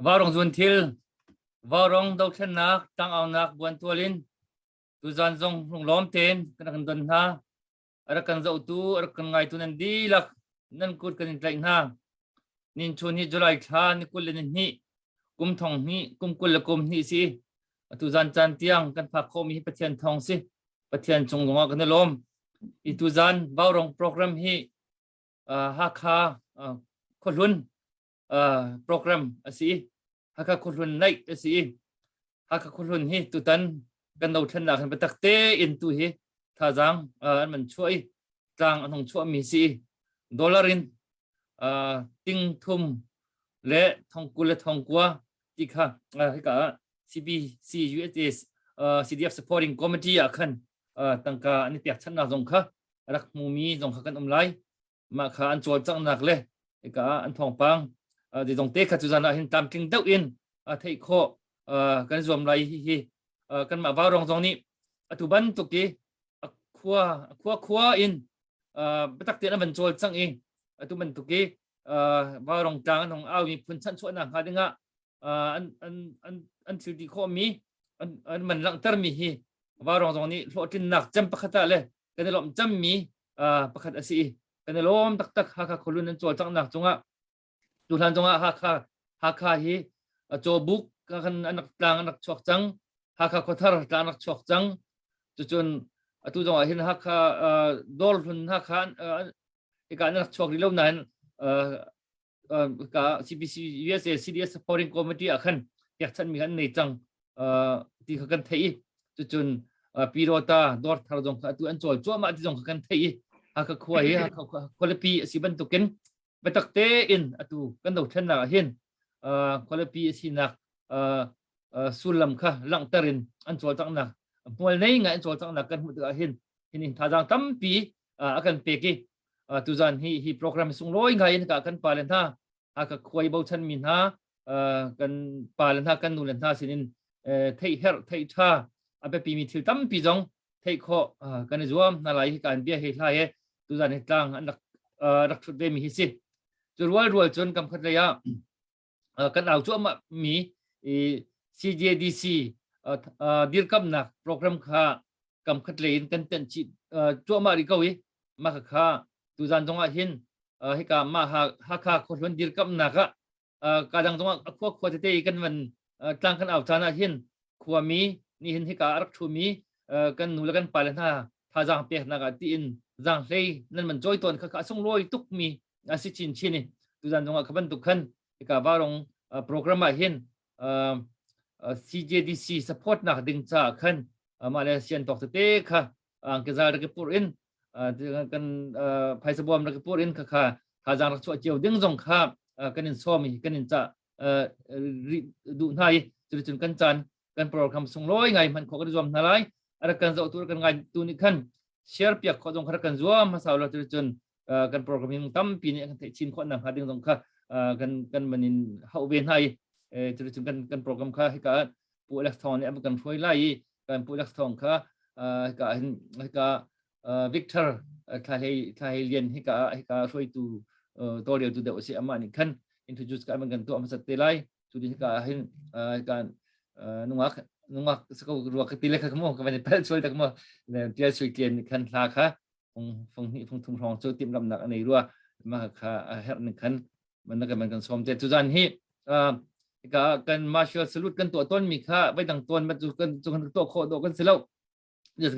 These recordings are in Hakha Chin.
Vaurong zuun thil, vaurong dothlennak tlangaunak buantual in tuzan zong lunglawm tein kan rak don hna. A rak kan zohtu, a rak kan ngaitu nan dihlak nan kut kan in tlaih hna. Nin chun hi July thla ni 22 kum thong hnih kum 22 si. Atu zan caan tiang kan phak khawhmi hi Pathian thawng si. Pathian cung zongah kan i lawm. I tuzan Vaurong program hi Hakha khuahlun program a si. Hakha khuahlun naih a si. Hakha khuahlun hi tutan kan dothlennak hin biatak tein tu hi thazaang an man chuah i tlang an hung chuahmi si. Dollar in ting thum le thongkul le thongkua ti kha hika ah CBC USA CDF supporting committee ah khan tangka an i pekchanhnak zong kha rak hmumi zong kha kan um lai. Mah kha an cawlcanghnak le hika ah an thawngpang zeizong te kha cu zan ah hin tlamtling deuh in theih khawh kan zuam lai. Hi hi kanmah Vaurong zong nih atu bantuk i khua khua khua in biatak tein an van cawlcangh i atu bantuk i Vaurong tlang an hong au mi phun chanhchuahnak hnga dingah an an an an thil ti khawhmi an an man langhtermi hi Vaurong zong nih hlawhtlinnak cem pakhat ah le kan i lawmh cemmi pakhat a si i kan i lawm taktak. Hakha khualun an cawlcanghnak cungah tuhlan zongah Hakha Hakha hi cawbuk kan an rak tlang an rak chuak cang, Hakha khuathar tlang rak chuak cang. Cucun atu zongah hin Hakha dawrhlun Hakha hika an rak chuak rih lo nain ka CPC USA CDS Supporting Committee ah khan pekchanmi an nei cang ti kha kan theih i cucun Pirota dawr thar zong kha atu an cawl cuahmah ti zong kha kan theih i Hakha khua hi Hakha khualipi a si bantukin biatak tein atu kan dothlennak ah hin khualipi a sinak sullam kha langhter in an cawlcanghnak hmual nei ngai an cawlcanghnak kan hmuh tikah hin hin thazaang tampi a kan pek i tuzan hi hi program sunglawi ngai in ka kan pa le hna ka khuai bochan mi hna kan pa le hna kan nu le hna sinin theih herh theih tha a biapi mi thil tampi zong theih khawh kan i zuam hna lai. Hi kan bia he hla he tuzan hi tlang an rak rak thut ve mi hi si. Cu rual rual cun kam khat lei ah kan au cuahmah mi CJDC dirkamnak program kha kam khat lei in kan tenh chih cuahmah rih ko i mah kha tuzan zong ah hin hika mah Hakha khuahlun dirkamnak ah kadang zong ah khua khua tete kan van tlang kan au caan ah hin khuami nih hin hika a rak ṭhumi kan nu le kan pa le hna thazaang peknak ah tiin zaanghlei nan man cawi tawn kha kha a sunglawi tukmi a si chinchin i tuzan zong ah kha bantuk khan hika varong program ah hin CJDC support nak ding caah khan mah le sian tawk tete kha angkezal rak i pur in kan phaisa bawm rak i pur in kha kha thazaang rak chuah cio ding zong kha kan in sawm i kan in cah duh hna i cuticun kan caan kan program sunglawi ngai hman khawh kan zuam hna lai. A rak kan zoh tu kan ngai tu nih khan share piak khawh zong kha rak kan zuam hmasa lo. Cuticun kan program hi tampi nih kan theih chin khawh nak hnga ding zong kha kan kan man in hauh ve hna i cuticun kan kan program kha hika Pu Alex Thawng nih an kan hruai lai i kan Pu Alex Thawng kha hika hin hika Victor thla hei thla hei lian hika hika hruaitu tawlreltu deuh a si. Amah nih khan introduce ka an kan tuah hmasat te lai. Cu din hika hin kan nungak nungak sako ruak ka ti le kha mo ka van i pel sual tak mo tial sui tlian nih khan hla kha fung fung hnih fung thum hrawng cu timhlamnak a nei rua. Mah kha a herh ning khan man na kan man kan sawm te. Tuzan hi ka kan martial salute kan tuah tawn mi kha vai dang tawn ma cu kan cu kan tuah khawh do kan si lo.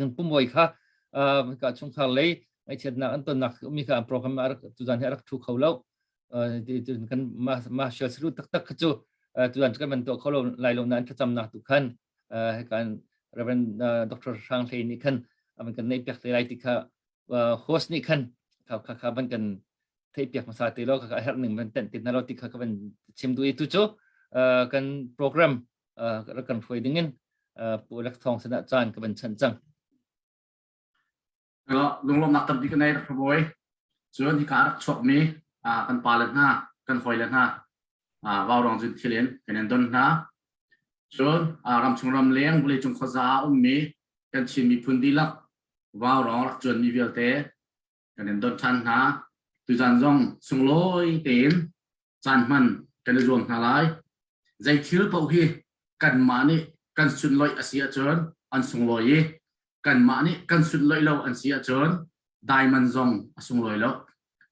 Kan pumoi kha ka chungkhar lei ngaihchiatnak an tonnak mi kha program tuzan hi a rak thu kho lo. Kan martial salute taktak kha cu tuzan kan van tuah kho lo lai lo na an thlacamnak tu khan kan Reverend Dr. Hrang Hlei nih khan avan kan nei piak te lai ti kha host nih khan kha kha kha van kan theih piak hmasa te lo kha kha herh ning van tenh te na lo ti kha ka van chim du i tu cu kan program rak kan hruai ding in Pu Alex Thawng sinah caan ka van chanh cang. Lunglawmhnak tampi ka nei rak bawi. Cun hika rak chuakmi kan pa le hna, kan hawi le hna vaurong zun thil in kan in don hna. Cun ramchung ramleng vawleicung khuaza ah ummi kan Chin miphun dihlak vaurong rak cuanmi vialte kan in don ṭhan hna. Tuzan zong sunglawi tein caan hman kan i zuam hna lai. Zei thil paoh hi kanmah nih kan sunlawih a si ahcun an sunglawi i kanmah nih kan sunlawih lo an si ahcun diamond zong a sunglawi lo.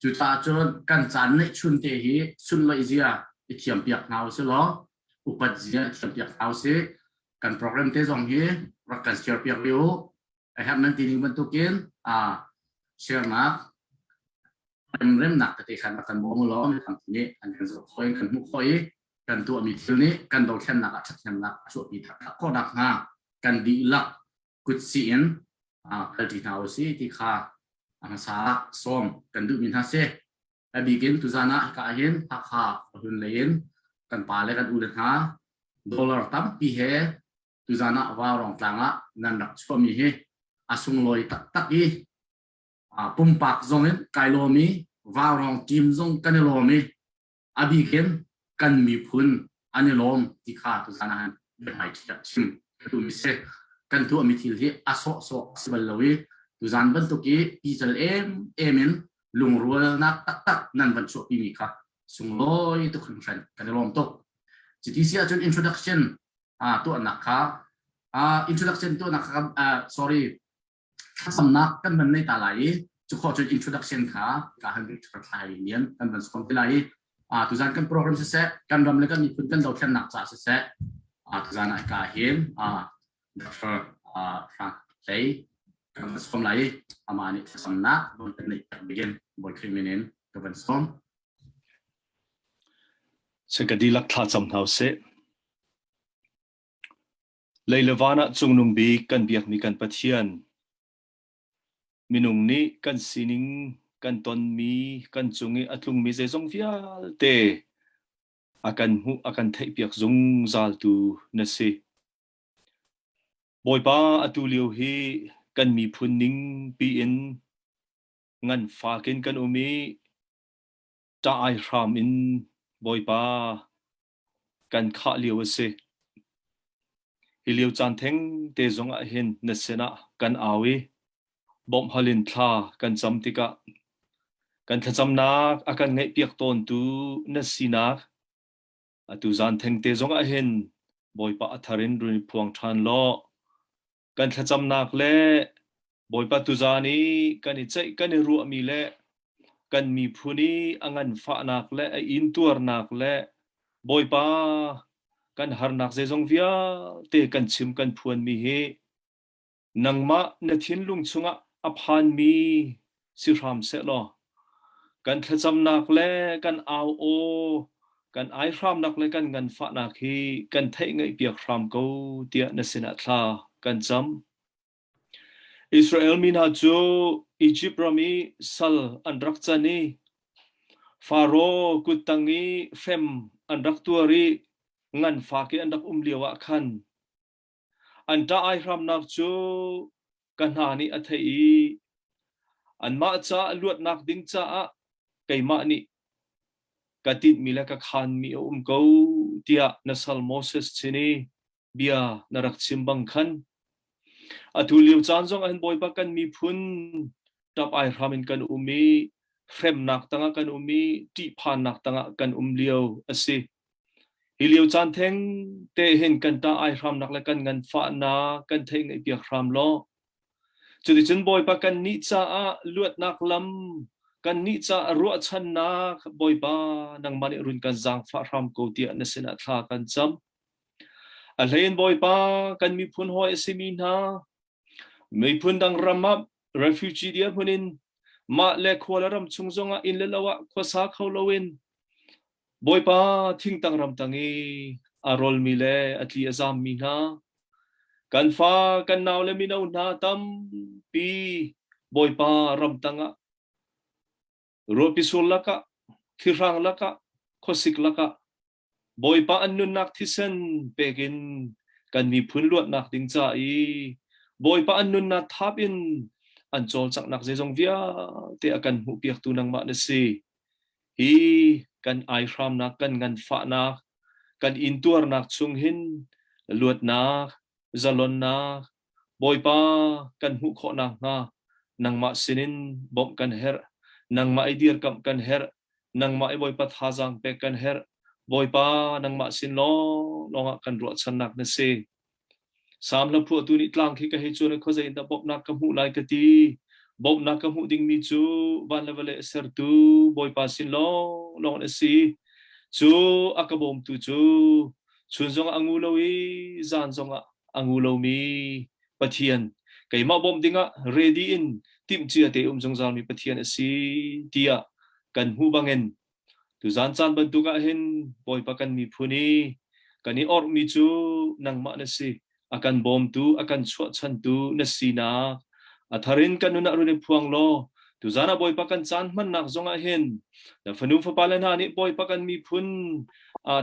Cucaah cun kan caan neihchun te hi sunlawih zia i thiampiak hna usih law upat zia i thiampiak hna usih. Kan program te zong hi rak kan share piak rih u. A herh nan ti ning bantukin. share nak remnak tete khan rak kan bawm law mi tampi nih an kan zoh khawh in kan hmuh khawh i kan tuahmi thil nih kan dothlennak ah ṭhathnemnak a chuahpi taktak khawh nakhnga kan dihlak kutsi in kalṭi hna usih ti kha a hmasa ah sawm kan duhmi hna si. A bikin tuzan ah hika hin Hakha hlun lei in kan pa le kan u le hna dollar tampi he tuzan ah Vaurawng tlang ah nan rak chuahmi hi a sunglawi taktak i pumpak zong in kai lawm i Vaurawng team zong kan i lawm i a bikin kan miphun an i lawm ti kha tuzan ah hin biahmai chim ka duhmi si. Kan tuahmi thil hi a sawhsawh a si bal lo i tuzan bantuk i pical em em in lungrualnak taktak nan van chuahpimi kha sunglawi tuk hringhran kan i lawm tuk. Cuti si ahcun introduction tuahnak kha introduction tuahnak kha sorry thlacamnak kan van nei ta lai i cu khawh cun introduction kha ka han thlai lian kan van sawm te lai i tuzan kan program siseh kan ram le kan miphun kan dothlennak ca siseh tuzan ah ka hin Dr. Frank Hlei kan van sawm lai i amah nih thlacamnak von kan neih begin Bawi Khrih min in ka van sawm. Ka dihlak thlacam hna usih. Lei le van ah cungnung bik kan biakmi kan Pathian, minung nih kan sining, kan tonmi, kan cung i a tlungmi zeizong vialte a kan hmuh, a kan theihpiak zungzaltu na si. Bawipa, atu lio hi kan miphun ning piin nganfak in kan um i ṭah ai hram in Bawipa kan khah lio a si. Hi lio caan theng te zong ah hin na sinah kan au i bawmhhal in thla kan cam tikah kan thlacamnak a kan ngaihpiak tawntu na sinak atu zan theng te zong ah hin Bawipa a thar in run i phuang ṭhan law kan thlacamnak le Bawipa tuzaan i kan i ceih kan i ruahmi le kan miphun i a nganfahnak le a intuarnak le Bawipa kan harnak zeizong vialte kan chim kan phuanmi hi nangmah na thinlung chungah a phanmi si hram sehlaw kan thlacamnak le kan au aw kan aihramnak le kan nganfahnak hi kan theih ngaihpiak hram ko tiah na sinah thla kan cam. Israel mi hna cu Izipt ram i sal an rak can i Faro kuttang i hrem an rak tuar i nganfak i an rak um lioah khan an ṭah aihramnak cu ka hna nih a theih i anmah caah luatnak ding caah keimah nih ka tinhmi le ka khaanmi a um ko tiah na sal Moses sin i bia na rak chim bang khan atu lio caan zong ah hin Bawipa kan miphun ṭap ai hram in kan um i hremnak tangah kan um i ṭihphannak tangah kan um lio a si. Hi lio caan theng te hin kan ṭah ai hramnak le kan nganfahnak kan theih ngaihpiak hram law cuticun Bawipa kan nih caah luatnak lam kan nih caah ruahchannak Bawipa nangmah nih run kan zaangfah hram ko tiah na sinah thla kan cam. A hleiin Bawipa kan miphun hawi a simi hna miphun dang ram ah refugee dirhmun in mah le khua le ram chung zongah inn le lo ah khuasa kho loin Bawipa thingtang ramtang i a rolmi le a tli a zammi hna kan fa kan nau le mino hna tampi Bawipa ramtang ah ruahpi sur lakah thlihrang lakah khuasik lakah Bawipa an nunnak thisen pek in kan miphun luatnak ding ca i Bawipa an nunnak thap in an cawlcanghnak zeizong vialte a kan hmuhpiaktu nangmah na si. Hi kan aihramnak, kan nganfahnak, kan intuarnak chung hin luatnak, zalonnak, Bawipa kan hmuh khawh nakhnga nangmah sinin bawmh kan herh, nangmah i dirkamh kan herh, nangmah i Bawipa thazaang pek kan herh. Bawipa nangmah sin lawnglawng ah kan ruahchannak na si. Salm hla phuahtu nih tlang khi ka hei cuan i khuazei in dah bawmhnak ka hmuh lai ka ti. Bawmhnak ka hmuh dingmi cu van le vawlei a sertu Bawipa sin lawnglawng in a si. Cu a ka bawmtu cu chun zongah a ngu lo i zan zongah a ngu lomi Pathian keimah bawmh dingah ready in Timhcia te um zungzalmi Pathian a si tiah kan hmuh bangin tuzan caan bantuk ah hin Bawipa kan miphun i kan i orhmi cu nangmah na si. A kan bawmtu, a kan chuahchantu na sinak a thar in kan nun ah run i phuang law tuzan ah Bawipa kan caan hmannak zong ah hin na fanu fapa le hna nih Bawipa kan miphun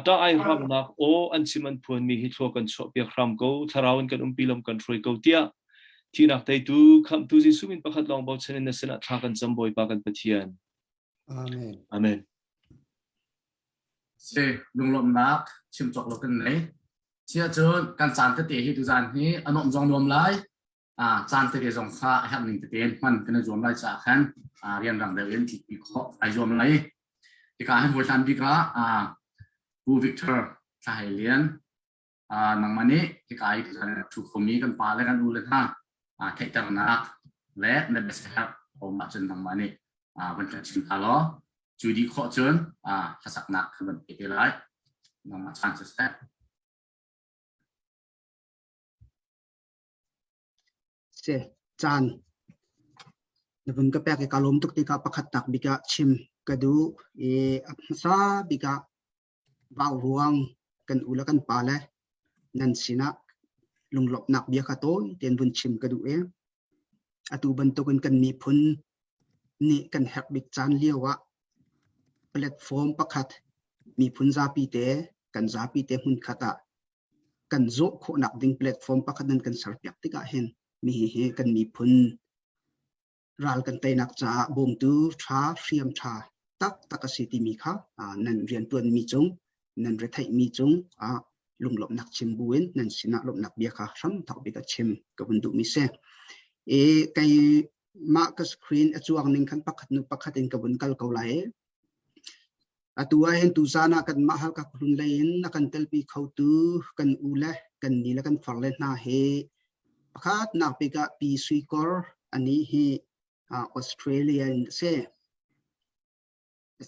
ṭah ai hramnak aw an chim an phuanmi hi thlua kan chuahpiak hram ko thlarau in kan umpi lam kan hruai ko tiah Thihnak teitu Khamhtu Jesuh min pakhat lawng bochan in na sinah thla kan cam Bawipa kan Pathian. Amen. Amen. Si lunglawmhnak chim cawk lo kan nei. Sia cun kan caan tete hi tuzaan hi a nuam zong nuam lai. Ah caan tete zong kha a herh ning tete in hman kan i zuam lai caah khan rianrang deuh in tlikpi khawh ai zuam lai. Hika hin hawi hlan bik ah Pu Victor Thlahei Lian nangmah nih hika i ṭhu khomi kan pa le kan u le hna theihternak le na biaherh um ahcun nangmah nih van kan chim hna law cu dih khawh cun hlasaknak kan van pe te lai nangmah caan siseh. Se caan na vun ka pek i ka lawm tuk tikah pakhat tak bik ah chim ka duh i a hmasa bik ah Vauruang kan u le kan pa le nan sinah lunglawmhnak bia kha tawi tein vun chim ka duh i atu bantukin kan miphun nih kan herh bik caan lio ah platform pakhat miphun zapi te kan zapi te hmunkhat ah kan zawh khawhnak ding platform pakhat nan kan serpiak tikah hin mi hi kan miphun ral kan teinak caah bawmtu ṭha hriam ṭha taktak a si timi kha nan rianṭuanmi cung nan retheihmi cung ah lunglawmhnak chim buin nan sinah lawmhnak bia kha hram thawk bik a chim ka vun duhmi si. E kei mah ka screen a cuang ning khan pakhat nu pakhat in ka vun kal ko lai. Atu ah hin tuzan ah kanmah Halkha khuahlun lei in a kan telpi khotu kan u le kan ni le kan far le hna hi pakhatnak bik ah Pi Sui Kor anih hi Australia in a si.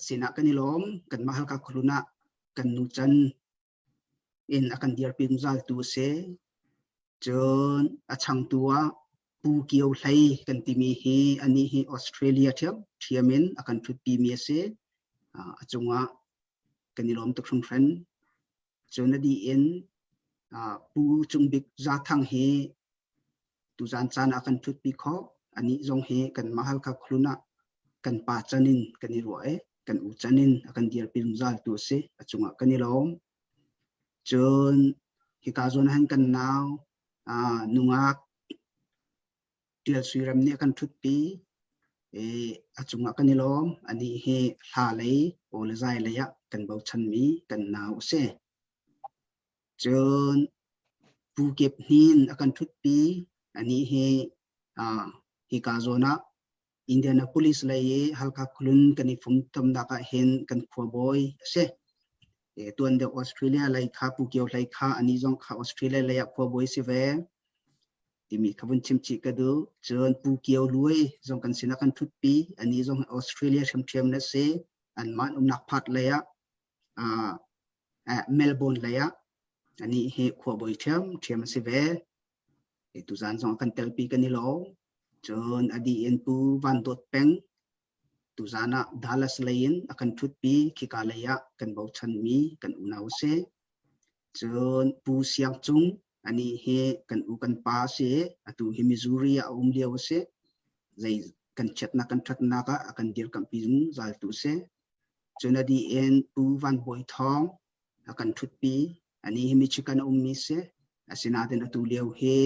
Sinah kan i lawm kanmah Halkha khuahlun ah kan nu can in a kan dirpi zungzaltu a si. Cun a changtu ah Pu Kio Hlei kan timi hi anih hi Australia ṭhiamṭhiam in a kan ṭhutpimi a si. A cungah kan i lawm tuk hringhran. Cun a dih in Pu Cung Bik Zathang hi tuzan caan ah kan ṭhutpi khawh. Anih zong hi kanmah Halkha khualun ah kan pa can in kan i ruah i kan u can in a kan dirpi zungzaltu a si. A cungah kan i lawm. Cun hika zawn ah hin kan nau nungak Ṭial Suiram nih a kan ṭhutpi i a cungah kan i lawm. Anih hi hla lei, aw le zai lei ah kan bochanmi kan nau a si. Cun Pu Kep Hnin a kan ṭhutpi. Anih hi hika zawn ah Indianapolis lei i Halkha khualun kan i fumtomnak ah hin kan khuabawi a si. Tuan deuh Australia lei kha Pu Kio Hlei kha anih zong kha Australia lei ah khuabawi si ve timi kha vun chim chih ka duh. Cun Pu Kio Luai zong kan sinah kan ṭhutpi. Anih zong Australia hrimhrim na si. Anmah umnak part lei ah Melbourne lei ah anih hi khuabawi ṭhiamṭhiam a si ve. Tuzaan zong a kan telpi kan i lawm. Cun a dih in Pu Van Dawt Peng tuzaan ah Dallas lei in a kan ṭhutpi khika lei ah kan bochanmi kan unau a si. Cun Pu Siang Cung anih hi kan u kan pa a si. Atu hi Missouri ah a um lio a si. Zei kan chiatnak kan ṭhatnak ah a kan dirkamhpi zungzaltu a si. Cun a dih in Pu Van Bawi Thawng a kan ṭhutpi. Anih hi Michigan a ummi si. Asinain atu lio hi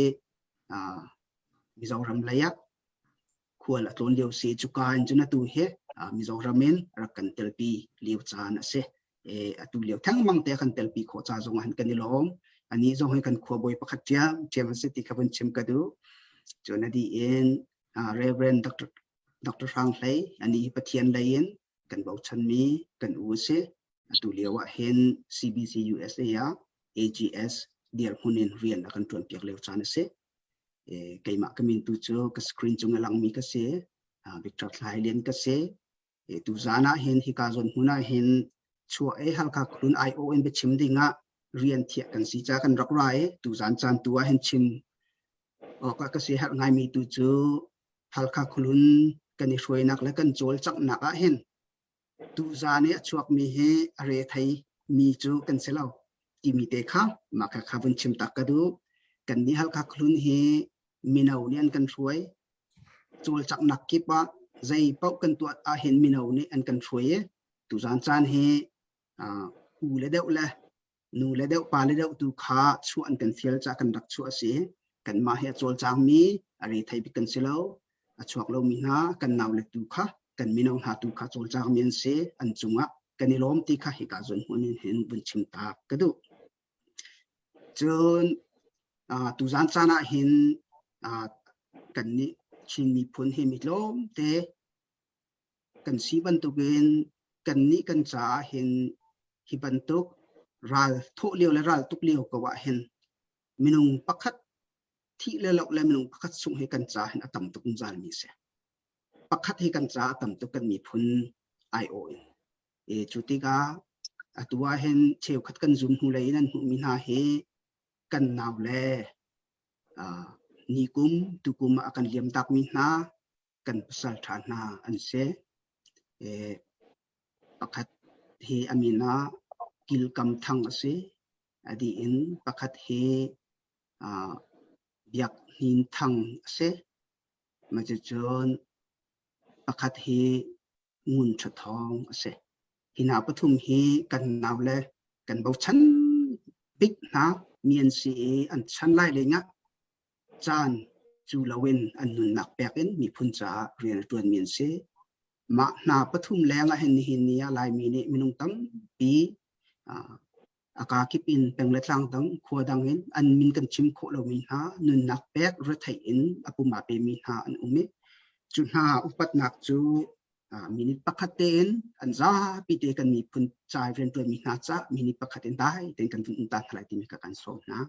Mizoram lei ah khual a tlawn lio si. Cuka in cun atu hi Mizoram in rak kan telpi lio caan a si. Atu lio thengmang te kan telpi khawh ca zong ah kan i lawm. Anih zong hi kan khuabawi pakhat ṭhiamṭhiam a si ti kha vun chim ka duh. Cun a dih in Reverend Dr. Dr. Hrang Hlei anih hi Pathian lei in kan bochanmi kan u a si. Atu lio ah hin CBC USA ah AGS dirhmun in rian a kan ṭuanpiak lio caan a si. Keimah ka min tu cu ka screen cung a langmi ka si. Victor Thlai Lian ka si. Tu zan ah hin hika zawn hmun ah hin chuah e Halkha khualun IO in biachim ding ah rian thiah kan si ca kan rak ra i tu zan caan tu ah hin chim awk ah ka si herh ngaimi tu cu. Halkha Khualun kan i hruainak le kan cawlcanghnak ah hin tuzaan i a chuakmi hi a rethei mi cu kan si lo timi te kha mah kha kha vun chim tak ka duh. Kan nih Halkha Khualun hi mino nih an kan hruai. Cawlcanghnak kip ah zei paoh kan tuah ahhin mino nih an kan hruai i tuzaan caan hi u le deuh le nu le deuh pa le deuh tu kha chuah an kan fial ca kan rak chuah a si. Kanmah hi a cawlcangmi a rethei bik kan si lo. A chuak lomi hna kan nau le tu kha kan mino hna tu kha cawlcangmi an si. An cungah kan i lawm ti kha hika zawn hmun in hin vun chim ta ka duh. Cun tuzaan caan ah hin kannih Chin miphun hi mi tlawmte kan si bantukin kannih kan caah hin hi bantuk ral thawh lio le ral tuk lio ko ah hin minung pakhat thih le loh le minung pakhat sungh hi kan caah hin a tam tuk zungzalmi a si. Pakhat hi kan caah a tam tuk kan miphun aiawh in. E, cu tikah atu ah hin cheukhat kan zum hnu lei in an hmuhmi hna hi kan nau le nikum tukum ah a kan liam takmi hna kan pasal ṭha hna an si. E, pakhat hi a min ah Kilkam Thang a si. A dih in pakhat hi Biak Hnin Thang a si. Mah cucun pakhat hi Ngun Ṭha Thawng a si. Hi hna pathum hi kan nau le kan bochan bik hna mi an si i an chan lai lengah caan cu loin an nunnak pek in miphun caah rian a ṭuanmi an si. Mah hna pathum leng ah hin nihin ni ah Laimi nih minung tampi a kakip in peng le tlang dang khua dang in an min kan chim khawh lomi hna nunnak pek retheih in a pum aa pemi hna an um i cu hna upatnak cu minute pakhat tein an zapi te kan miphun ca rianṭuanmi hna ca minute pakhat in dai tein kan vun um ta hna lai timi ka kan sawm hna.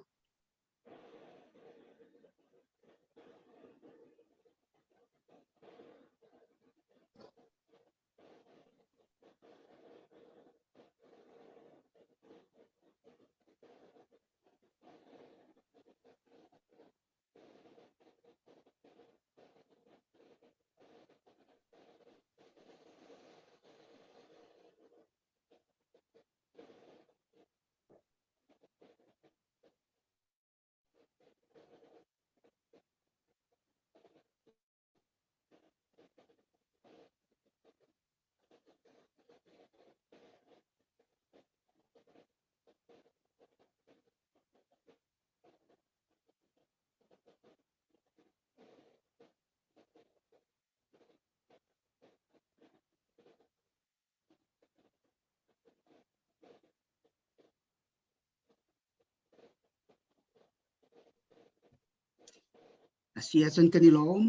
A si ahcun kan i lawm.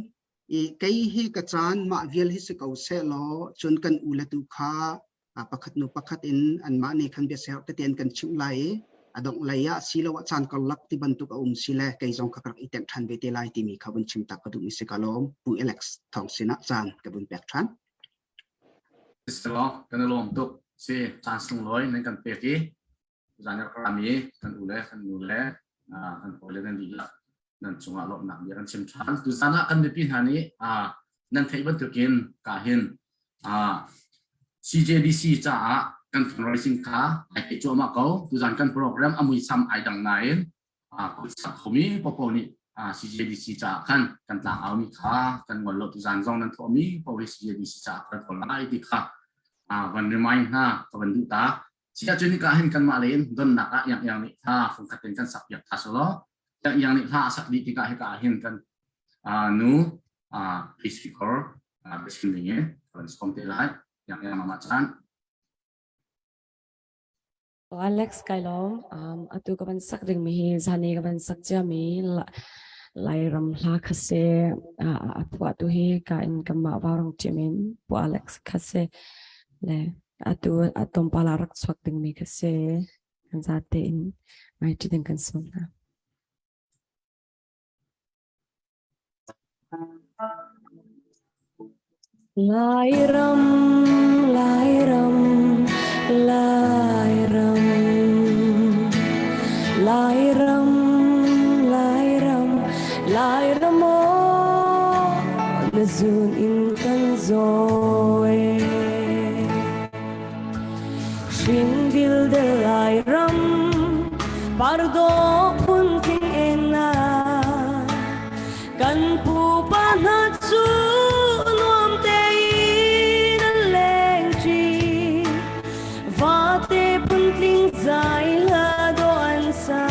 I kei hi ka caan mah vial hi si ko seh law cun kan u le tu kha pakhat hnu pakhat in anmah nih khan biaser tete an kan chimh lai i a dongh lei ah siloah caan karlak ti bantuk a um si le kei zong kha ka rak i tenh ṭhan ve te lai timi kha vun chim tak ka duhmi si ka lawm. Pu Alex Thawng sinah caan ka vun pek ṭhan. Siselaw kan i lawm tuk. Si caan sunglawi nan kan pek i zan rami kan u le kan nu le kan hawi le nan dihlak nan cungah lawmhnak bia kan chim ṭhan. Tuzan ah kan mipi hna nih nan theih bantukin ka hin CJDC caah kan fundraising kha ai pe cuahmah ko. Tuzan kan program a muisam ai dang nain kutsak khomi popo nih CJDC caah khan kan tlang aumi kha kan ngol lo tuzan zong nan thawhmi popo hi CJDC caah kan ngol lai ti kha van remind hna ka van duh ta. Sia cu nika hin kanmah lei in donnak ah Yang Yang nih hla fungkhat in kan sak piak tha selaw Yang Yang nih hla a sak dih tikah hika ah hin kan nu speaker biachim ding in kan sawm te lai Yang Yang mama chan. Alex kai lawm atu ka van sak ding mi hi zani ka van sak cia mi Lairam hla kha se a phuah tu hi ka in kanmah vaurong team in Pu Alex kha se le atu a tlawmpal ah rak chuak dingmi kha si. Kan zate in ngai ṭi ding kan sawm hna. Lairam, Lairam, Lairam, Lairam, Lairam, Lairam, na. Zun in kan zawi. Hring dildel lai ram pardo phun tling ena kan pupa hna cu nuam tein an leng ṭi. Vate phuntling zai hla dawh an sa.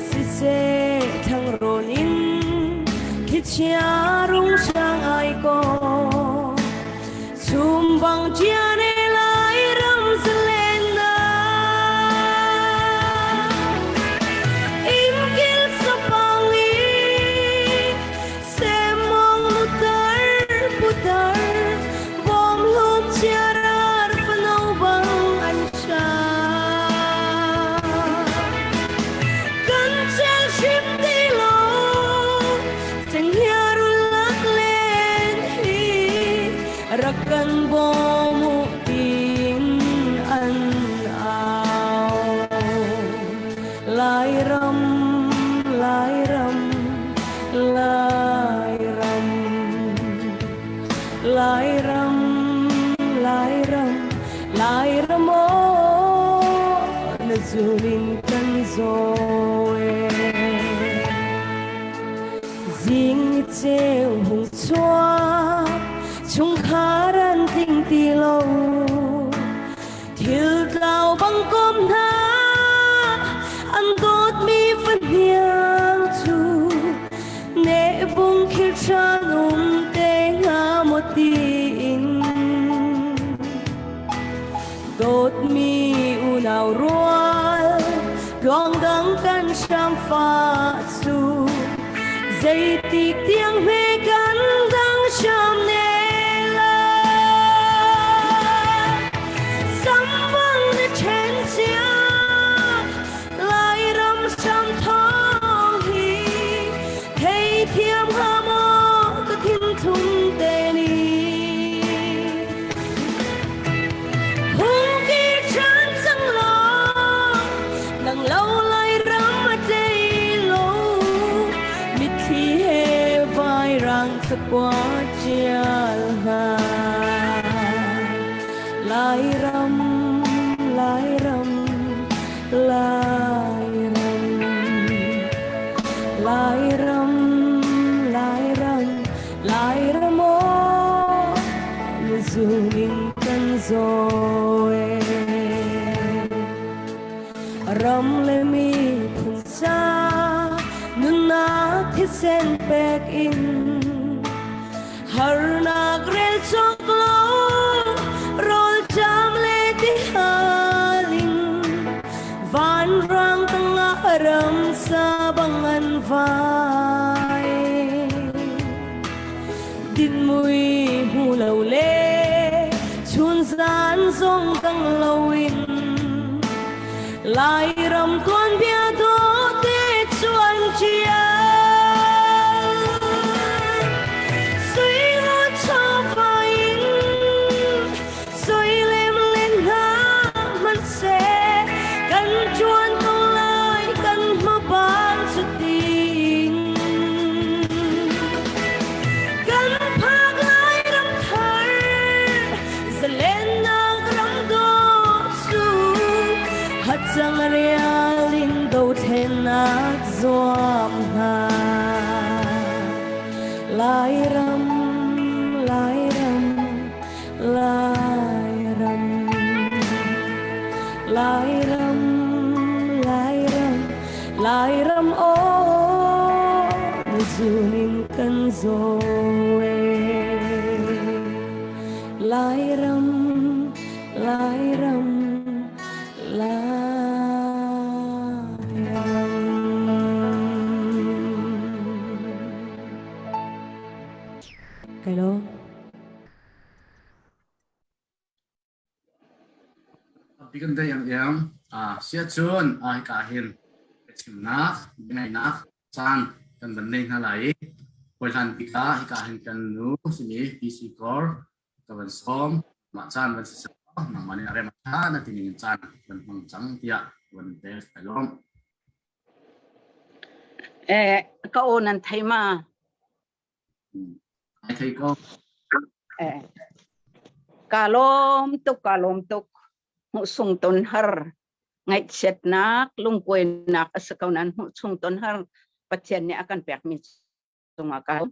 Siseh thangrawn in thlichia rung hrang ai kaw chum bang ṭian e lai ram zalen na. Imkil sapang i Semong nutar putar bawm hlum chiarar fano bang an sha. Kan chel hrim ti lo cenghngia rulak len hi rak kan bawm u tin an au. Lairam, Lairam, Lairam, Lairam, Lairam, Lairam aw na zun in kan zaw e. Zing ni ceu hung chuak, chungkhar an tling ti lo. Thil tlau bang kom hna, an dawtmi fahniang cu ne bung khir ṭhan um te hnga maw tiin. Dawtmi unau rual, tluang dang kan hram fa cu zeitik tiang hme kan dang hram ne lai. Sambang na ṭhen cia, Lairam hram thawng hi theithiam hnga maw ka thinthum te nih. Hung kir ṭhan cang law, nang lo Lairam a tlei lo, mitthli he vairang thlakua ṭial hna. Lairam, Lairam, Lairam, Lairam, Lairam, Lairam aw, na zun in kan zaw e. Ram le miphun ca nunnak thisen pek in Harnak rel cawk lo rawlṭam le tihal in vanrang tangah ramsa bang an vai. Dinmui hmu lo le chunzan zong dang loin Lairam tuanbia dawte cu an ṭial. Sui ngun chawva in sui lem len hna hmanhseh kan ṭuan ko lai kan hmaban cu ting. Kan phak lai ram thar Zalennak ram dawh cu hacang rial in dothlennak zuam hna. Lairam, Lairam, Lairam, Lairam, Lairam, Lairam aw, na zun in kan zaw e. Lairam, Lairam, Lairam. Kai lo. Bikan dei ang iang sia cun hika hin chimnak biangaihnak caan kan van nei hna lai i hawihlan bik ah hika hin kan nu simi PC Kor ka van sawm mah caan van si nangmah nih a rem a ṭha na ti ning in caan van hmang cang tiah van te kai lawm. Eh, ka aw nan thei ma? Ai thei ko. Eh, ka lawm tuk, ka lawm tuk. Hmuh sung ton har. Ngaihchiatnak, lungkuainak a si ko nan hmuh chung ton har. Pathian nih a kan pekmi cungah ka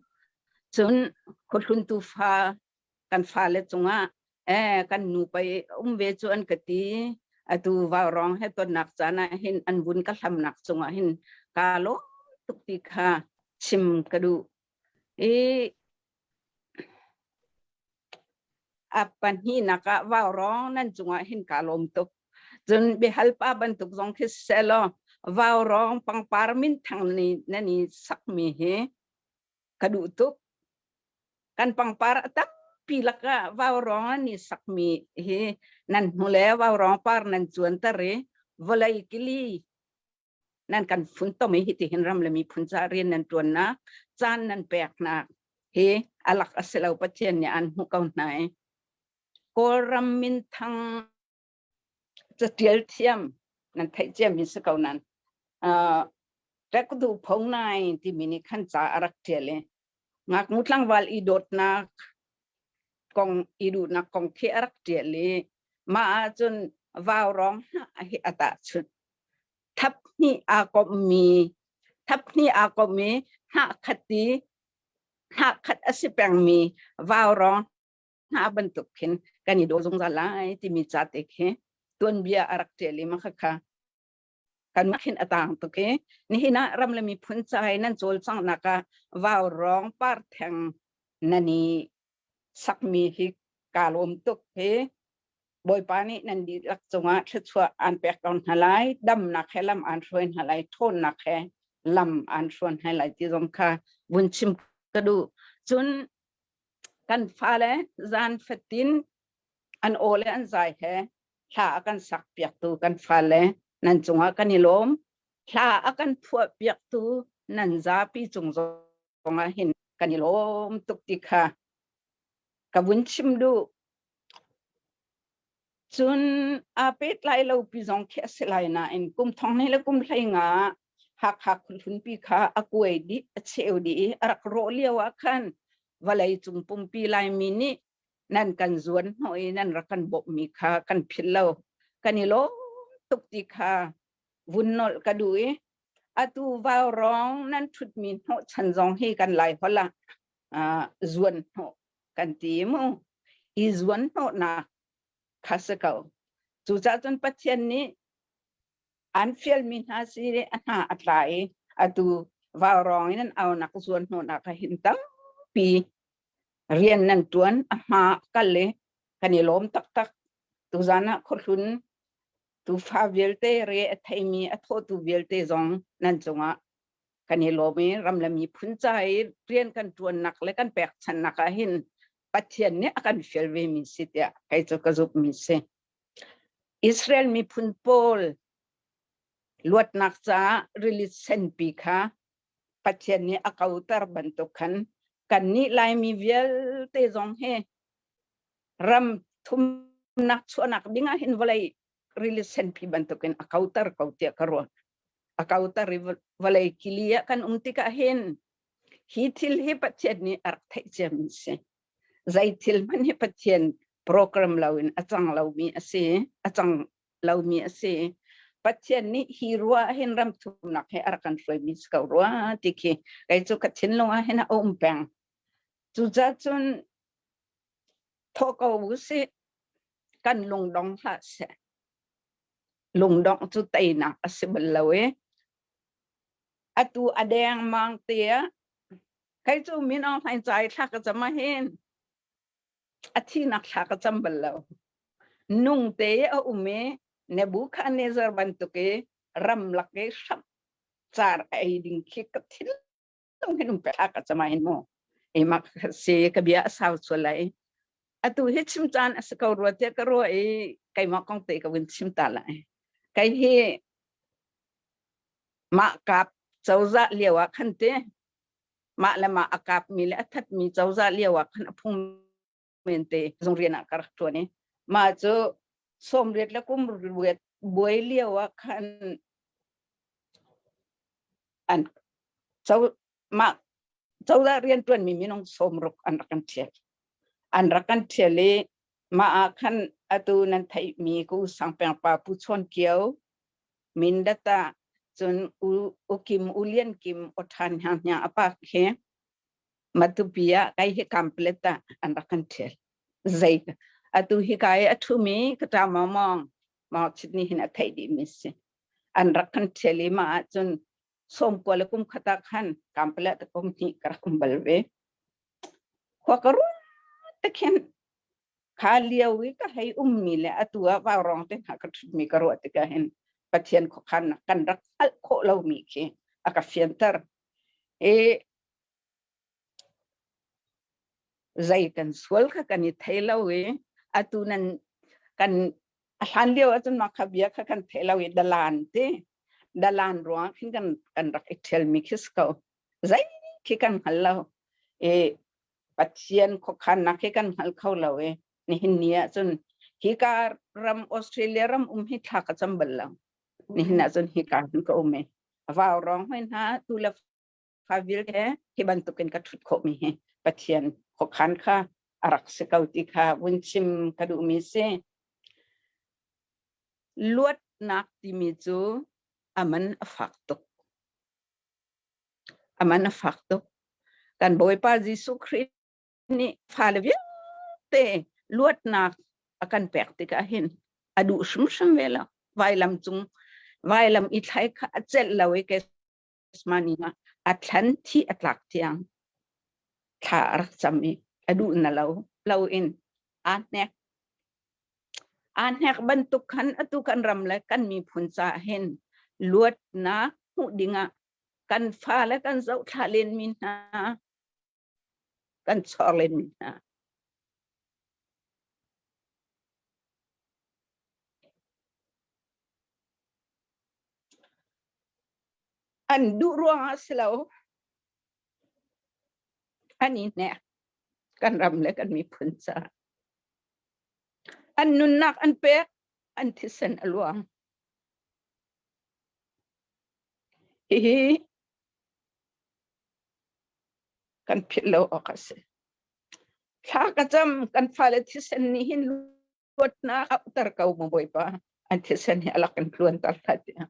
cun khuahlun tufa kan fale cungah eh kan nu pei um ve cu an ka ti atu vaurong he tonnak caan ah hin an vun ka hlamnak cungah hin ka lawm tuk ti kha chim ka duh i a pahnihnak ah vaurong nan cungah hin ka lawm tuk cun biahal pa bantuk zong khi selaw vaurong pangpar minthang ni nan i sakmi hi ka duh tuk kan pangpar a tampi lakah vaurong an i sakmi hi nan hmu le vaurong par nan cuanter i vawlei kili nan kan funtom i hitihin ram le miphun ca rian nan ṭuannak caan nan peknak hi alak a si lo Pathian nih an hmuh ko hna i Kawlram minthang catial thiam nan theih ciami si ko nan Rekdu Phongnai timi nih khan ca a rak ṭial i ngaknu tlangval i dawtnak kong i duhnak kong khi a rak ṭial i mah ahcun vaurong hnah hi a tahchunh Thap hnih aa komhmi thap hnih aa komh i hnahkhat i hnahkhat a si pengmi vaurawng hna bantuk khin kan i daw zungzal lai timi ca te khi tuanbia a rak ṭial i mah khakha kan khin a taang tuk i nihin ah ram le miphun ca i nan cawlcanghnak ah vaurawng par theng nan i sakmi hi kaa lawm tuk hi Bawipa nih nan dihlak cungah thluachuah aan pek ko hna lai, damnak he lam aan hruai hna lai, ṭhawnnak he lam aan hruai hna lai ti zong kha vun chim ka duh. Cun kan fale zan fatin an aw le an zai he hla a kan sak piaktu kan fale nan cungah kan i lawm. Hla a kan phuah piaktu nan zapi cung zongah hin kan i lawm tuk ti kha ka vun chim duh. Cun aa pehtlai lo pi zong khi a si lai nain kum thong hnih le kum 15 Hakha khuahlunpi kha a kuai dih, a cheu dih i a rak rawh lio ah khan vawlei cung pumpi Laimi nih nan kan zuan hnawh i nan rak kan bawmhmi kha kan philh lo. Kan i lawm tuk ti kha vun nolh ka duh i atu vaurawng nan ṭhutmi hnawhchan zong hi kan Laiholh ah zuan hnawh kan ti mu i zuan hnawhnak kha si ko cucaah cun Pathian nih an fialmi hna si a hna a tla i atu vaurawng in an aunak zuan hnawhnak ah hin tampi rian nan tuan a hma kal i kan i lawm taktak tuzan ah khuahlun tufa vialte re a theimi a thawtu vialte zong nan cungah kan i lawm i ram le miphun ca i rian kan ṭuannak le kan pekchanhnak ah hin Pathian nih a kan fial ve mi si tiah kei cu ka zumh mi si. Israel miphun pawl luatnak caah rili senpi kha Pathian nih a kauter bantuk khan kannih Laimi vialte zong hi ram thumnak chuahnak ding ah hin vawlei rili senpi bantukin a kauter ko tiah ka ruah. A kauter i vawlei kili ah kan um tikah hin hi thil hi Pathian nih a rak theih ciami a si. Zei thil hmanh hi Pathian program loin a cang lomi a si, a cang lomi a si. Pathian nih hi rua ah hin ram thumnak he a rak kan hruaimi si ko rua ti khi kei cu ka thinlung ah hin a um peng. Cucaah cun thawh ko u sih, kan lungdong hlah seh. Lungdongh cu teinak a si bal lo i atu a dengmang te ah kei cu Min Aung Hlaing ca i thla ka cam ah hin a thinak thla ka cam bal lo. Nung te a um i Nebuchadnezzar bantuk i ramlak i hramh car ei ding khi ka thinlung hin um pe thla ka cam ah hin mu. Ema si ka bia a sau sual lai. Atu hi chim caan a si ko rua tiah ka ruah i keimah kong te ka vun chim ta lai. Kei hi mah kap cozah lio ah khan te mah le mah a kapmi le a thatmi cozah lio ah khan a phung men te zung rian ah ka rak ṭuan i mah cu 80 le kum riat buai lio ah khan an. Co mah cozah rianṭuanmi minung 60 an rak kan ṭhial. An rak kan ṭhial i mah ah khan atu nan theihmi ku Sangpeng pa Pu Chawn Kio, Mindat ah cun U, U Kim U Lian Kim Awṭhan Hniang Hniang a pa khi Matupi ah kai hi Kamplet ah an rak kan ṭhial. Zei atu hi kai a ṭhumi ka ṭa mawng mawng mawng chit nih hin a theih dihmi si. An rak kan ṭhial i mah ahcun 90 le kum khat ah khan Kamplet kum hnih ka rak um bal ve. Khua ka ruat te khin kha lio i ka hei ummi le atu ah vaurawng te hna ka ṭhutmi ka ruah tikah hin Pathian khuakhannak kan rak hngalh khawh lomi khi a ka fianter. I zei kan sual kha kan i thei lo i atu nan kan a hlan lio ahcun mah kha bia kha kan thei lo i dalan ti dalan ruang khin kan kan rak i ṭhialmi khi si ko. Zei khi kan hngal lo. I Pathian khuakhannak hi kan hngal kho lo i nihin ni ahcun hika ram Australia ram um hi thla ka cam bal lo. Nihin ahcun hika hin ka um i vau rong hoi hna tu le fa vialte hi bantukin ka ṭhut khawhmi hi Pathian khuakhan kha a rak si ko ti kha vun chim ka duhmi si. Luatnak timi cu a man a fak tuk. A man a fak tuk. Kan Bawipa Jesuh Khrih nih fale vialte luatnak a kan pek tikah hin a duh hrimhrim ve lo. Vailam cung vailam i thlai kha a celh lo i Gethsemane ah a thlan thi a tlak tiang thla a rak cam i a duh na lo lo in aa hnek. Aa hnek bantuk khan atu kan ram le kan miphun caah hin luatnak hmuh dingah kan fale kan zohthlah lenmi hna kan chor lenmi hna an duh ruangah si lo an i hnek kan ram le kan miphun caah an nunnak an pek an thisen a luang Hihi kan philh lo awk a si. Thla ka cam kan fale thisen nih hin luatnak auhter ko mu Bawipa. An thisen hi alak in tluanter hlah tiah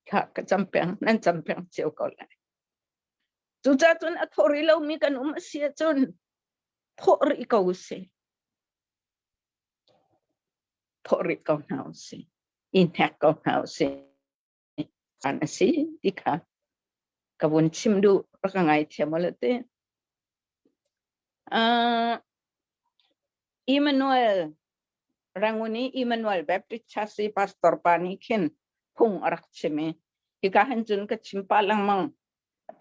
thla ka cam peng nan cam peng cio ko lai. Cucaah cun a thaw rih lomi kan um a si ahcun thawh rih ko usih. Thawh rih ko hna usih. I hnek ko hna usih. An a si ti kha ka vun chim duh rak ka ngaithiam u te. Uh, Emmanuel Rangoon i Emmanuel Baptist Church i pastor pa nih khin phung a rak chim i hika hin cun ka chim pah lengmang.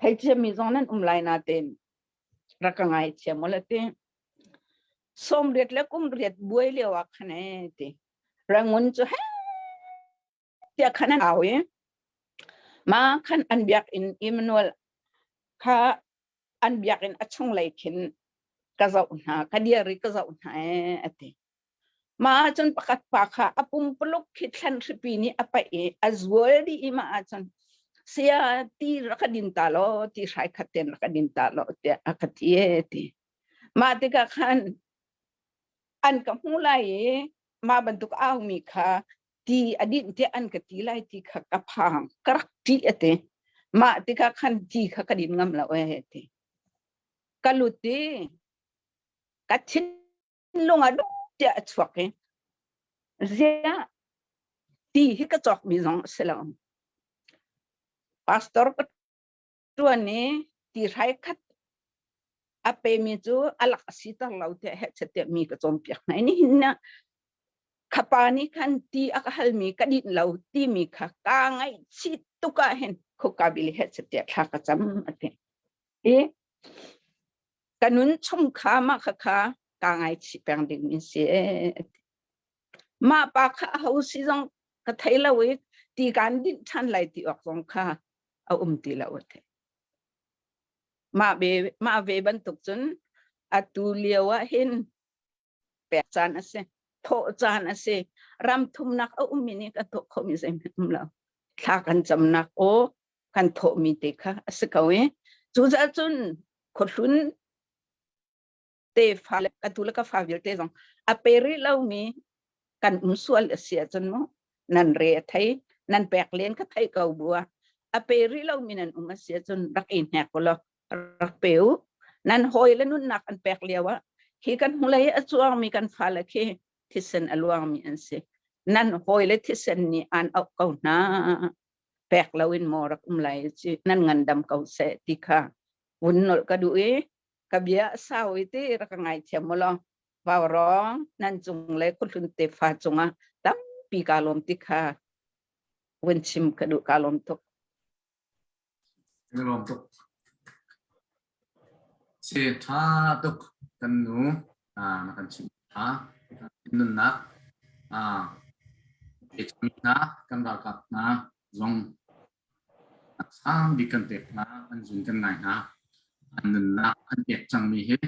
Thei thiammi zong nan um lai nain rak ka ngaithiam u te. 80 le kum riat buai lio ah khan e ti. Rangoon cu he tiah khan an au i ma khan an biakinn Emmanuel kha an biakinn a chunglei khin ka zoh hna ka dir i ka zoh hna ee a ti mah ahcun pakhat pa kha a pumpuluk khi thlan hripi nih a paih i a zual dih i mah ahcun saya ti rak ka din ta law ti hrai khat ten rak ka din ta law tiah a ka ti ee ti mah tikah khan an ka hmu lai i mah bantuk aumi kha ti a dinh tiah an ka ti lai ti kha ka phang ka rak ṭih a ti mah tikah khan ti kha ka din ngam lo ee ti ka lut i ka thinlung ah duk tiah a chuak i ziah ti hi ka cawkmi zong a si lo pastor ka ṭuan i ti hrai khat a pemi cu a lak a siter lo tiah hehchet tiah mi ka cawnpiak hna i nihin ah khapa nih khan ti a ka halmi ka dinh lo timi kha kaa ngaihchih tuk ah hin khuka bil hehchet tiah thla ka cam a ti i ka nun chung kha mah kha kha kaa ngaichih peng ding mi si ee mah pa kha a ho si zong ka thei lo i ti kan dinh ṭhan lai ti awk zong kha a um ti lo a ti. Mah ve, mah ve bantuk cun atu lio ah hin pek caan a si, thawh caan a si. Ram thumnak a ummi nih kan thawh khomi zeihmanh um lo. Thla kan camnak aw kan thawhmi te kha a si ko i. Cucaah cun khuahlun tefa le ka tu le ka fa vialte zong a pe rih lomi kan um sual a si ahcun mu nan re a thei nan pek len ka theih ko bu ah a pe rih lomi nan um a si ahcun rak i hnek u law rak pe u. Nan hawi le nunnak an pek lio ah hi kan hnulei a cuangmi kan fale khi thisen a luangmi an si. Nan hawi le thisen nih aan auh ko hna. Pek loin maw rak um lai ci nan ngandam ko seh ti kha vun nolh ka duh i ka bia a sau i ti rak ka ngaithiam u law vaurawng nan cung le khuhlun tefa cungah tampi kaa lawm ti kha vun chim ka duh kaa lawm tuk. Ka lawm tuk. Si ṭha tuk kan nu na kan chimh hna nunnak pe hna kan ralkap hna zong sang bik kan pek hna an zun kan ngai hna an nunnak an pek cangmi hi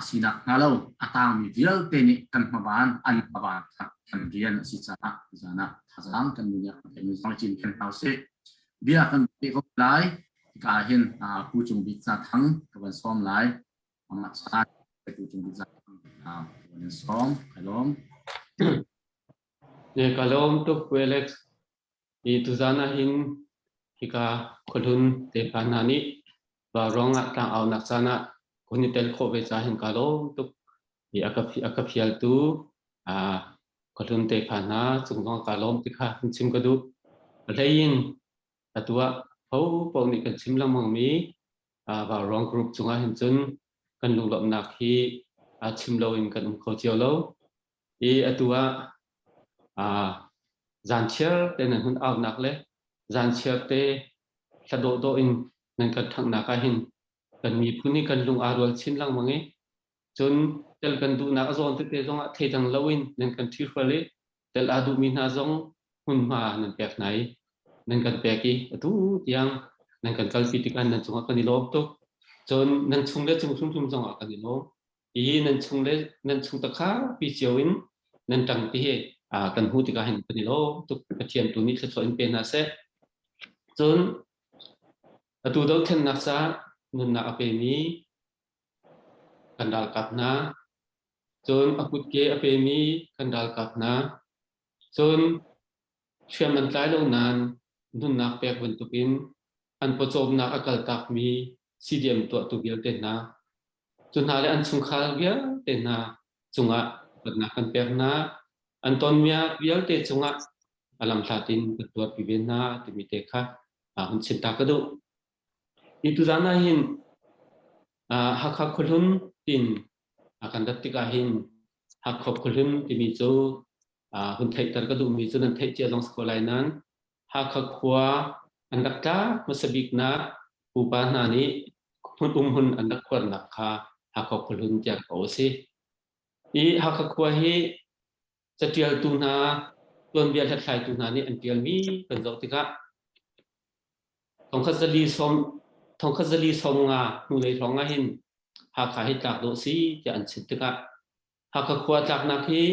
sinak hnga lo a tangmi vialte nih kan hmaban an hmaban kan rian a si caah zan ah thazaang kan nun kan zong cin kan hau sih bia kan pe ko lai ka hin Pu Cung Bik Za Thang ka van sawm lai amah caan Pu Cung Bik Za Thang ka van sawm ka lawm. Ne ka lawm tuk Pu Alex. Hi tuzan ah hin hika khuahlun tefa hna nih vauruang ah tlangaunak caan ah kan i tel khawh ve caah hin kaa lawm tuk. Hi a ka fialtu khuahlun tefa hna cung zong kaa lawm ti kha hun chim ka duh. A hlei in atu ah hopaoh nih kan chim lengmang mi vauruang group cungah hin cun kan lunglawmhnak hi chim loin kan um kho cio lo. I atu ah zanchiar te nan hun aunak le zanchiar te hla dawhdawh in nan kan ṭhanghnak ah hin kan miphun hi kan lung aa rual chin lengmang i cun tel kan duhnak a zawn tete zong ah theidang loin nan kan ṭhihrual i tel aa duhmi hna zong hmunhma nan pek hna i nan kan pek i atu tiang nan kan kalpi tikah nan cungah kan i lawm tuk. Cun nan chung le cung hrimhrim zongah kan i lawm. Hihi nan chung le nan chung takha pi cio in nan ṭang ti hi kan hmuh tikah hin kan i lawm tuk. Pathian tu nih thluachuah in pe hna seh. Cun atu dohthlennak caah nunnak a pemi kan ralkap hna, cun a kutke a pemi kan ralkap hna, cun hriam an tlai lo nain nunnak pek bantukin an pawcawmnak a kaltakmi CDM tuahtu vialte hna, Cu hna le an chungkhar vialte hna cungah upatnak kan pek hna. An tonmiak vialte cungah a lamhlat in kan tuarpi ve hna timi te kha hun chim ta ka duh. Hi tuzan ah hin Hakha khuahlun tin a kan rat tikah hin Hakha khuahlun timi cu hun theihter ka duhmi cu nan theih cia zong si ko lai nain Hakha khua an rak tlak hmasa biknak pupa hna nih hmun umhmun an rak khuarnak kha Hakha khuahlun tiah kawh a si. Hi Hakha khua hi catialtu hna, tuanbia hlathlaitu hna nih an tialmi kan zoh tikah 1495 hnulei hrawng ah hin Hakha hi tlak dawh si tiah an chim tikah Hakha khua tlaknak hi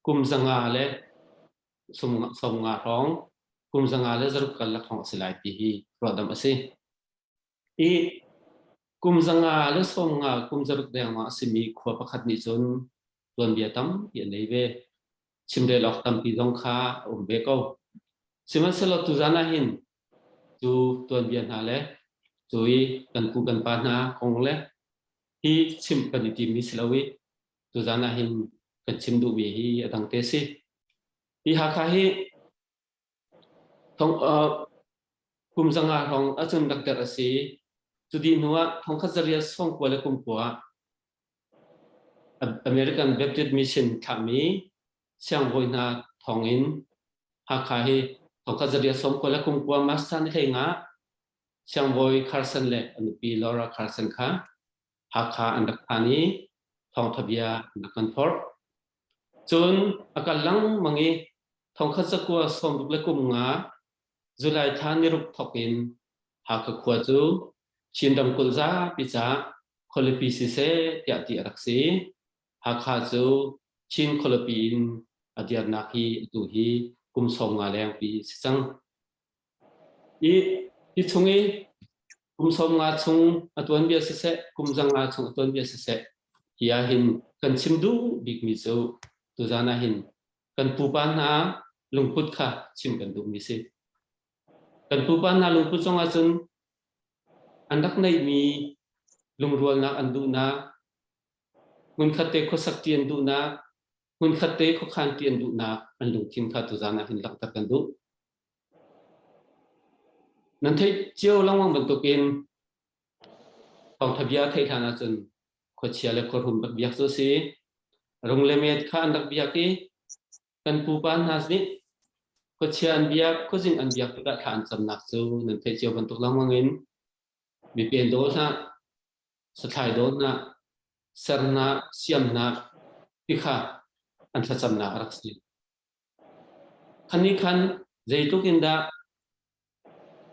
kum 500 le 50 hrawng kum 506 karlak hrawng a si lai ti hi ruahdamh a si. I kum 550 kum 6 dengmang a simi khua pakhat nih cun tuanbia tampi a nei ve. Chimrel awk tampi zong kha a um ve ko. Sihmanhsehlaw tuzan ah hin cu tuanbia hna le cu i kan pu kan pa hna kong le hi chimh kan i timmi si lo i tuzan ah hin kan chim duhmi hi a dang te si. Hi Hakha hi thong, uh, kum 500 hrawng ahcun rak derh a si. Cu dih hnu ah 1969 American Baptist Mission thlahmi siangbawi hna thawngin Hakha hi 1999 March thla ni 15 siangbawi Carson le a nupi Laura Carson kha Hakha an rak phan i thawngtha bia an rak kan phorh. Cun a kal lengmang i 1965 July thla niruk thawk in Hakha khua cu Chin ramkulh zapi caah khualipi siseh tiah ti a rak si. Hakha cu Chin khualipi in a dirnak hi atu hi kum 50 lengpi si cang. I Hi chung i kum 50 chung a tuanbia siseh, kum 500 chung a tuanbia siseh, hi ah hin kan chim duh bikmi cu tuzan ah hin kan pupa hna lungput kha chim kan duhmi si. Kan pupa hna lungput zong ahcun an rak neihmi lungrualnak an duhnak, hmunkhat te khuasak ṭi an duhnak, hmunkhat te khuakhan ṭi an duhnak an lungthin kha tuzan ah hin langhter kan duh. Nan theih cio lengmang bantukin thawngṭha bia theih hlan ahcun khuachia le khuahrum rak biak cu a si. Rung le met kha an rak biak i kan pupa hna nih khuachia an biak, khuazing an biak tikah thla an camnak cu nan theih cio bantuk lengmang in mipen daw hlah, sathlai daw hlah, sernak, siamnak ti kha an thlacamnak a rak si. Khan nih khan zeitluk in dah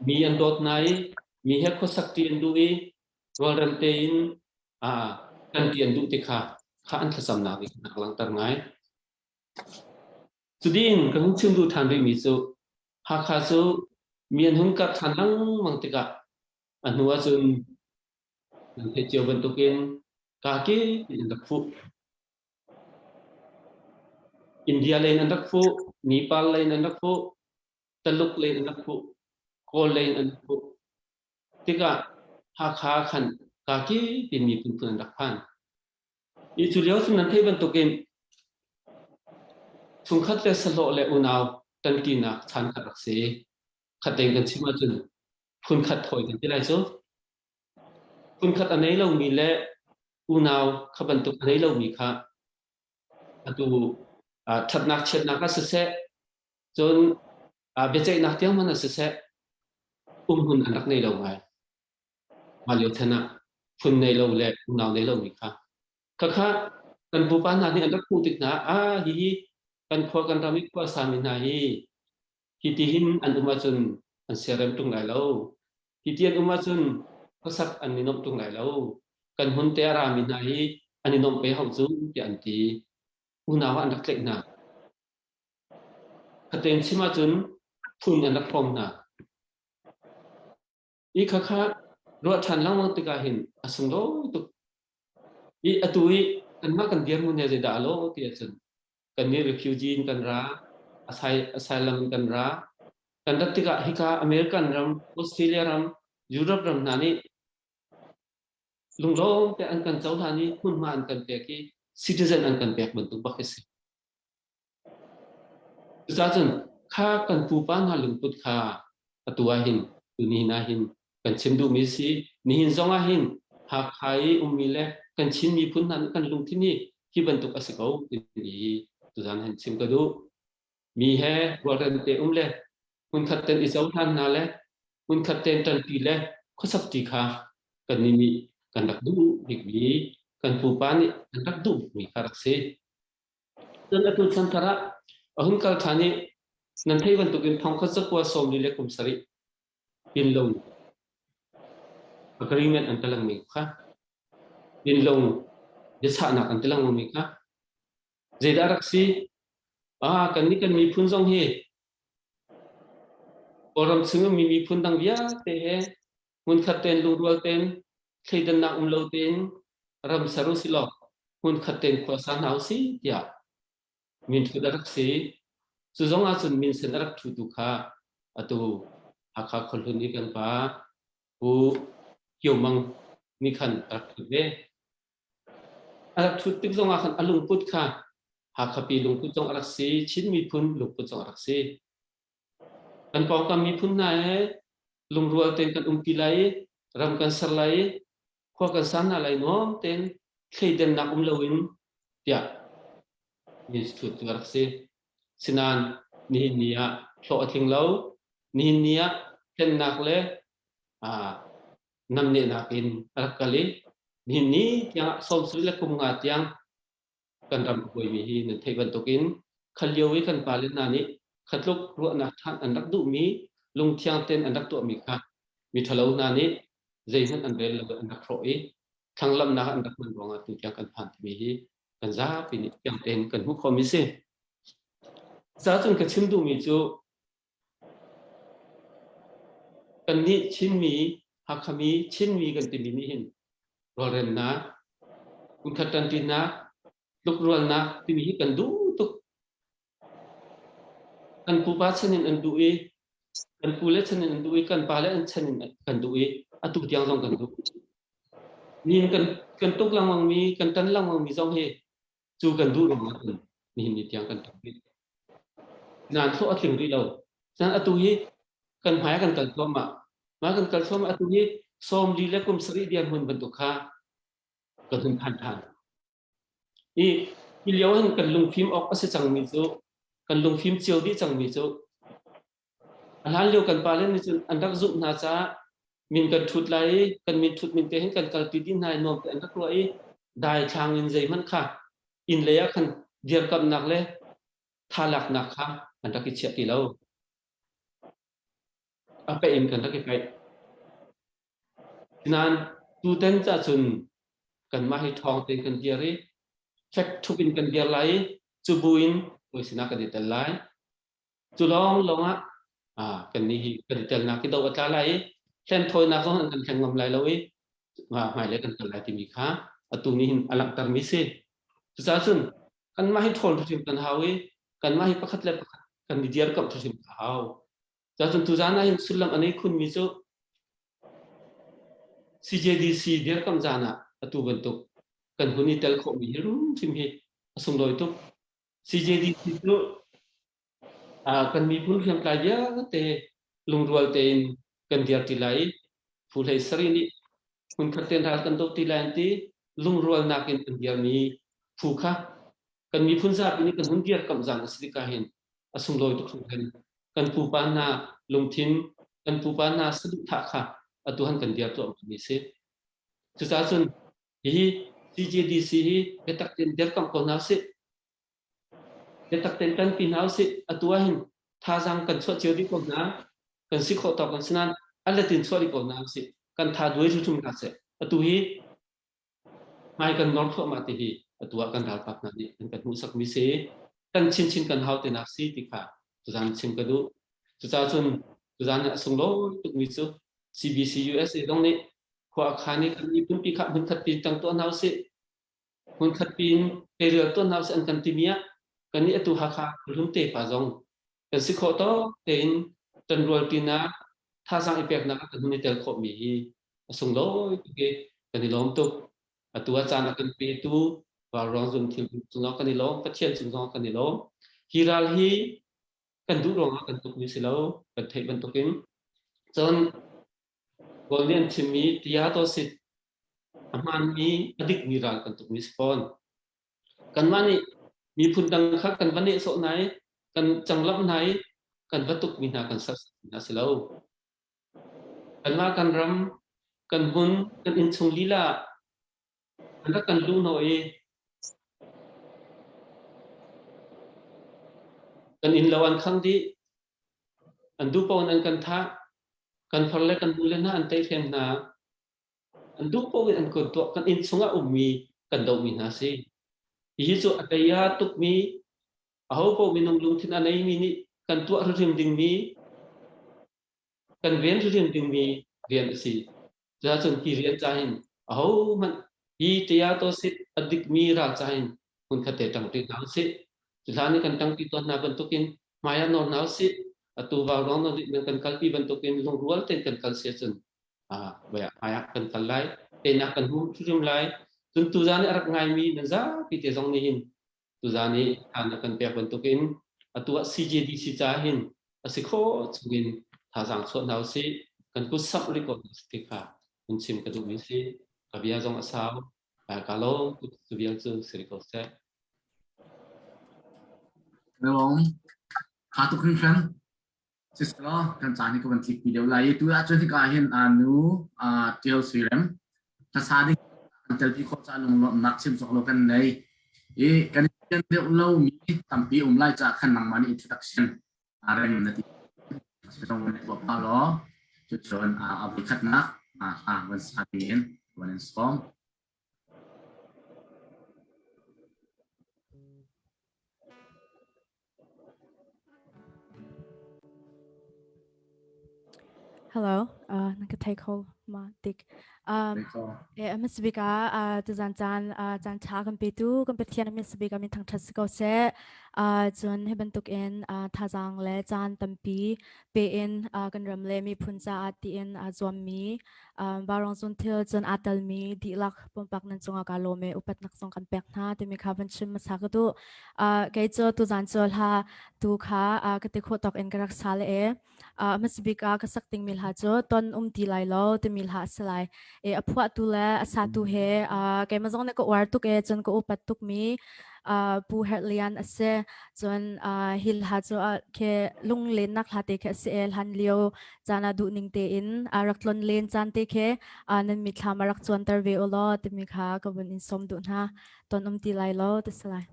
mi an dawt hna i mi he khuasak ṭi an duh i rualrem tein kan ṭi an duh ti kha kha an thlacamnak nih khan a langhter ngai. Cudin ka hun chim duh ṭhan rihmi cu Hakha cu mi an hun karh ṭhan lengmang tikah a hnu ahcun nan theih cio bantukin kaa kip in an rak fuh. India lei in an rak fuh, Nepal lei in an rak fuh, Taluk lei in an rak fuh, Kawl lei in an rak fuh. Tikah Hakha khan kaa kip in miphun phun an rak phan. I cu lio cu nan theih bantukin chungkhat le sahlawh le unau ṭanṭinak chan kha rak si. Khat tein kan chim ahcun phunkhat hawi kan ti lai cu. Phunkhat a nei lomi le unau kha bantuk a nei lomi kha atu ṭhatnak chiatnak ah siseh, cun biaceihnak tiang hmanh ah siseh, umhmun an rak nei lo ngai. Mah lio chan ah phun nei lo le unau nei lomi kha. Khakha kan pupa hna nih an rak hmuh tik hna ah hihi kan khua kan ram i khua sami hna hi hi ti hin an um ahcun an siarem ṭung lai lo. Hi ti an um ahcun khuasak an i nuamh ṭung lai lo. Kan hmun te a rami hna hi an i nuamh pe hau cu tiah an ti. Unau ah an rak tlaih hna. Khatein chim ahcun phun an rak hrawm hna. I khakha ruah ṭhan lengmang tikah hin a sunglawi tuk. I atu i kanmah kan dirhmun he zeidah a lawh ti ahcun kannih refugee in kan ra, asylum in kan ra. Kan rat tikah hika American ram, Australia ram, Europe ram hna nih lunglawm te an kan cohlan i hmunhma an kan pek i citizen an kan pek bantuk bak hi si. Cucaah cun kha kan pupa hna lungput kha atu ah hin tuni ah hin kan chim duhmi si. Nihin zong ah hin Hakha i ummi le kan Chin miphun hna nih kan lungthin hi hi bantuk a si ko timi tuzan hin chim ka duh. Mi he rualrem te um le hmunkhat ten i cohlan hna le hmunkhat ten ṭanpi le khuasak ṭi kha kannih nih kan rak duh bikmi kan pupa nih an rak duh bikmi kha rak si. Cun atu chanthar ah a hun kal ṭhan i nan theih bantukin thongkhat zakua sawmli le kum sarih Pinlung agreement an ti lengmi kha Pinlung biachahnak an ti lengmangmi kha zeidah rak si? Ah, kannih kan miphun zong hi Kawlram chung ummi miphun dang vialte he hmunkhat tein lungrual tein thleidannak um lo tein ram ser u silaw hmunkhat tein khua sa hna u si tiah minthut a rak si. Cu zong ahcun minsen a rak thutu kha atu Hakha khuahlun i kan pa Pu Kio Mang nih khan a rak thut ve. A rak thut tik zong ah khan a lungput kha Hakha pi lungput zong a rak si, Chin miphun lungput zong a rak si. Kan pawngkam miphun hna he lungrual tein kan umpi lai i ram kan ser lai i khua kan sa hna lai nuam tein thleidannak um loin tiah institute cu a rak si. Sinain nihin ni ah hlawh a tling lo. Nihin ni ah hlennak le namnehnak in a rak kal i nihin ni tiang 70 le kum nga tiang kan ram a buaimi hi nan theih bantukin kha lio i kan pale hna nih khatluk ruahnak ṭhan an rak duhmi lungthiang tein an rak tuahmi kha mi ṭhalo hna nih zeihmanh an rel lo an rak hrawh i thlanglamnak an rak hman ruangah tu tiang kan phan timi hi kan zapi nih fiang tein kan hmuh khawhmi si. Ca cun ka chim duhmi cu. Kannih Chinmi, Hakhami, Chinmi kan timi nih hin rualremnak, hmunkhat ṭanṭinak, tlukrualnak timi hi kan duh tuk. Kan pupa chan in an duh i kan pule chan in an duh i kan pale an chan in kan duh i atu tiang zong kan duh. Nihin kan kan tuk lengmang mi, kan tan lengmang mi zong hi cu kan duh ruangah cun nihin ni tiang kan tuk rih. Nain hlawh a tling rih lo. Cun atu hi kan hmai kan kal thluahmah. Mah kan kal thluahmah atu hi 40 le kum sarih dirhmun bantuk kha kan hun phan ṭhan. I hi lio hin kan lungfim awk a si cangmi cu kan lungfim cio dih cangmi cu a hlan lio kan pale nih cun an rak zumh hna caah min kan ṭhut lai i kan min ṭhut min te hin kan kalpi dih hna i nuam te an rak ruah i daithlang in zeihmanh kha inn lei ah khan dirkamhnak le tha laknak kha an rak i chiah ti lo. A peih in kan rak i peih. Nain tutan ca cun kanmah hi ṭhawng tein kan dir i fek ṭhup in kan dir lai i cu bu in hawi sinah kan i tel lai. Cu lawng lawng ah kannih hi kan i telnak hi do a tla lai i hlenthawinak zong an kan hleng ngam lai lo i hmailei kan kal lai timi kha atu nih hin a langhtermi si. Cucaah cun kanmah hi ṭhawn hrimhrim kan hau i kanmah hi pakhat le pakhat kan i dirkamh hrimhrim a hau. Cucun tuzaan ah hin sullam a nei khunmi cu CJDC dirkamh zaan ah atu bantuk kan hun i tel khawhmi hi hrimhrim hi a sunglawi tuk. CJDC cu kan miphun hriamtlai vialte lungrual tein kan dir ti lai i phu hlei sarih nih hmunkhat tein ral kan doh ti lai an ti lungrualnak in an dirmi phu kha kan miphun zapi nih kan hun dirkamh zaan a si tikah hin a sunglawi tuk hringhran. Kan pupa hna lungthin, kan pupa hna saduhthah kha atu han kan dir tuahmi a si. Cucaah cun hihi CJDC hi biatak tein dirkamh ko hna usih. Biatak tein ṭanpi hna usih. Atu ah hin thazaang kan chuah cio dih ko hna. Kan si khawh tawk kan si nain a let in chuah dih ko hna usih. Kan tha duai hrimhrim hna seh. Atu hi Hmai kan nor thluahmah ti hi atu ah kan ralkap hna nih an kan hmuhsakmi si. Kan chinchin kan hau tinak si ti kha tuzaan chim ka duh. Cucaah cun tuzaan ah a sunglawi tukmi cu CBC USA zong nih khua a khan i kan miphun pi kha hmunkhat pi tang tuah hna usih. Hmunkhat pi in teirial tuah hna usih an kan timi ah kannih atu Hakha hlum tefa zong kan si khawh tawk tein ṭanrual ṭinak thazaang i peknak ah kan hun i tel khawhmi hi a sunglawi tuk i kan i lawm tuk. Atu ah caan a kan petu Vauruang zum thil cungah kan i lawm, Pathian cung zongah kan i lawm. Hi ral hi kan duh ruangah kan tukmi si lo, kan theih bantukin. Cun Kawl nih an chimmi tiatosit a hmaanmi, a dikmi ral kan tukmi si fawn. Kanmah nih miphun dang kha kan va nehsawh hna i kan canglamh hna i kan va tukmi hna kan sersiam hna si lo. Kanmah kan ram, kan hmun, kan innchung lila ah an rak kan luhhnawh i kan innlo an khangh dih. An duh paoh in an kan thah. Kan far le kan nule hna an teihrem hna. An duh paoh in an kan tuah. Kan inn chungah ummi kan dohmi hna si. Hihi cu a tei a tukmi, aho paoh minung lungthin a neimi nih kan tuah hrimhrim dingmi, kan ven hrimhrim dingmi rian a si. Cuahcun hi rian ca hin ahohmanh hi ṭiatosit a dikmi ral ca hin hmunkhat te ṭangṭi hna usih. Cu hlan i kan ṭangṭi tawn hna bantukin hmai ah nawl hna usih. Atu vauruang nawl nan kan kalpi bantukin lungrual tein kan kal si ahcun hmai ah kan kal lai. Teinak kan hmu hrimhrim lai. Cun tuzaan i a rak ngaimi nan zapi te zong nih hin Tuzaan i than a kan pek bantukin atu ah CJDC ca hin a si khawh chungin thazaang chuah hna usih kan kut samh rih ko hna ti kha hun chim ka duhmi si ka bia zong a sau ka lawm cu vial cu si rih ko seh. Lawm tha tuk hringhran Siselaw kan caan hi ka van tlik pi deuh lai i tu ahcun hika ah hin nu Tial Suirem hlasa ding kan telpi khawh caah lunglawmhnak chim cawk lo kan nei i kan i deuh lo mi tampi um lai caah khan nangmah nih introduction rem na ti zong van tuah pah law cucun a voikhatnak a van sa ding in van in sawm. Hello, na ka thei kho ma tik. Hmasabik ah tuzan caan caan ṭha kan petu kan Pathian hmasabik ah min thangṭhat si ko seh. Cun hi bantuk in thazaang le caan tampi pe in kan ram le miphun caah tiin aa zuammi Vaurawng Zun thil cun aa telmi dihlak pumpak nan cungah kaa lawm i upatnak zong kan pek hna timi kha van chim hmasa ka duh. Kei cu tuzan cu hla tu kha ka ti khawh tawk in ka rak sa le e. Hmasabik ah ka sak dingmi hla cu Ton Um Ti Lai Lo timi hla a si lai. E, a phuahtu le a satu he keimah zong nih ka uar tuk e cun ka upat tukmi Pu Herh Lian a si. Cun hi hla cu khi lunglennak hla te khi a si e hlan lio caan ah duhning tein a rak tlon len caan te khi nan mitthlam a rak cuanter ve u law timi kha ka vun in sawm duh hna. Ton um ti lai lo ti si lai.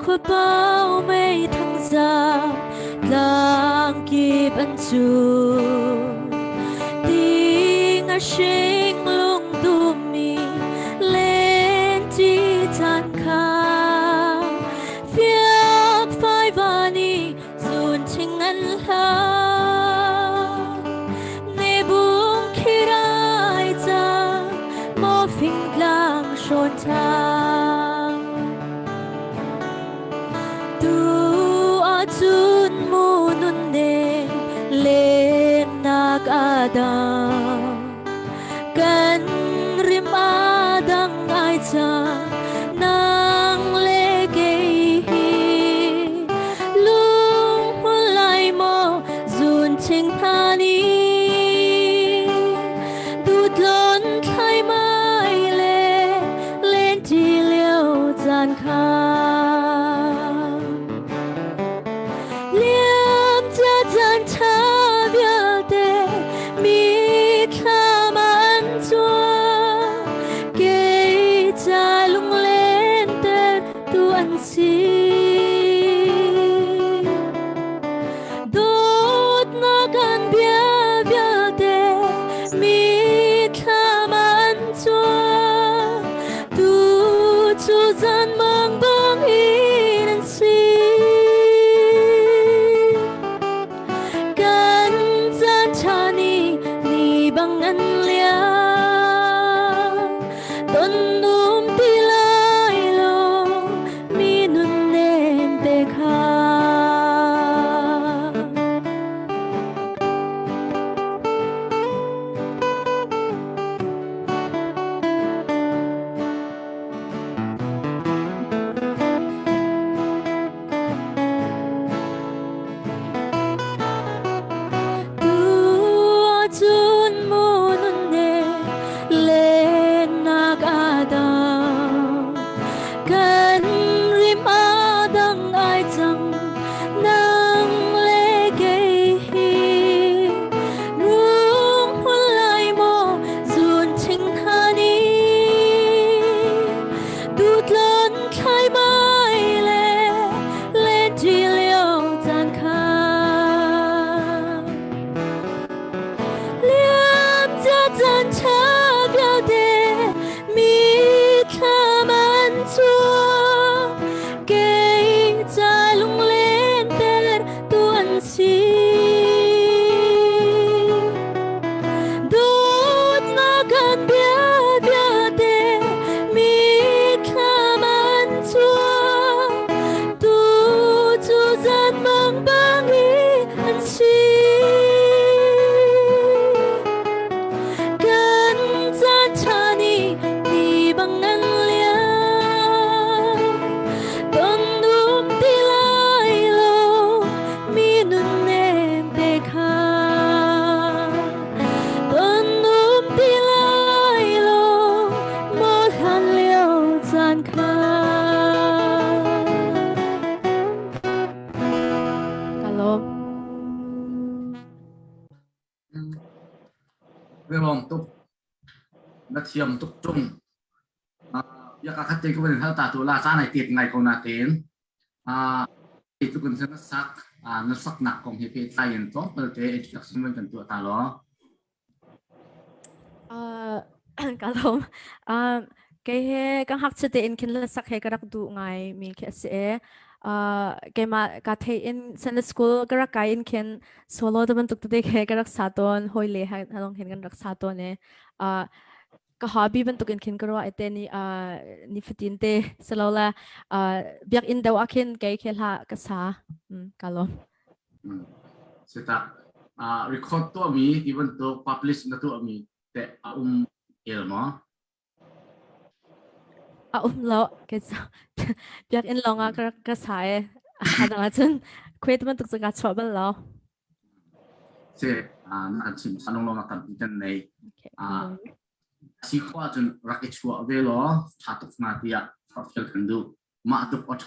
Khuapau mei thangzang tlang kip an cu ting a hring lungdummi len ti caan kha fiak fai vani zun thing an hla ne bung khirai cang maw fing tlang hrawn thang Tu ahcun mu nun ne lennak adang kan rim adang ai cang nang le kei hi lung lai maw zun ching hna ni dutlon thlai mai le len ti lio caan kha liam cia caan ṭha vialte mi thlam an cuang kei ca lunglen ter tu an si dawtnak an bia vialte mi thlam an cuang tu cu zan mang bang in an si kan caan ṭha ni ni bang an liam ton um ti lai lo mi nun nem te kha. Tu ahcun mu nun ne lennak adang kan rim adang ai cang nang le kei hi rung hmun lai maw zun thing hna ni tutlon thlai mai le len ti lio caan kha liam cia caan ṭha vialte mi thlam an chuak kei ca lunglen ter tu an si dawtnak kan bia vialte mi thlam an chuak tu cu zan mang bang i an si kan caan ṭha ni ni bang an liam ton um ti lai lo mi nun nem te kha ton um ti lai lo maw hlan lio caan kha. Ka lawm. Lawm tuk. Na thiam tuk tung. Ya ka khat te ko ban hal ta tu la caan ai tet ngai ko na ten. Tluk in na sak na saknak kong he pehtlai in tlawmpal te introduction van kan tuah ta law. Ka lawm. Kei he ka ngakchia tein khin la sak he ka rak duh ngai mi khi a si e. Keimah ka thei in Sunday school ka rak kai in khin solo te bantuk tete he ka rak sa tawn hoi le halong hin kan rak sa tawn e. Ka hobby bantuk in khin ka ruah ete ni ni fatin te salola biakinn deuh ah khin kei khi hla ka sa ka lawm. Sita record tuahmi ti bantuk publish na tuahmi te a um el maw? A um lo ke biakinn lawng ah ka ka sa e adang ahcun khuai bantuk cu ka chuah bal lo. Si na kan chim sanong lawng tampi kan nei. Si khua cun rak i chuah ve law tha tuk na tiah forhfial kan duh. Mah tuk aw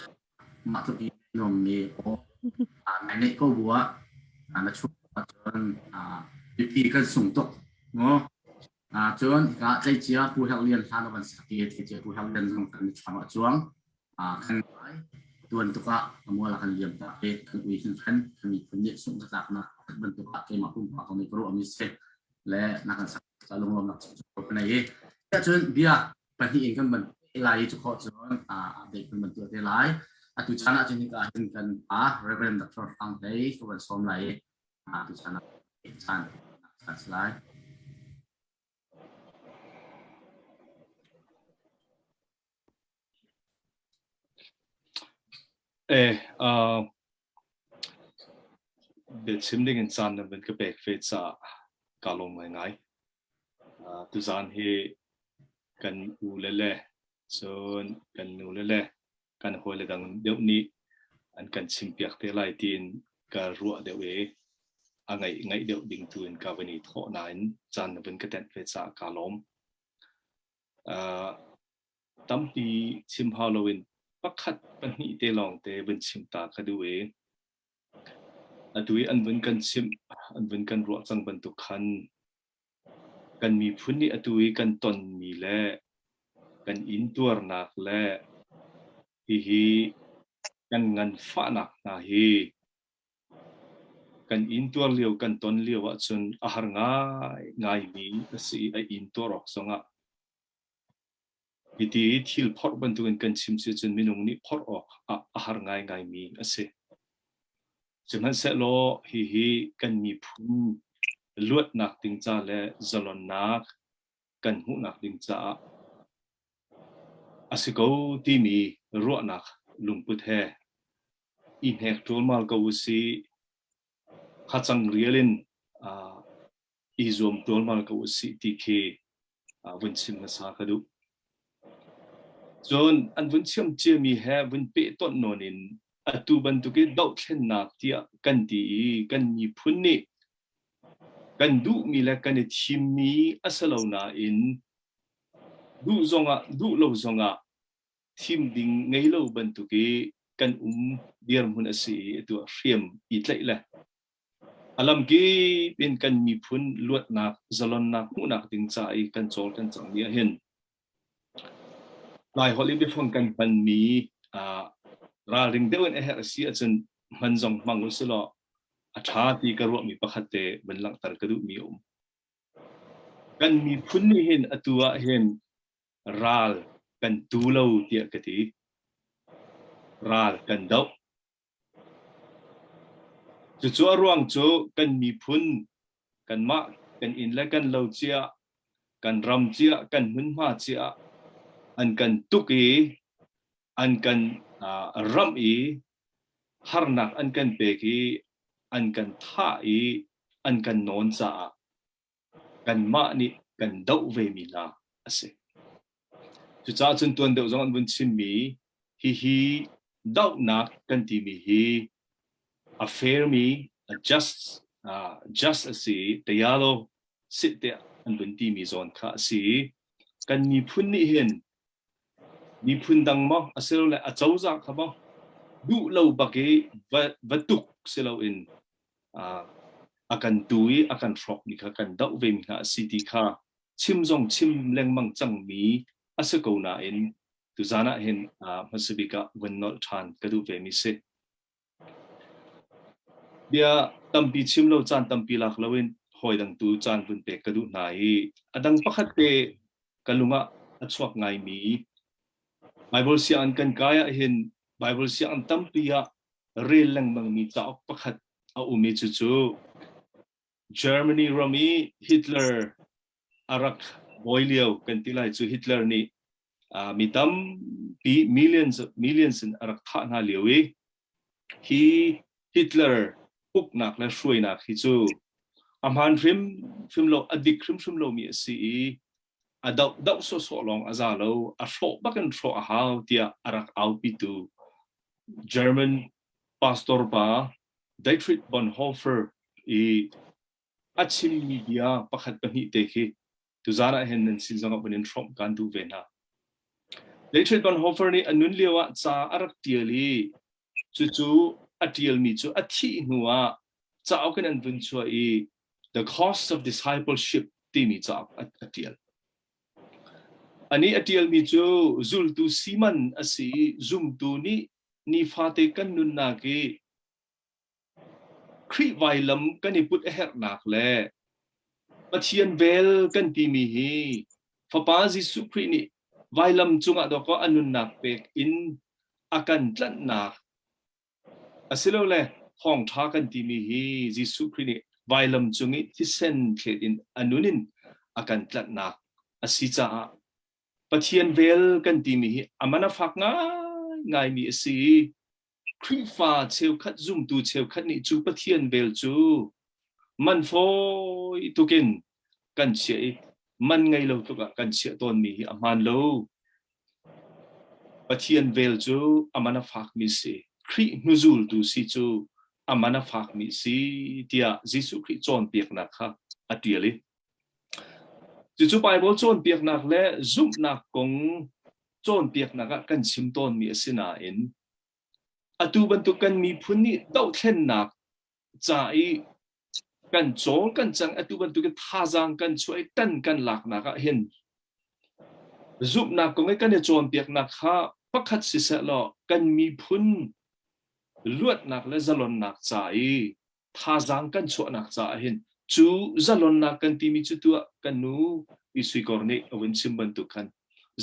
mah tluk i nuammi aw nai neih ko bu ah na chuah ahcun mipi kan sung tuk mu. Cun hika tleicia Pu Herh Lian hla na van sak i tleicia Pu Herh Lian zong kan mitthlam ah cuang. Kan ngai tuan tuk ah a mual a kan liam tak i kan ui hringhran kan miphun nih sungh zatlaknak bantuk ah keimah pumpak zong nih ka ruahmi si le na kan sak ca lunglawmnak cu ka nei i cun bia pahnih in kan van lai i cu khawh cun update kan van tuah te lai atu chan ah cun hika hin kan pa Reverend Dr. Hrang Hlei ka van sawm lai i atu chan ah chan chan si lai. Eh, uh, biachim ding in caan na van ka pek ve caah kaa lawm ngaingai. Uh, tuzaan hi kan u le le cun kan nu le le kan hawile dang deuh nih an kan chimpiak te lai tiin ka ruah deuh i a ngaih ngaih deuh ding tu in ka van i thawh nain caan na van ka tenh ve caah kaa lawm. Uh, tampi chim hau loin pakhat pahnih te lawng te vun chim ta ka duh i atu i an vun kan chimh an vun kan ruah cang bantuk khan kan miphun nih atu i kan tonmi le kan intuarnak le hihi kan nganfahnak hna hi kan intuar lio kan ton lio ahcun a har ngai ngaimi a si i a intuar awk zongah Hiti thil phorh bantukin kan chim si cun minung nih phorh awk ah a har ngaingaimi a si. Sihmanhsehlaw hihi kan miphun luatnak ding ca le zalonnak kan hmuhnak ding caah a si ko timi ruahnak lungput he i hnek ṭulmal ko u sih. Hacang rial in i zuam ṭualmal ko u sih ti khi vun chim hmasa ka duh. Cun an vun chim ciami he vun pehtonh nawn in atu bantuk i dohthlennak tiah kan ti i kan miphun nih kan duhmi le kan i thimmi a si lo nain duh zongah duh lo zongah thim ding ngei lo bantuk i kan um dirhmun a si i atu ah hriam i tlaih le A lamkip in kan miphun luatnak, zalonnak hmuhnak ding ca i kan cawl kan cangmi ahhin Laiholh i biafang kan hmanmi ralring deuh in a herh a si ahcun hman zong hmang u silaw a ṭha ti ka ruahmi pakhat te vun langhter ka duhmi a um. Kan miphun nih hin atu ah hin ral kan tu lo tiah ka ti. Ral kan doh. Cucu a ruang cu kan miphun, kanmah kan inn le kan lo cia, kan ram cia, kan hmunhma cia an kan tuk i an kan ramh i harnak an kan pek i an kan thah i an kan nawn caah kanmah nih kan doh vemi hna a si. Cucaah cun tuan deuh zong an vun chimmi hihi dohnak kan timi hi a fairmi, a just, uh, just a si i tayalo sit tiah an vun timi zawn kha a si i kan miphun nih hin miphun dang maw asilole a cozah kha maw duh lo bak i va, va tuk si loin a kan tu i a kan hrawkmi kha kan doh vemi hna a si ti kha chim zong chim lengmang cangmi a si ko nain tuzan ah hin hmasa bik ah vun nolh ṭhan ka duh vemi si. Bia tampi chim lo caan tampi lak loin hawi dang tu caan vun pek ka duh hna i a dang pakhat te ka lung ah a chuak ngaimi Bible sianginn kan kai ah hin Bible sianginn tampi ah rel lengmangmi cauk pakhat a um i cucu Germany ram i Hitler a rak bawi lio kan ti lai cu Hitler nih mi tampi millions millions in a rak thah hna lio i hi Hitler uknak le hruainak hi cu a hmaan hrimhrim lo a dik hrimhrim lomi a si i a doh doh sawhsawh lawng a za lo a hrawh bakin hrawh a hau tiah a rak aupitu German pastor pa Dietrich Bonhoeffer i a chimmi bia pakhat pahnih te khi tuzan ah hin nan sin zongah vun in hrawmh kaan duh ve hna. Dietrich Bonhoeffer nih a nun lio ah ca a rak tial i cucu a tialmi cu a thih hnu ah cauk in an vun chuah i The Cost of Discipleship timi cauk a, a tial. Ani a tialmi cu zultu siman a si i zumtu nih nifate kan nunnak i Khrih vailam kan i put a herhnak le Pathian vel kan timi hi Fapa Jesuh Khrih nih vailam cungah dawkaw a nunnak pek in a kan tlanhnak asilole thawngṭha kan timi hi Jesuh Khrih nih vailam cung i thisen thlet in a nun in a kan tlanhnak a si caah Pathian vel kan timi hi a man a fak ngaingaimi a si i Khrihfa cheukhat zumtu cheukhat nih cu Pathian vel cu man fawi tukin kan chiah i man ngei lo tluk ah kan chiah tawnmi hi a hmaan lo. Pathian vel cu a man a fakmi si. Khrih hnuzultu si cu a man a fakmi si tiah Jesuh Khrih cawnpiaknak kha a ṭial i cucu Baibal cawnpiaknak le zumhnak kong cawnpiaknak ah kan chim tawnmi a si nain atu bantuk kan miphun nih dohthlennak ca i kan cawl kan cang atu bantuk in thazaang kan chuah i tan kan laknak ah hin zumhnak kong i kan i cawnpiaknak kha pakhat siseh law kan miphun luatnak le zalonnak ca i thazaang kan chuahnak caah hin cu zalonnak kan timi cu tuah kan nu Pi Sui Kor nih a vun chim bantuk khan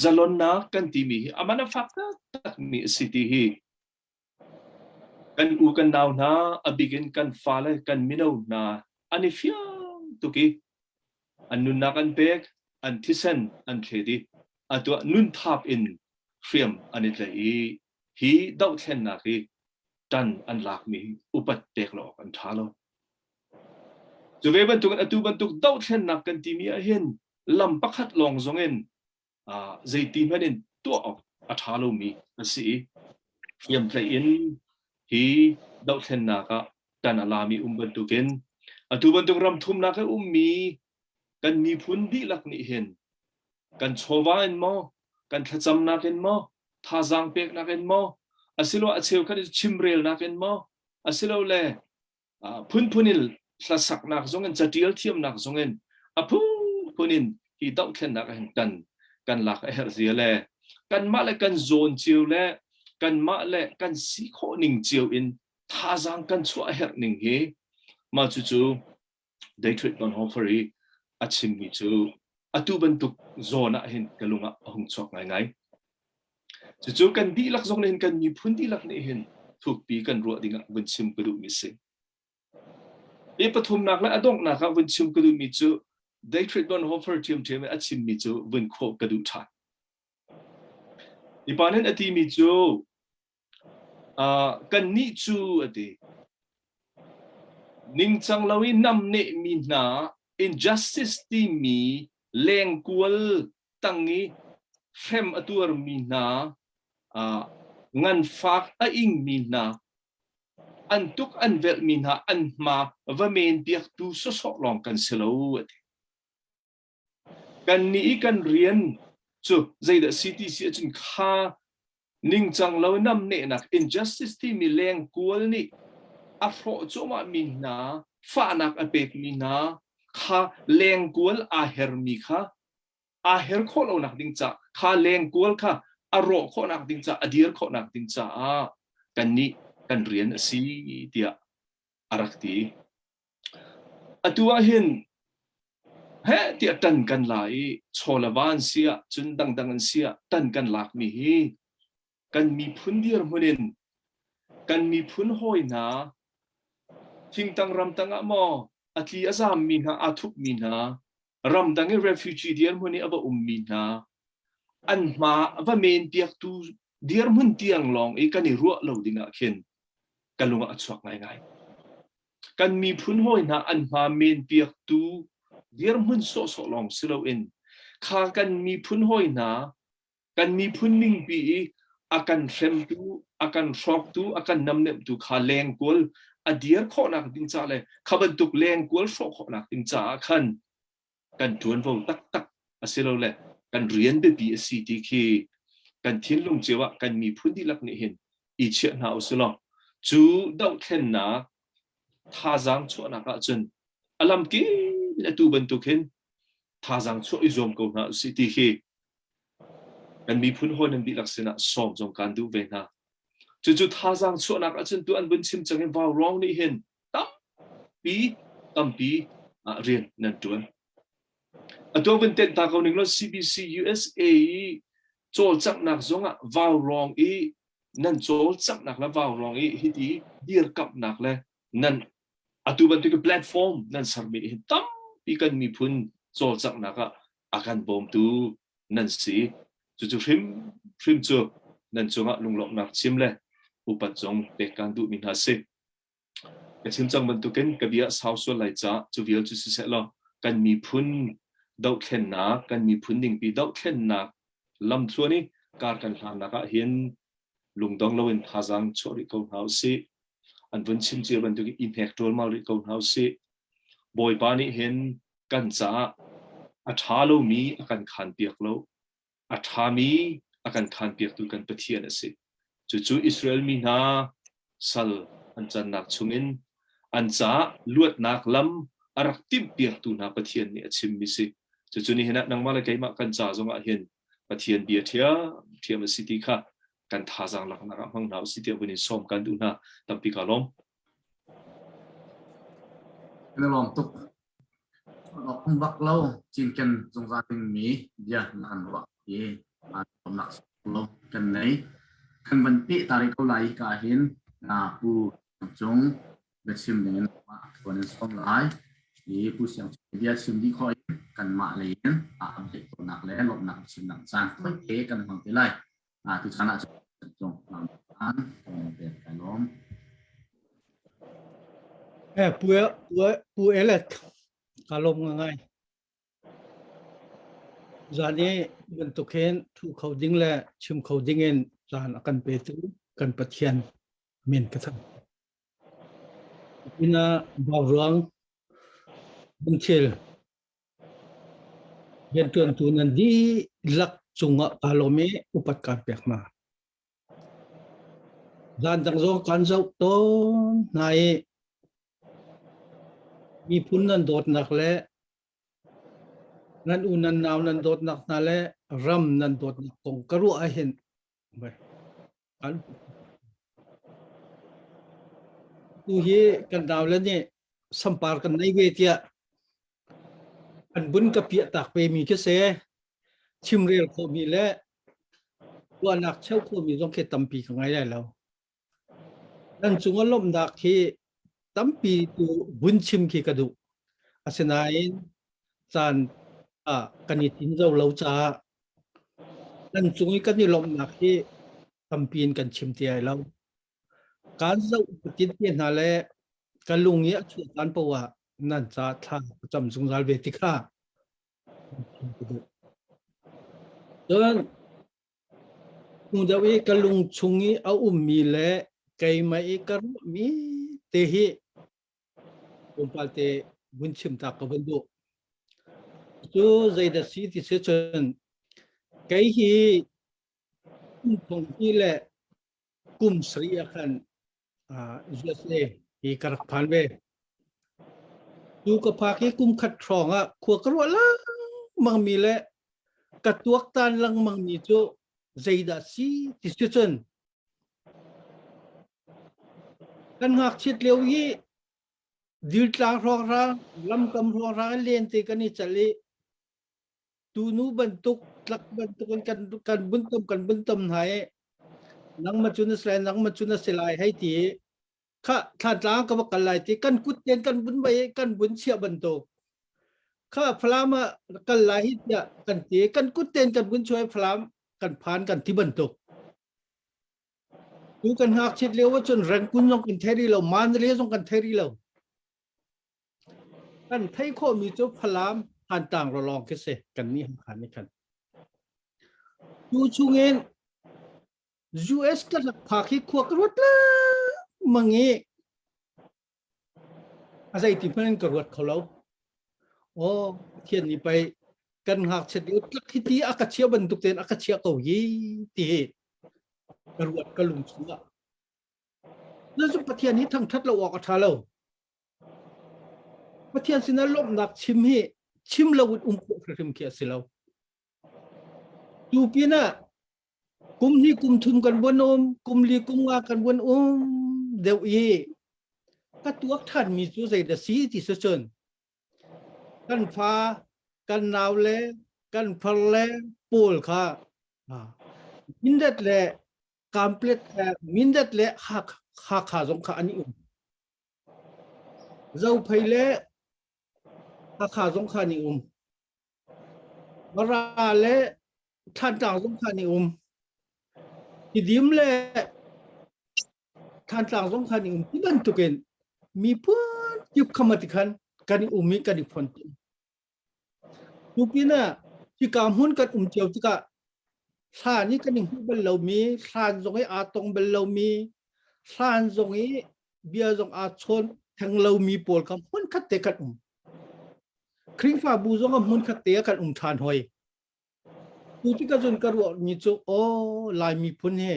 zalonnak kan timi hi a man a fak taktakmi a si ti hi kan u kan nau hna a bik in kan fale kan mino hna an i fiang tuk i an nunnak an pek an thisen an thlet i atuah nun thap in hriam an i tlaih i hi dohthlennak hi ṭan an lakmi upat pek lo awk an ṭha lo. Cu ve bantukin atu bantuk dohthlennak kan timi ah hin lam pakhat lawng zongin zeiti hmanh in tuah awk a ṭha lomi a si i hriamtlaih in hi dohthlennak ah ṭan a lami um bantukin atu bantuk ram thumnak i ummi kan miphun dihlak nih hin kan chawva in maw kan thlacamnak in maw thazaang peknak in maw asiloah a cheukhat chimrelnak in maw asilole phunphun in hlasaknak zong in catial thiamnak zong in a phunphun in hi dohthlennak ah hin kan kan lak a herh zia le kanmah le kan zawn cio le kanmah le kan si khawh ning cio in thazaang kan chuah a herh ning hi mah cucu Dietrich Bonhoeffer i a chimmi cu atu bantuk zawn ah hin ka lung ah a hung chuak ngaingai. Cucu kan dihlak zong nih hin kan miphun dihlak nih hin thukpi kan ruah ding ah vun chim ka duhmi si. Hi pathumnak le a donghnak ah vun chim ka duhmi cu Dietrich Bonhoeffer ṭhiamṭhiam i a chimmi cu vun khawh ka duh ṭhan. Hi pa nih a timi cu Kannih cu a ti. Ningcang lo i namnehmi hna injustice timi lengkual tang i hrem a tuarmi hna, nganfak a ingmi hna, an tuk an velhmi hna an hma va men piaktu sawsawh lawng kan si lo a ti. Kannih i kan rian cu zeidah si ti si ahcun kha ningcang lo namnehnak injustice timi lengkual nih a hrawh cuahmahmi hna fahnak a pekmi hna kha lengkual aa hermi kha aa her khawh lonak ding ca kha lengkual kha a rawh khawhnak ding ca a dir khawhnak ding caah kannih kan rian a si tiah. a rak ti. Atu ah hin heh tiah ṭan kan la i chaw le va an si ah cun dangdang an si ah ṭan kan lakmi hi kan miphun dirhmun in kan miphun hawi hna thingtang ramtang ah maw a tli a zaammi hna aa thupmi hna ramdang i refugee dirhmun i a va ummi hna an hma va men piaktu dirhmun tiang lawng i kan i ruah lo ding ah khin ka lung ah a chuak ngaingai. Kan miphun hawi hna an hma men piaktu dirhmun sawhsawh lawng si loin kha kan miphun hawi hna kan miphun ningpi i a kan hremtu, a kan hrawktu, a kan namnemtu kha lengkual a dir khawhnak ding ca le kha bantuk lengkual hrawh khawhnak ding caah khan kan ṭuanvo taktak asilole kan rian biapi a si ti khi kan thinlung cio ah kan miphun dihlak nih hin i chiah hna usilaw cu dohthlennak thazaang chuahnak ahcun a lamkip in atu bantuk hin thazaang chuah i zuam ko hna usih ti khi kan miphun hawi nan dihlak sinah sawm zong kaan duh ve hna. Cucu thazaang chuahnak ahcun tu an vun chim cang i vaurawng nih hin tampi tampi rian nan ṭuan. Atu vun tenh ta ko ning law CBC USA i cawlcanghnak zongah vaurawng i nan cawlcanghnak le vaurawng i hiti dirkamhnak le nan atu bantuk platform nan sermi nih hin tampi kan miphun cawlcanghnak ah a kan bawmtu nan si. Cucu hrimhrim cu nan cungah lunglawmhnak chim le upat zong pek kan duhmi hna si. Ka chim cang bantukin ka bia sau sual lai caah cu vial cu siseh law kan miphun dohthlennak, kan miphun ningpi dohthlennak lamthluan i kar kan hlannak ah hin lungdong loin thazaang chuah rih ko hna usih. An vun chim cia bantukin i hnek ṭualmal rih ko hna usih. Bawipa nih hin kan caah a ṭha lomi a kan khanpiak lo. A ṭhami a kan khanpiaktu kan Pathian a si. Cucu Israel mi hna sal an cannak chungin an caah luatnak lam a rak timhpiaktu hna Pathian nih a chimmi si. Cucu nihin ah nangmah le keimah kan ca zongah hin Pathian bia ṭhiamṭhiam a si ti kha kan thazaang laknak ah hmang hna usih tiah vun in sawm kan duh hna. Tampi kaa lawm. Kan i lawm tuk. Awk bak lo cinken zungzal dingmi bia na kan ruah i lawmnak lo kan nei. Kan van peh ta rih ko lai ka hin na pu Cung biachim dingin tuan in sawm lai. I Pu Siang Cung bia chim dih khawh in kanmah lei in a update khawhnak le lawmhnak chimnak caan tawite kan hmang te lai. Tu caan ah cung an pek kai lawm. Eh, pu pu Elek ka lawm ngai. Zan i bantuk hin thu kho ding le chim kho ding in caan a kan petu kan Pathian min ka thang. Ina bauruang thil riantuantu nan dihlak cungah kaa lawm i upat kaan pek hna. Zan dang zong kan zoh tawn hna i miphun nan dawtnak le nan u nan nau nan dawtnak hna le ram nan dawtnak kong ka ruah ahhin an tu hi kan nau le nih sampar kan nei ve tiah an bun ka piah tak ve mi khi si chimrel khawhmi le ruahnak cheu khawhmi zong khi tampi ka ngai lai lo. Nan cung a lawmhnak khi tampi tu vun chim khi ka duh. Asinain caan ah kan i tin zo lo caah nan cung i kan i lawmhnak hi tampi in kan chim ti ai lo. Kaan zoh tin te hna le ka lung i a chuah caan paoh ah nan ca thla ka cam zungzal ve ti kha Cun hnu deuh i ka lung chung i a ummi le keimah i ka ruahmi te hi tlawmpal te vun chim ta ka vun duh. Cu zeidah si ti si cun kei hi kum thong hi le kum sarih ah khan USA hi ka rak phan ve. Tu ka phak hi kum khat hrawng ah khua ka ruah lengmang mi le ka tuaktan lengmang mi cu zeidah si ti si cun kan ngakchiat lio i. Diltlang hrawnghrang, lamkam hrawnghrang in lente kan i celh i tunu bantuk tlak bantuk in kan kan buntom kan buntom hna i nangmah cu na si lai nangmah cu na si lai hei ti i kha thlantlang ka va kal lai ti kan kut ten kan bun bai kan bun chiah bantuk kha Falam ah kal lai hi tiah kan ti kan kut ten kan bun chuai Falam kan phan kan ti bantuk tu kan ngakchiat lio ahcun Rangoon zong kan thei rih lo Mandalay zong kan thei rih lo kan thei khawhmi cu Falam Thantlang rolong khi si kan nih khan ni khan tu chungin US ka rak phak hi khua ka ruat lengmang i a zeiti hmanh in ka ruat kho lo. Aw, Pathian nih pei kan ngakchiat lio tlak hi ti a ka chia bantuk tein a ka chia ko hi ti hi ka ruat ka lung chungah. Na cu Pathian hi thangṭhat lo awk a ṭha lo. Pathian sinah lawmhnak chim hi chim lo in um khawh hrimhrim khi a si lo. Tu pinah Kum hnih kum thum kan vun um, kum li kum nga kan vun um deuh i ka tuak ṭhanmi cu zeidah si ti si cun kan fa, kan nau le kan far le pawl kha Mindat le Kamplet le Mindat le Hakha zong kha an i um. Zophei le Hakha zong kha an i um. Mara le Thantlang zong kha an i um. Tidim le Thantlang zong kha an i um. Ti bantukin miphun kip khama ti khan kan i um i kan i phon. Tu pinah hika hmun kan um cio tikah hlan i kan i hmuh bal lomi, hlan zong i aa tong bal lomi, hlan zong i bia zong aa chawn theng lomi pawl kha hmun khat te kan um. Khrihfabu zong a hmun khat te ah kan um ṭhan hoi. Tu tikah cun ka ruahmi cu aw Lai miphun hi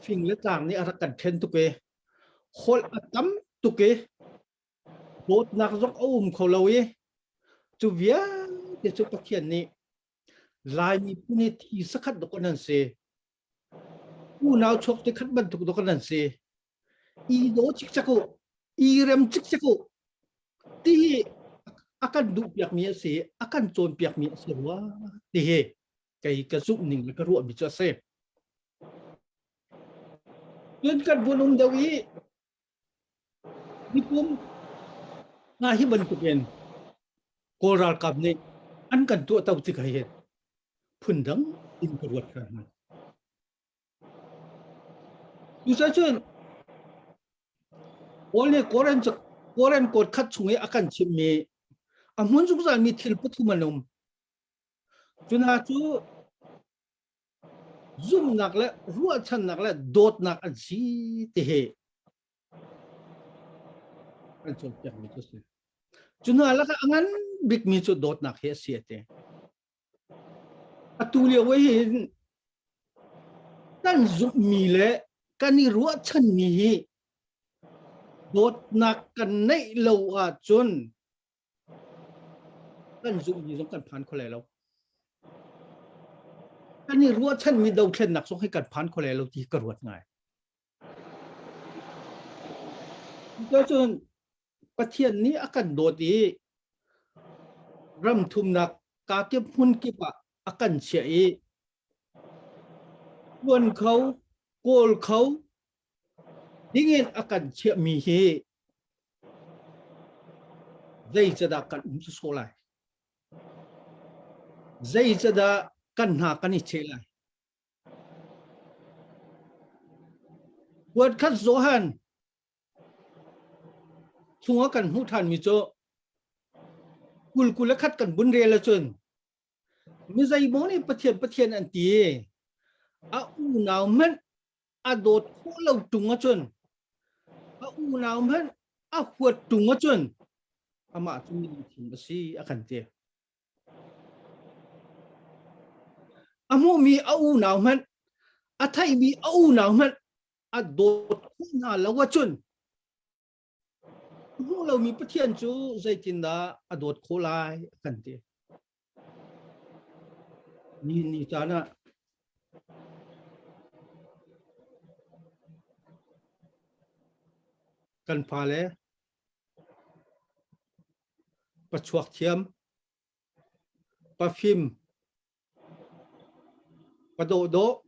fing le tlang nih a rak kan ṭhen tuk i holh a tam tuk i dawtnak zong a um kho lo i cu vialte cu Pathian nih Lai miphun hi thi sakhat dawk an si. Unau chuak te khat bantuk dawk an si. I daw cikcek u, i rem cikcek u ti hi a kan duhpiakmi a si, a kan cawnpiakmi a si rua ti hi kei ka zumh ning le ka ruahmi cu a si. Cun kan vun um deuh i Nikum nga hi bantukin Kawl ralkap nih an kan tuahto tik ah hin phundang in ka ruat ṭhan hna. Cucaah Kawl nih Kawlren Kawlren kawt khat chung i a kan chimhmi a hmun zungzalmi thil pathum an um. Cu hna cu zumhnak le ruahchannak le dawtnak an si ti hi kan cawnpiakmi cu a si. Cu hna lakah a ngan bikmi cu dawtnak hi a si a ti. Atu lio hin kan zumhmi le kan i ruahchanmi hi dawtnak kan neih lo ahcun kan zumhmi zong kan phan kho lai lo. Kan i ruahchanmi dothlennak zong hi kan phan kho lai lo ti ka ruat ngai. Cucun Pathian nih a kan dawt i ram thumnak kakip hmun kip ah a kan chiah i tuan kho, kawl kho dingin a kan chiahmi hi zeicadah kan um sawsawh lai? Zeicadah kan hna kan i cheh lai? Kuat khat Johan chungah kan hmuh ṭhanmi cu 20 le khat kan bun rel ahcun mi zeimaw nih Pathian Pathian an ti a unau hmanh a dawt khawh lo ṭung ahcun a unau hmanh a huat ṭung ahcun amah cu mi lungthin a si a kan ti. A hmuhmi a unau hmanh a theihmi a unau hmanh a dawt khawh hna lo ahcun hmuh lomi Pathian cu zeitindah a dawt khawh lai a kan ti. Ni ni caan ah kan fale. Pachuak thiam, pafim, padawhdawh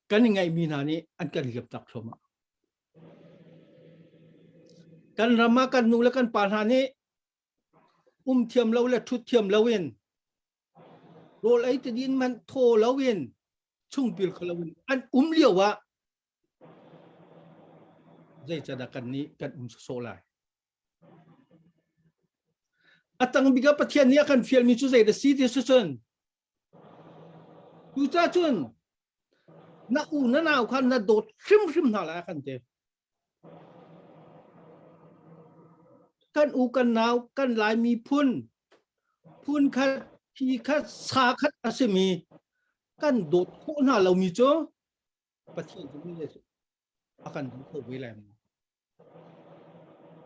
kan i ngaihmi hna nih an kan liam tak thluahmah. Kan ram ah kan nu le kan pa hna nih um thiam lo le ṭhut thiam lo in rawl ei ti din man thaw lo in chungpil kho lo in an um lio ah zeicadah kan nih kan um sawsawh lai? A tang bik ah Pathian nih a kan fialmi cu zei dah si ti si cun cucaah cun na u na nau kha na dawt hrimhrim hna lai a kan ti. Kan u kan nau kan Lai miphun phun khat thi khat sa khat a simi kan dawt khawh hna lomi cu Pathian cu a kan duh kho ve lai maw?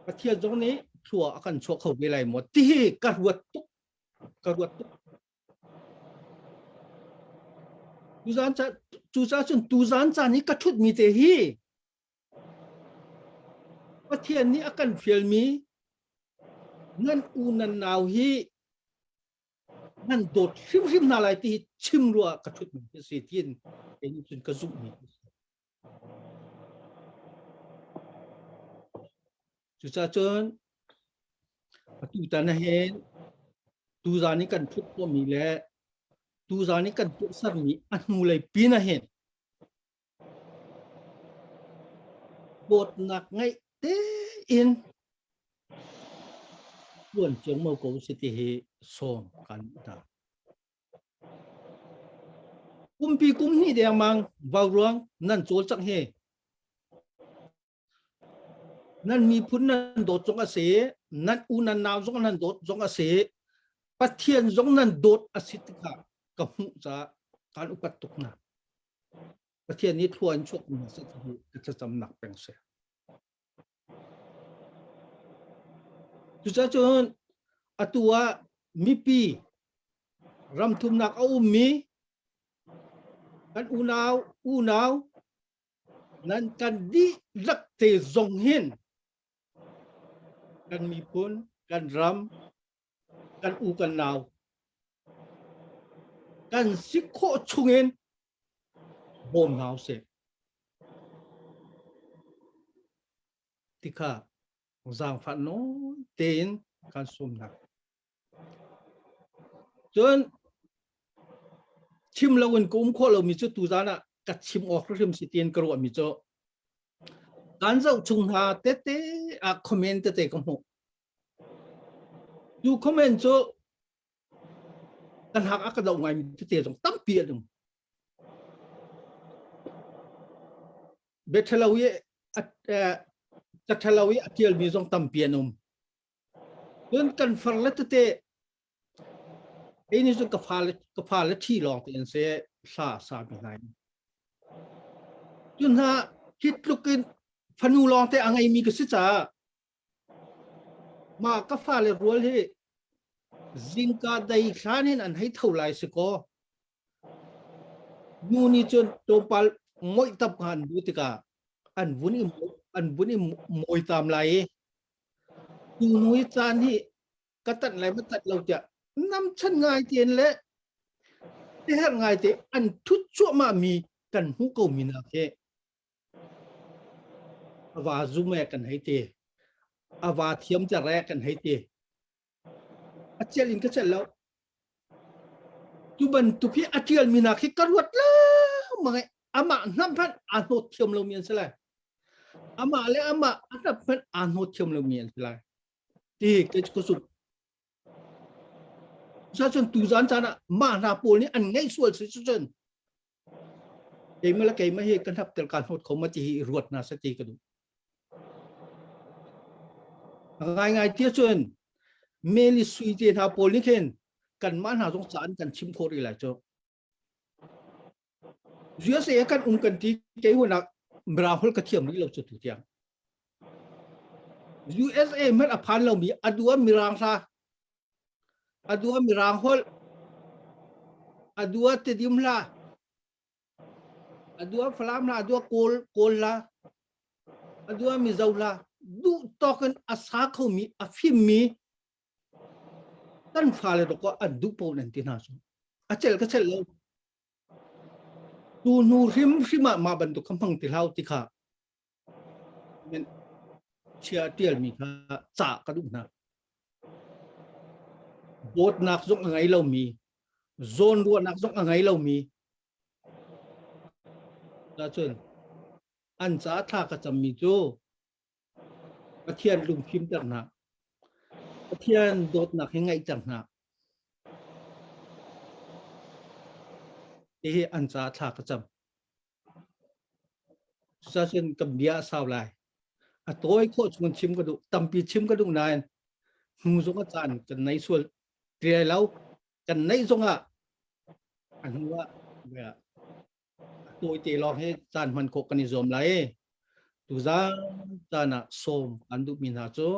Pathian zong nih thlua a kan chuah kho ve lai maw? Ti hi ka ruat tuk. Ka ruat tuk. Tuzaan ca cucaah cun tuzaan caan hi ka ṭhutmi te hi Pathian nih a kan fialmi nan u nan nau hi nan dawt hrimhrim hna lai ti hi chim rua ka ṭhutmi a si tiin kei nih cun ka zumhmi a si. Cucaah cun atutan ahhin tuzaan i kan ṭhut khawhmi le tuzaan i kan tuahsermi a hnulei pin ahhin dawtnak ngeih tein tuan ciammau ko si ti hi sawm kan hna. Kumpi kum hnih dengmang vauruang nan cawlcangh hi nan miphun nan dawt zong a si, nan u nan nau zong nan dawt zong a si, Pathian zong nan dawt a si tikah ka hmuh caah kaan upat tuk hna. Pathian nih thlua in chuak hna seh ti hi ka thlacamnak peng si. Cucaah cun atu ah mipi ramthumnak a ummi kan unau unau nan kan dihlak te zong hin kan miphun kan ram kan u kan nau kan si khawh chungin bawm hna usih ti kha zaangfah nawn tein kan sawm hna. Cun chim loin ka um khawh lomi cu tuzaan ah ka chim awk hrim si tiin ka ruahmi cu kan zoh chung hna tete ah comment tete ka hmuh. Cu comment cu kan hak a ka doh ngaimi tete zong tampi an um. Biaṭhalo i caṭhalo i a ṭialmi zong tampi an um. Cun kan far le tete kei nih cun ka fale ka fale ṭhi lawng tein se hla a sami hna in. Cun hna hi tluk in fanu lawng te a ngeimi ka si caah Mah ka fale rual hi zingka dei hlan in an hei tho lai si kaw nu nih cun tlawmpal moih tap hnga an duh tikah an vun i an vun i mawi tam lai i tu hnu i caan hi ka tanh lai ma tanh lo tiah nam chan ngai tein le herh ngai te an thut cuahmah mi kan hmuh ko mi nak hi A va zum e kan hei ti. A va thiam ter e kan hei ti. A celh in ka celh lo. Tu bantuk hi a tial mi nak hi ka ruat lengmang i amah hnam hmanh aa hnawt thiam lomi an si lai. Amah le amah a hnap hmanh aa hnawt thiam lomi an si lai. Ti kei cu ka zumh. Cucun tuzaan caan ah mah hna pawl nih an ngeih sual si cun keimah le keimah hi ka hnap tel kaa hnawt kho ma ti hi ruat hna seh ti ka duh. Ngaingai ti cun Meli sui te hna pawl nih khin kanmah hna zong ca an kan chim khawh rih lai cu. USA kan um kan ti kei hunak Mirang holh ka thiam rih lo cu tu tiang. USA hmanh a phan lomi a dua Mirang hla a dua Mirang holh a dua Tedim hla a dua Falam hla a dua Kawl Kawl hla a dua Mizo hla. Duh tawk in a sa khomi a fimmi kan fale dawk an duh paoh nan ti hna cu. A celh ka celh lo. Tu hnu hrimhrim ah mah bantuk kha hmang ti hlah u ti kha chia ṭialmi kha cah ka duh hna. Dawtnak zong a ngei lomi, zawnruahnak zong a ngei lomi, cun an caah thla ka cammi cu Pathian lungfimter hna, Pathian dawtnak hi ngaihter hna. Hihi an caah thla ka cam. Cucun kan bia a sau lai. A tawi khawh chung chim ka duh. Tampi chim ka duh nain hnu zong a caan kan nei sual ti lo. Kan neih zong ah a hnu ah a tawi te lawng hi caan hman khawh kan i zuam lai. Tuzaan caan ah sawm kan duhmi hna cu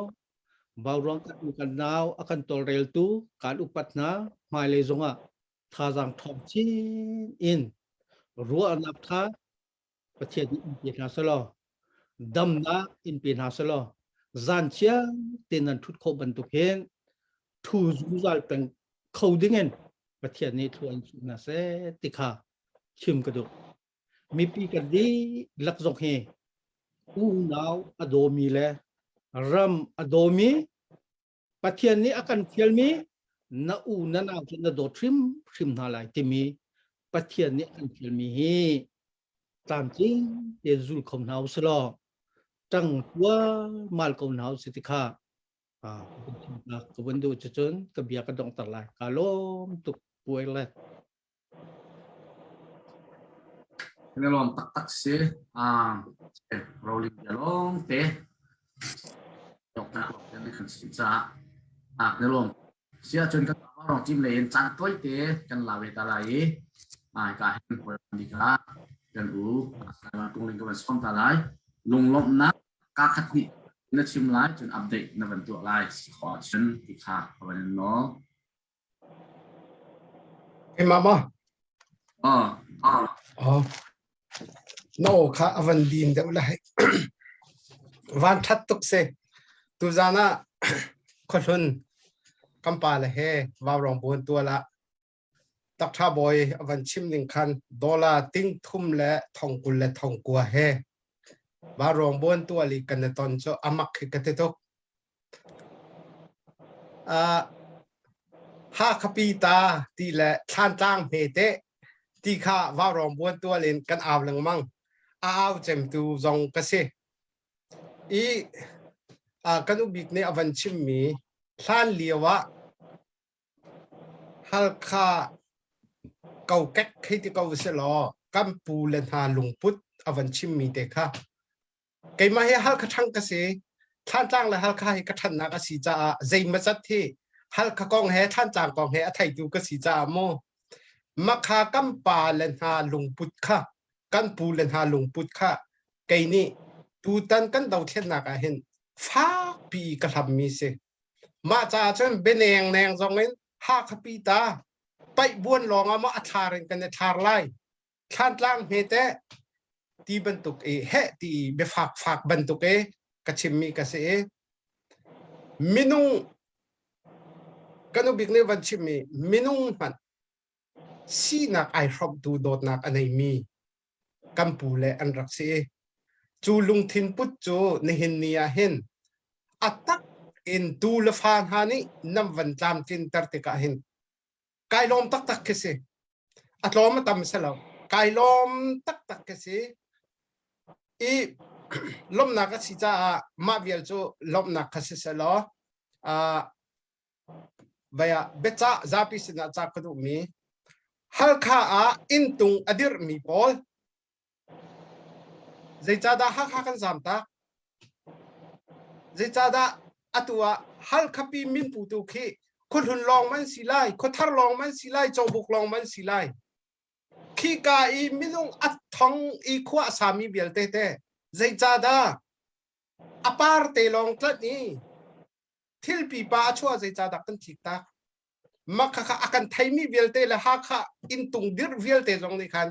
Vauruang kan u kan nau a kan tawlreltu kan upat hna hmailei zongah thazaang ṭhawng chin in ruahnak kha Pathian nih in pe hna selaw damnak in pe hna selaw zan chiang te nan ṭhut khawh bantuk hin ṭhu zungzal peng kho dingin Pathian nih thlua in chuh hna seh ti kha chim ka duh. Mipi kan dihlak zong hi unau a dawmi le ram a dawmi Pathian nih a kan fialmi na u na nau cu na dawt hrimhrim hna lai timi Pathian nih a kan fialmi hi tlamtling tein zul kho hna u sih law ṭang mal ko hna u sih ti kha ka vun duh cucun ka bia ka donghter lai. Kaa lawm tuk puai le. Kan i lawm taktak si. Ah, roling bia lawng te. Doknak lawng te kan si caah. Ah, kan i lawm. Si ahcun kan rong team lei in caan tawi te kan la ve ta lai i ah ka hin hawi ka kan u kung ling ka van som ta lai. Lunglawmhnak ka khat hnih na chim lai cun update na van tuah lai si khawh ahcun ti kha ka van in nawl. Hey mama. Oh. Oh. Na aw kha a van dim deuh lai. Van ṭhat tuk si. Tuzan ah khuahlun kan pa le he vaurong buan tual ah takṭha bawi a van chim ning khan dollar ting thum le thong 20 le thong kua he vaurong buan tual i kan i ton cu amak khi ka ti tuk. Hakhapi ta ti le Thlantlang hme teh ti kha Vaurawng buantual in kan au lengmang. A au cemtu zong ka si. I kan ubik nih a van chimmi hlan lio ah Halkha kokek hei ti ko selaw kan pu le hna lungput a van chimmi te kha Keimah hi Halkha ṭhang ka si. Thlantlang le Halkha hi ka ṭhannak a si caah zeimawzat hi Halkha kong he Thlantlang kong he a theitu ka si caah mu makha kan pa le hna lungput kha kan pu le hna lungput kha kei nih tutan kan dothlennak ah hin fakpi ka hlammi si. Mah caah cun bianeng neng zong in Hakha pi ta paih buan lawng ah maw a thlar in kan i thlar lai. Thlantlang hme teh ti bantuk i heh ti biafak fak bantuk i ka chimmi ka si i minung kan ubik nih van chimmi minung hmanh sinak ai hrawmhtu dawtnak a neimi kan pu le an rak si i cu lungthin put cu nihin ni ah hin a tak in tu le fa hna nih nan van tlamtlinter tikah hin kai lawm taktak khi si a tlawm a tam si lo kai lawm taktak ka si i lawmhnak a si caah mah vial cu lawmhnak kha si selaw vaya biacah zapi sinah ca ka duhmi Halkha ah inntung a dirhmi pawl Zeicahdah Hakha kan zamtak? Zeicahdah atu ah Halkhapi min putu khi khuahlun lawng man si lai, khuathar lawng man si lai, cawbuk lawng man si lai. Khika i minung a thong i khua a sami vialte te zeicahdah a par te lawng tlanh i thil pipa a chuah zeicahdah kan thik tak? Mah kha a kan theimi vialte le Hakha inntung dirh vialte zong nih khan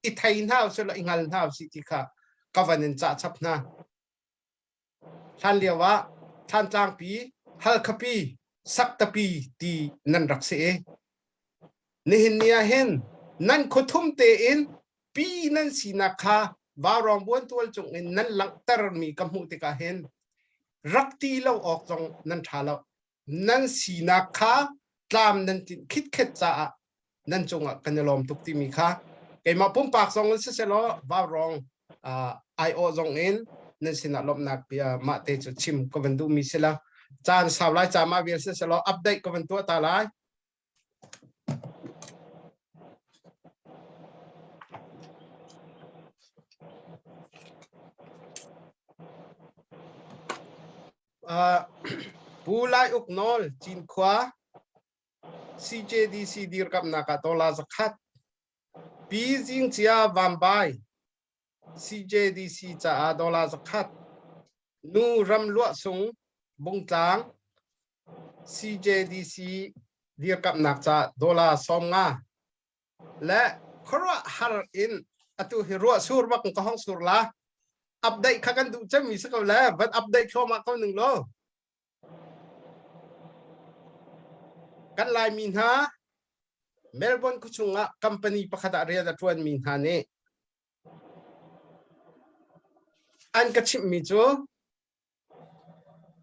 i thei hna usih law i hngal hna usih ti kha ka van in cah chap hna. Hlan lio ah Thlantlangpi, Halkhapi, Saktapi ti nan rak si i nihin ni ah hin nan khuathum tein pi nan sinak kha vaurawng buantual cung in nan langhtermi ka hmuh tikah hin rak ti lo awk zong nan ṭha lo. Nan sinak kha tlam nan tlinh khitkhet caah nan cungah kan i lawm tuk timi kha keimah pumpak zong in siselaw vaurawng aiawh zong in nan sinah lawmhnak bia mah te cu chim ka van duhmi si la caan sau lai ca mah vial siselaw update ka van tuah ta lai. Uh, Pu Lai Uk Nawl Cinkhua CJDC dirkamnak ah dollar zakhat Pi Zing Cia Vambai CJDC caah dollar zakhat Nu Ram Luah Sung Bungtlang CJDC dirkamnak ca dollar 50 le khuaruah har in atu hi ruah sur bak ka hong sur la update kha kan duh cemmi si ko le van update thluahmah ko ning law Kan Laimi hna Melbourne khuachung ah company pakhat ah rian a ṭuanmi hna nih an ka chimhmi cu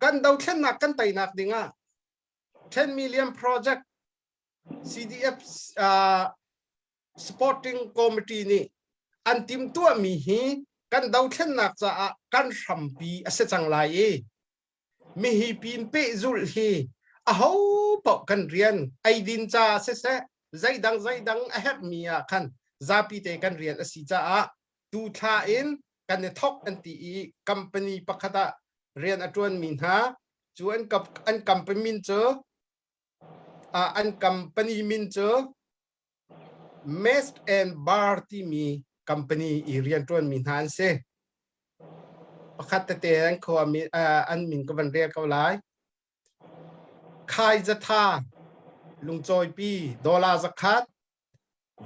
kan dothlennak kan teinak dingah 10 million project CDF uh, Supporting Committee nih an timhtuahmi hi kan dothlennak caah kan hrampi a si cang lai i mihi pin pehzulh hi aho paoh kan rian eidin ca siseh zeidang zeidang a herhmi ah khan zapi te kan rian a si caah tu thla in kan i thok an ti i company pakhat ah rian a ṭuanmi hna cu an an company min cu an company min cu Mest and Bar timi company i rianṭuanmi hna an si. Pakhat tete an khua an min ka van rel ko lai. Khai Zatha, Lungcawipi, dollar zakhat.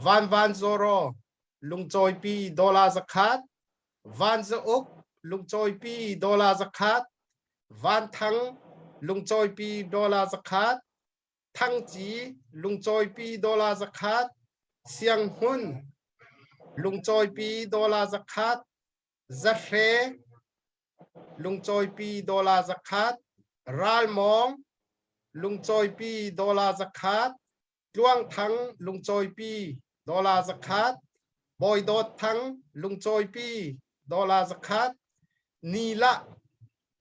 Van Van Zoro, Lungcawipi, dollar zakhat. Van Za Uk, Lungcawipi, dollar zakhat. Van Thang, Lungcawipi, dollar zakhat. Thangci lungcawipi dollar zakhat, Sianghmun lungcawipi dollar zakhat, Zahre lungcawipi dollar zakhat, Ralmawng lungcawipi dollar zakhat, Tluangthang lungcawipi dollar zakhat, Bawidawt Thang lungcawipi dollar zakhat, Nilah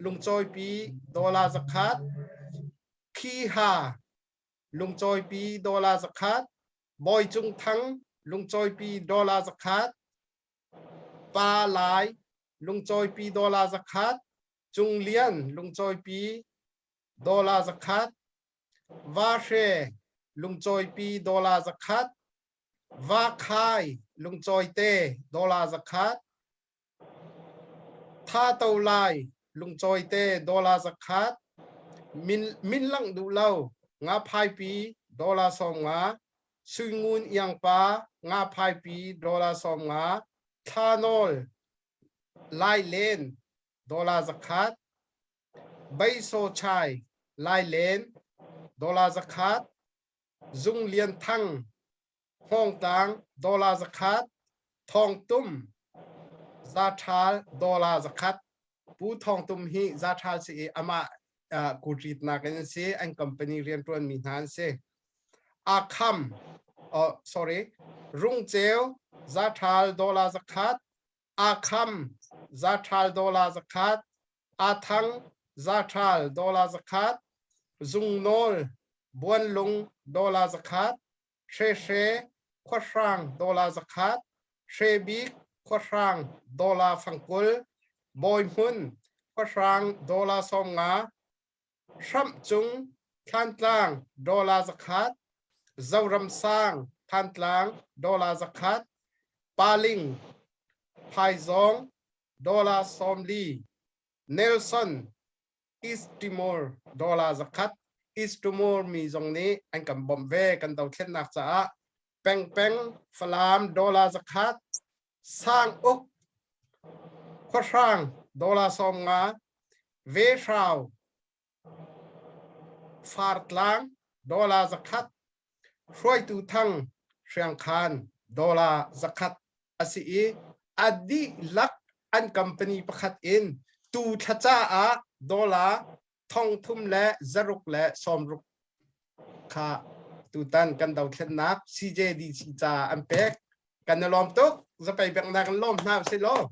lungcawipi dollar zakhat, Khiha lungcawipi dollar zakhat, Bawi Cung Thang lungcawipi dollar zakhat, Pa Lai lungcawipi dollar zakhat, Cung Lian lungcawipi dollar zakhat, Va Hre lungcawipi dollar zakhat, Va Khai lungcawite dollar zakhat, Tha to lai lungcawite dollar zakhat, min, min langh duh lo nga phaipi dollar 50, Suingun iangpa nga phaipi dollar 50, Thla nawl lai len dollar zakhat, Beisaw chai lai len dollar zakhat, Zung Lian Thang Hngawngtlang dollar zakhat, Thawngtum zaṭhal dollar zakhat. Pu Thawngtum hi zaṭhal si i amah uh, kutritnak in si, an company rianṭuanmi hna an si. Akham, oh, sorry, Rungceu zaṭhal dollar zakhat, Akham zaṭhal dollar zakhat, Athang zaṭhal dollar zakhat, Zungnawl Buanlung dollar zakhat, Hrehre khuahrang dollar zakhat, Hrebik khuahrang dollar fangkul, Bawihmun khuahrang dollar 50, Hramhcung Thlantlang dollar zakhat, Zoramsang Thantlang dollar zakhat, Paling Phaizawng dollar 40, Nelson East Timor dollar zakhat East Timor mi zong nih an kan bawmh ve kan dothlennak caah pengpeng Falam dollar zakhat Sang Uk Khuahrang dollar 50. Vehrau Fartlang dollar 100 hruaitu thang Hriangkhan dollar 100 a si i a dihlak an company pakhat in tu thla caah dollar 3,660 kha tutan kan dothlennak CJDC ca an pek. Kan i lawm tuk. Zapei biaknak in lawm hna usih law.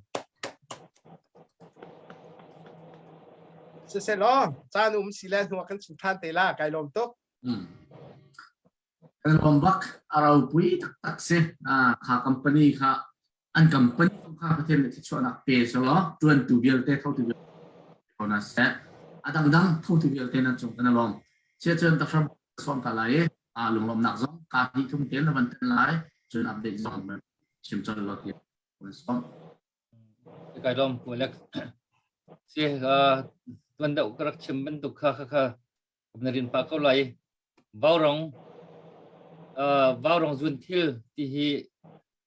Siseh law, caan um si le hnu ah kan chim than te la. Kai lawm tuk. Kan lawm bak a ropui taktak si. Kha company kha an company kha Pathian nih thluachuahnak pe selaw ṭuantu vialte thotu vialte na seh a dangdang thotu vialte nan cung kan i lawm. Sia cun Dr. sawm ta lai i lunglawmnak zong ka hnih thum te na van ten lai cun update zong chim chol lo ti van sawm. Kai lawm Pu Alex. Si tuan deuh ka rak chim bantuk kha kha kha na rin pah ko lai. Vaurong vaurong zun thil ti hi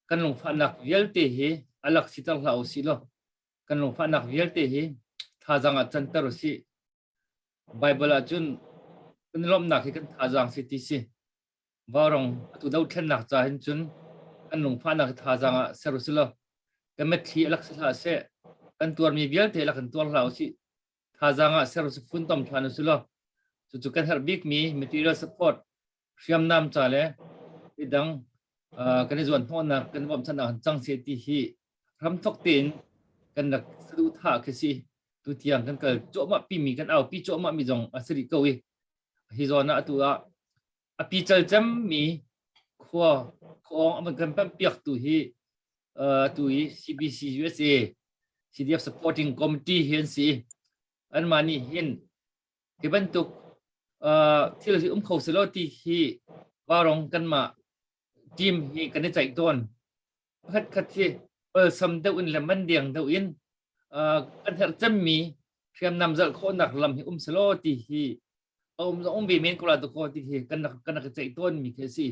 kan lungfahnak vialte hi alak sitar hlah usih law kan lungfahnak vialte hi thazaang ah canter usih. Bible ah cun kan lawmhnak hi kan thazaang si ti si. Vaurong atu dothlennak ca hin cun kan lungfahnak hi thazaang ah ser usih law kan mitthli alak si hlah seh kan tuarmi vialte alak kan tuar hlah usih thazaang ah ser usih funtom ṭhan usih law cucu kan herh bikmi material support hriamnam ca le midang kan i zuan hnawhnak kan bawmchannak han cang seh ti hi ramthok tein kan rak saduhthah khi si tutiang kan kal cuahmah pimi kan aupi cuahmah mi zong a si rih ko i hi zawn ah atu ah a pical cemmi khua khuaawng a van kan pemh piak tu hi tu hi CBC USA CDF Supporting Committee hi an si anmah nih hin hi bantuk thil hi um kho selaw ti hi varong kanmah team hi kan i ceih tawn pakhat khat hi awlsam deuh in le man deng deuh in kan herh cemmi hriamnam zalh khawhnak lam hi um selaw ti hi a um um ve men ko la ko ti hi kan rak kan rak ceih tawn mi khi si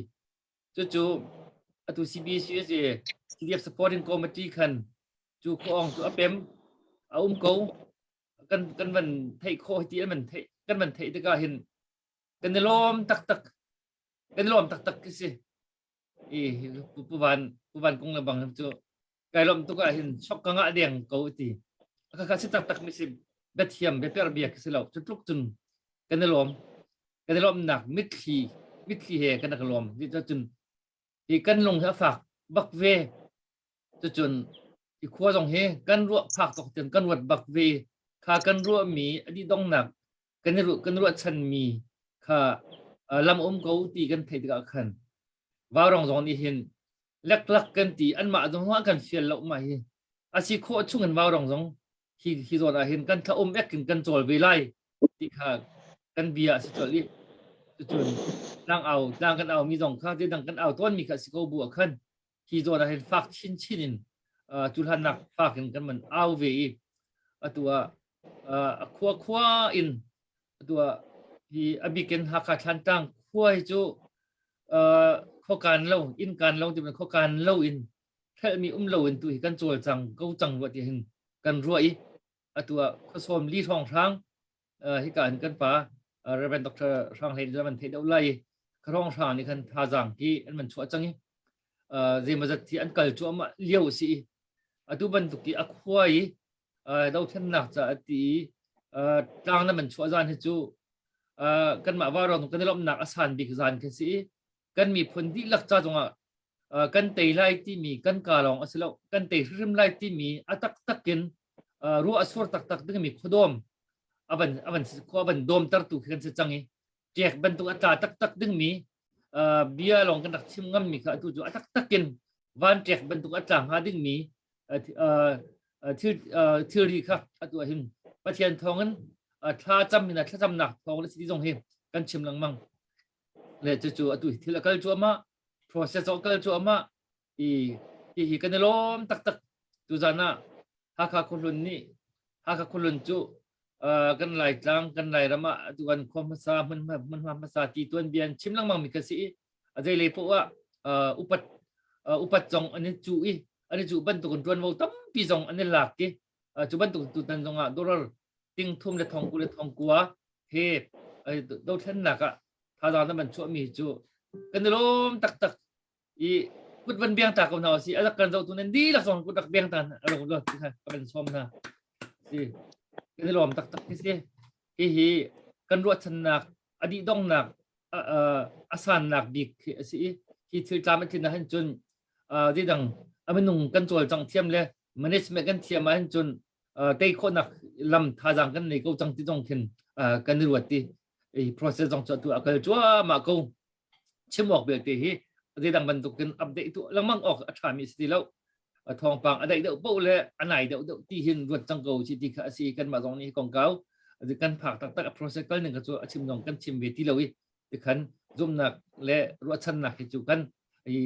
cucu atu CBC CDF supporting committee khan cu khuaawng cu a pem a um ko kan kan van theih khawh ti an van theih kan van theih tikah hin kan i lawm taktak kan i lawm taktak khi si i pu van pu van kung le bang cu kai lawm tuk ah hin chok ka ngah deng ko ti ka kha si taktak mi si biathiam biaper bia khi si lo cu tluk cun kan i lawm kan i lawmnak mitthli mitthli he kan rak lawm cun hi kan lung hi a fak bak ve Cucun hi khua zong hi kan ruah phak tuk cun kan ruat bak ve. Kha kan ruahmi a dih dongnak kan i ruah kan ruahchanmi kha lam um ko ti kan theih tikah khan vaurong zong nih hin leklak kan ti anmah zong an kan fial lo mah hi a si khawh chung in vaurong zong hi hi zawn ah hin kan thla um ek in kan cawl ve lai ti kha kan bia a si colh i cucun tlang au tlang kan au mi zong kha dang kan au tawn mi kha si ko bu ah khan hi zawn ah hin fak chinchin in cu hlannak fak in kan man au ve i atu ah a khua khua in atu ah hi a bikin Hakha Thlantlang khua hi cu khuakan lo inn kan lo ti khuakan lo in hrelhmi um lo in tu hi kan cawlcang ko cang rua ti hin kan ruah i atu ah khuasawm li hrawng hrang hika in kan pa Reverend Dr. Hrang Hlei an theih deuh lai i kharong hrang nih khan thazaang ki an van chuah cang i zeimawzat hi an kal cuahmah lio a si i atu bantuk i a khua i dothlennak ca a ti i tlang na man chuah zan hi cu kanmah vaurawng kan i lawmhnak a san bik zan khi si i kan miphun dihlak ca zongah kan tei lai timi kan ka lawng a si lo kan tei hrim lai timi a taktak in ruah a sur taktak dingmi khuadawm avan avan khua avan dawmtertu khi kan si cang i ṭek bantuk a tla taktak dingmi bia lawng kan rak chim ngammi kha atu cu a taktak in van ṭek bantuk a tla hnga dingmi thil thilri kha atu ah hin Pathian thawngin thla cam in thlacamnak thawng le si zong hi kan chim lengmang le cucu atu thil a kal cuahmah process a kal cuahmah i hi hi kan i lawm taktak tuzan ah Hakha khuahlun nih Hakha khuahlun cu kan Laitlang kan Lairam ah atu kan khua hmasa hmun hmunhma hmasa ti tuanbia an chim lengmang mi kha si i a zeilei poah ah upat upat zong an i cu i an i cu bantuk in tuanvo tampi zong an i lak i cu bantuk tutan zong ah dollar Ting thum le thong ku le thong kua he dothlennak ah thazaang na van chuahmi cu kan i lawm taktak i kut van biang ta ko hna si a rak kan zohtu nan dihlak zong kut rak biang ta a rak lo ti kha ka van sawm hna si kan i lawm taktak khi si hihi kan ruahchannak a dih dongnak a sannak bik khi a si i hi thil tlam a tlin ah hin cun zeidang a minung kan cawlcangh thiam le management kan thiam ah hin cun tei khawhnak lam thazaang kan nei ko cang ti zong khin kan i ruat ti i process zong cu atu a kal cuahmah ko. Chim awk belte hi zeidang bantukin update tu lengmang awk a ṭhami si ti lo. Thawngpang a daih deuh paoh le a nai deuh deuh ti hin ruat cang ko si ti kha a si. Kanmah zong nih kongkau kan phak taktak a process kal ning kha cu a chim zong kan chim ve ti lo i tikhan zumnak le ruahchannak hi cu kan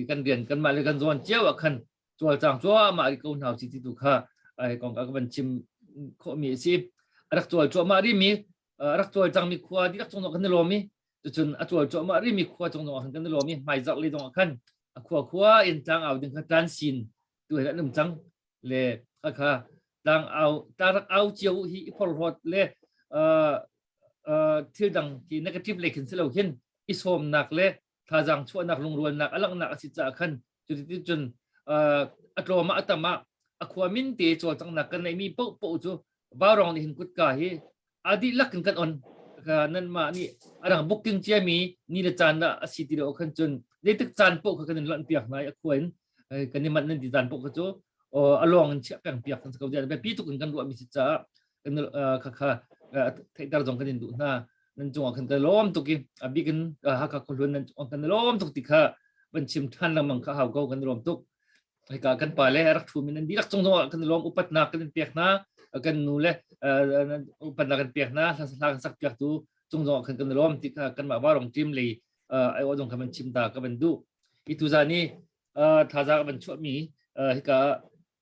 kan rian kanmah le kan zawn cio ah khan cawlcang cuahmah rih ko hna usih ti tu kha ai kong ka van chim khawhmi a si. A rak cawl cuahmah rihmi a rak cawlcangmi khua dihlak cung kan i lawm i cucun a cawl cuahmah rihmi khua cung zong ah kan i lawm i hmaizarh le zong ah khan a khua khua in tlang au ding kha tlan sin tu he an um cang le kha kha tlang au tlang rak au cio hi i phorhlawt le thil dang khi negative le khin si lo hin i sawmnak le thazaang chuahnak lungrualnak a langhnak a si caah khan cuti cun a tlawm ah a tam ah a khua min te cawlcanghnak kan neihmi paohpaoh cu Vaurong nih hin kutka hi a dihlak in kan on. Nan mah nih a dang booking ciami ni le caan ah a si ti lo khan cun zeitik caan paoh kha kan in lonh piak hna i a khua in kan i manh nan ti caan paoh kha cu a lawng in chiah peng piak kan si ko. Biapi tuk in kan ruahmi si caah kan kha kha theihter zong kan in duh hna. Nan cungah khan kan lawm tuk i a bik in Hakha khuahlun nan cungah kan lawm tuk ti kha van chim ṭhan lengmang kha hau ko kan lawm tuk. Hika kan pa le rak ṭhumi nan dihlak cung zongah kan lawm upatnak kan in pek hna kan nu le upatnak kan pek hna hla kan sak piaktu cung zongah khan kan lawm ti kha kanmah varong team lei ai aw zong kha van chim ta ka van duh. Hi tuzan i thazaang a van chuahmi hika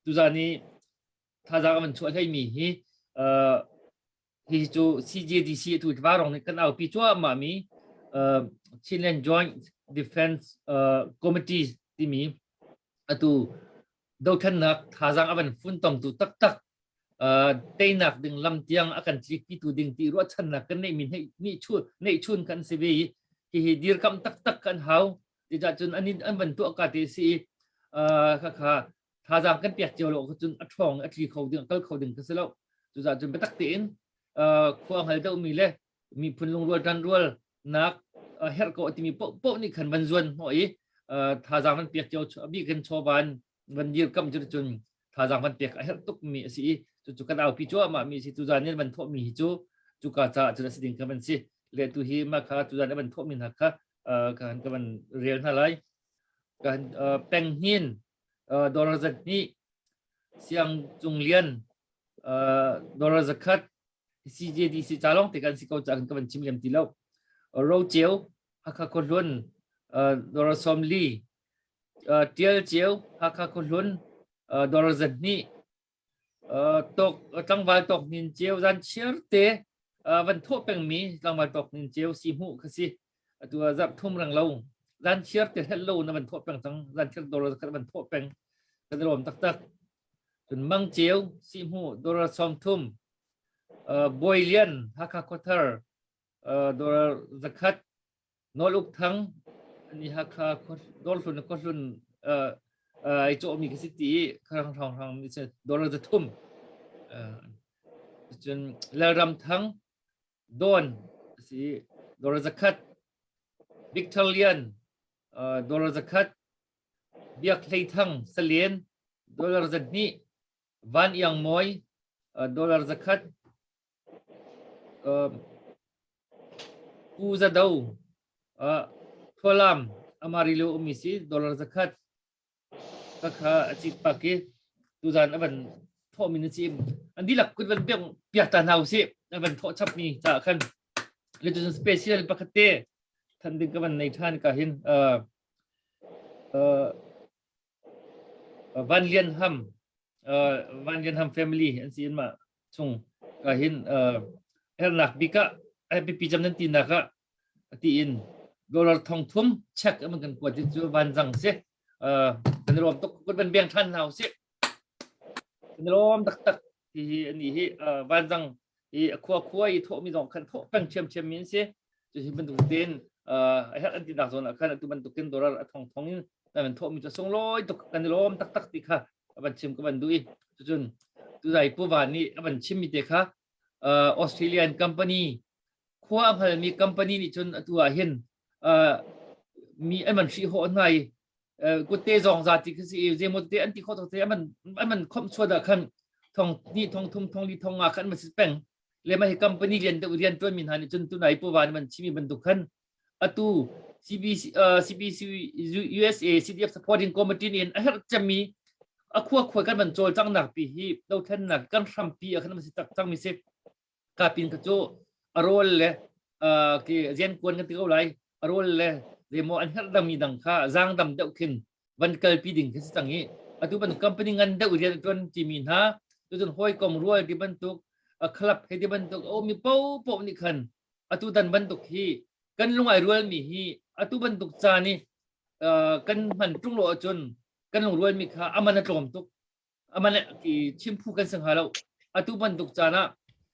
tuzan i thazaang a van chuah hleimi hi hi cu CJDC atu varong nih kan aupi cuahmah mi Chinland Joint Defense Committee timi atu dothlennak thazaang a van funtomtu taktak teinak ding lam tiang a kan tlikpitu ding ti ruahchannak kan neihmi neih chun kan si ve i hihi dirkamh taktak kan hau ticah cun an an van tuah ka te si i khakha thazaang kan pek cio lo cun a ṭhawng a tli kho ding a kal kho ding ka si lo. Cucaah cun biatak tein khua hngal deuhmi le miphun lungrual ṭanrual nak herh ko a timi paohpaoh nih khan van zuan hnawh i thazaang van pek cio a bik in chawvan van dirkamh cu cun thazaang van pek a herh tukmi a si i cucu kan aupi cuahmah mi si tuzan in van thawhmi hi cu cuka caah cun a si ding kha van si le tu hi mah kha tuzan van thawhmi hna kha kan ka van rel hna lai. Kan peng hnin dollar zat hnih siang cung lian dollar zakhat CJDC ca lawng te kan si ko ca kan van chim lem ti lo. Roceu Hakha Khuahlun dollar 40 Tial Ceu Hakha Khuahlun dollar 200 Tok tlangval tok nin ceu zan chiar te van thawh pengmi tlangval tok nin ceu si hmuh kha si atu ah zarh thum rang lo zan chiar te hlel lo na van thawh peng cang zan chiar dollar khat van thawh peng kan lawm taktak cun mang ceu si hmuh dollar 30 Bawi Lian Hakha Khuathar dollar zakhat Nawl Uk Thang ni Hakha Dawrhlun khuahlun ai cawhmi ka si ti i kharang hrang hrang mi si dollar 300 cun Lalram Thang Dawn si dollar 100 Victor Lian dollar 100 Biak Hlei Thang Salen dollar 200 Van Iang Mawi dollar 100 Pu Za Do Thualam Amarillo ummi si dollar 100 kha a cit pak i tuzan a van thawhmi na si an dihlak kut van piak piak ta hna usih a van thawh chapmi caah khan le cun special pakhat te than ding ka van nei than ka hin Van Lian Ham Van Lian Ham family an si in mah chung ka hin hernak bik ah biapi cem nan tinak ah tiin dollar thong thum check aman kan kuat cu van zang si kan lawm tuk kut van beng than hna usih kan lawm taktak hi hi ani hi van zang. I a khua khua i thawhmi zong khan thawh peng ṭhiamṭhiam mi an si. Cu hi bantuk tein a herh an ti nak zawn ah khan atu bantukin dollar a thong thong in nan thawhmi cu sunglawi tuk kan i lawm taktak ti kha a van chim ka van duh i cucun tuzai Pu Van nih a van chimmi te kha Australian company khua a hngalmi company nih cun atu ah hin mi an van hrih hawh hna i kutte zong za ti khi si i zeimaw te an ti khawh te an man khomh chuat ah khan thong ni thong thum thong li thong nga khan ma si peng le ma hi company lian deuh rian tuan mi hna nih cun tunai pu van man chimi bantuk khan atu CBC CBC USA CDF supporting committee in a herh cemmi a khua khua kan man cawl cang nak pi hi dothlennak kan hrampi a khan ma si tak cang mi si ka pin kha cu a rawl le ki rian kuan kan ti ko lai a rawl le zeimaw an herh dangmi dang kha zaangdam deuh khin van kalpi ding khi si cang i atu ban company ngan deuh rian tuan timi hna tucun hawikom rual ti bantuk a club he ti bantuk a ummi popoh nih khan atu dan bantuk hi kan lungai rualmi hi atu bantuk caan i kan hman ṭung lo ahcun kan lungrualmi kha aman a tlawm tuk aman ki chimphu kan si hnga lo atu bantuk caan ah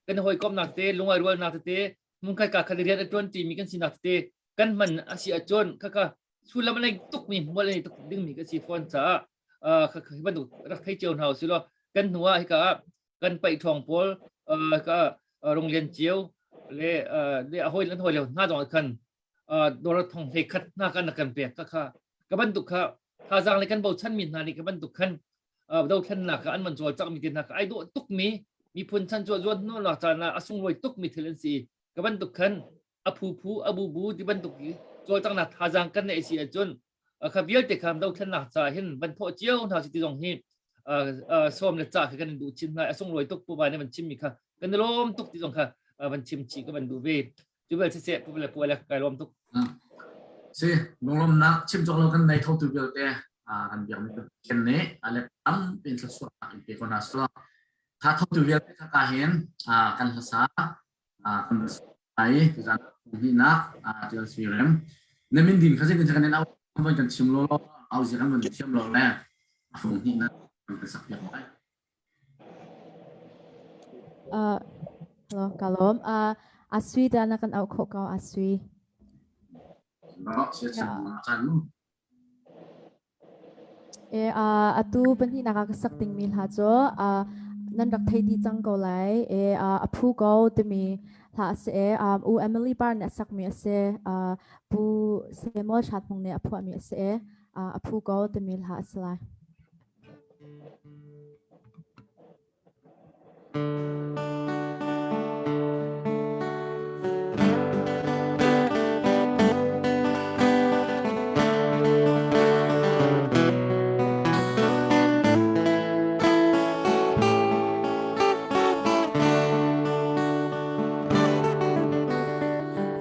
kan hawikomhnak te lungai rualnak tete hmunkhat ka khat rian a tuan mi kan sinak tete kan hman a si ahcun khaka sullam a nei tukmi hmual a nei tuk dingmi kan si fawn caah khaka hi bantuk rak thei cio hna usih law kan hnu ah hika ah kan paih ṭhawng pawl ka rung lian cio le le a hawi lan hawi le hna zong khan dollar thong hlei khat hna kan kan pek ka kha ka bantuk kha thazaang le kan bochan mi hna nih ka bantuk khan dothlennak ah an man cawl cak mi te hna kha ai dawh tuk mi miphun chan cu zuan hnu nak caan ah a sunglawi tuk mi thil an si ka bantuk khan a phu phu a bu bu ti bantuk i cawlcanghnak thazaang kan neih si ahcun kha vialte kha dothlennak ca hin van thawh cio hna si ti zong hi sawm le ca khi kan duh chin hna a sunglawi tuk pu ba nih van chim mi kha kan i lawm tuk ti zong kha van chim chih ka van duh ve cu bel siseh pu le pu le kai lawm tuk si lunglawmnak chim cawk lo kan nei tho tu vialte kan biak mi Pathian nih a let tampi in thluachuahnak in pe ko hna selaw tha tho tu vialte kha ka hin kan hlasa kan ai tuzan hnihnak tial sui rem na min din kha zeitin kan in au voi kan chim lo au zia kan van thiam lo le a fung hnihnak kan sak piak lai Hello, ka lawm. Asui ta na kan auh khawh ko Asui. E atu pahnihnak ah ka sak dingmi hla cu nan rak thei dih cang ko lai. E a phu ko timi hla a si e U Emily Barr nih a sakmi a si. Pu Samuel Hratmung nih a phuahmi a si e a phu ko timi hla a si lai.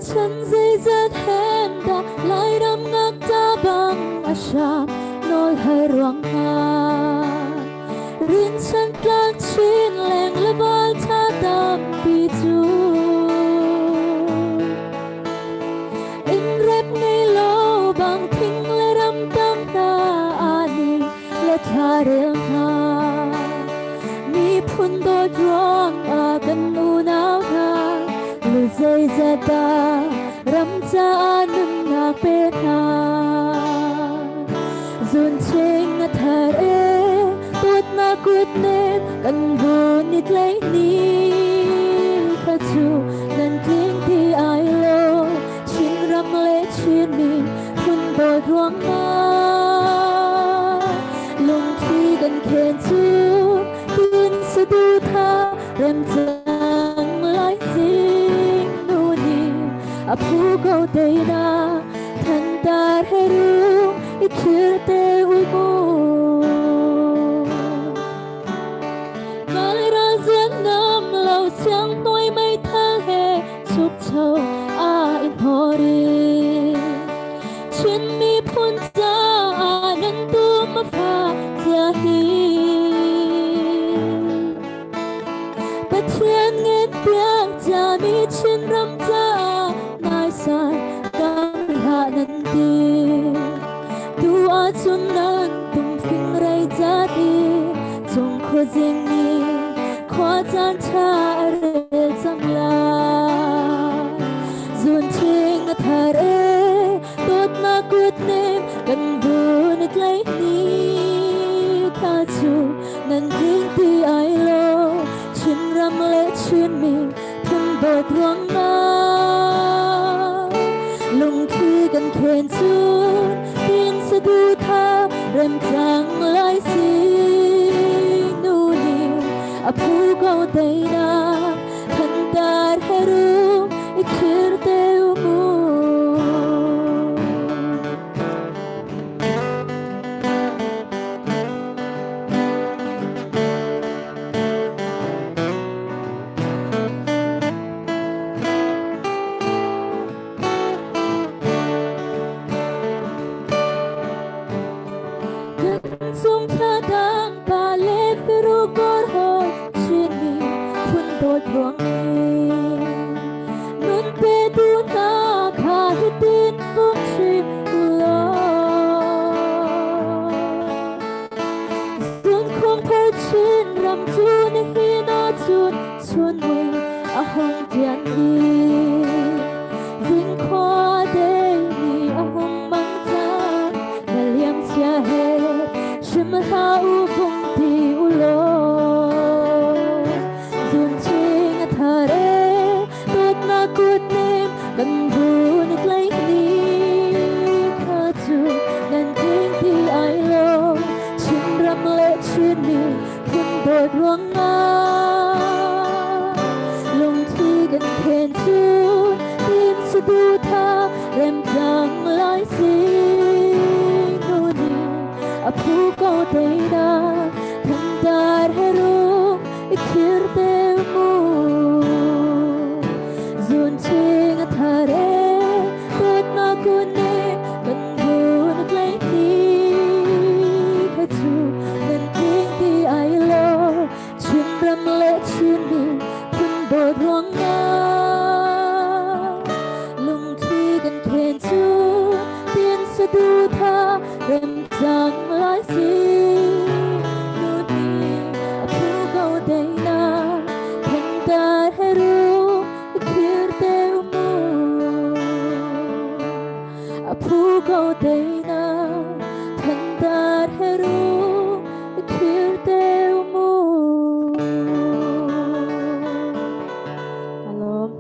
Chan zeizat hen dah Lairam ngakta bang a hram nawl hai ruang ah Rinchan tlang chin leng le val tha tampi cu In rep nei lo bang thing le ram tang hna ani le thla rel hna Miphun dawt ruang ah kan unau hna lu zeizat dah ram caah nunnak pe hna Zunching a thar e dawtnak kut nen kan vun i tlaih ni kha cu nan tling ti ai lo Chinram le Chinmi phun dawt ruang ah lungthli kan khen cu tin saduhtha rem cang lai zing nu ni a phu ko te na thantar he rung i khir te ui mu Mai ra zuan nam lo chiang nuai mei thal he chuk cho a in hori Chin miphun caah nan tum a fa cia hi Pathian ngen piak ciami Chinram caah naisai kam hlah nan ti. Tu ahcun nan tumfing rei cat i cung khuazing nih khua caan ṭha a rel cang. cang lai. Zun thing a thar e, dawtnak kutnem kan vun i tlaih ni kha cu nan tling ti ai lo. Chinram le Chinmi phun dawt ruangah lungthli kan khen cun tin saduhtha rem cang lai si nu nih a phu ko teinak thantar he rum i khir te mu. Kan chung thladang pa le firu kor hoi Chinmi phun dawt ruang i nun pe tu hna kha hitin pum chim ulaw. Zunkhung phar chin ram cu nihin ahcun chun mui a hung tian i zingkhua dei ni a hung mang cang na liam chia he hrim hlah u bung ti u law zun ching a thar e dawtnak kut nem kan vun i tlaih ni kha cu nan tling ti ai lo. Chinram le Chinmi phun dawt ruangah lungthli kan khen cu tin saduhtha rem cang lai si nu nih a phu ko teina thantar he rung i khir te mu. Zun ching a thar e dawtnak kun ne kan vun tlaih ni kha cu nan tling ti ai lo. Chinram le Chinmi phun dawt ruangah lungthli kan khen cu tin saduhtha rem cang lai si nu nih a phu ko deina thantar he ru khir te mu a phu ko deina thantar he ru khir te mu. Kalom.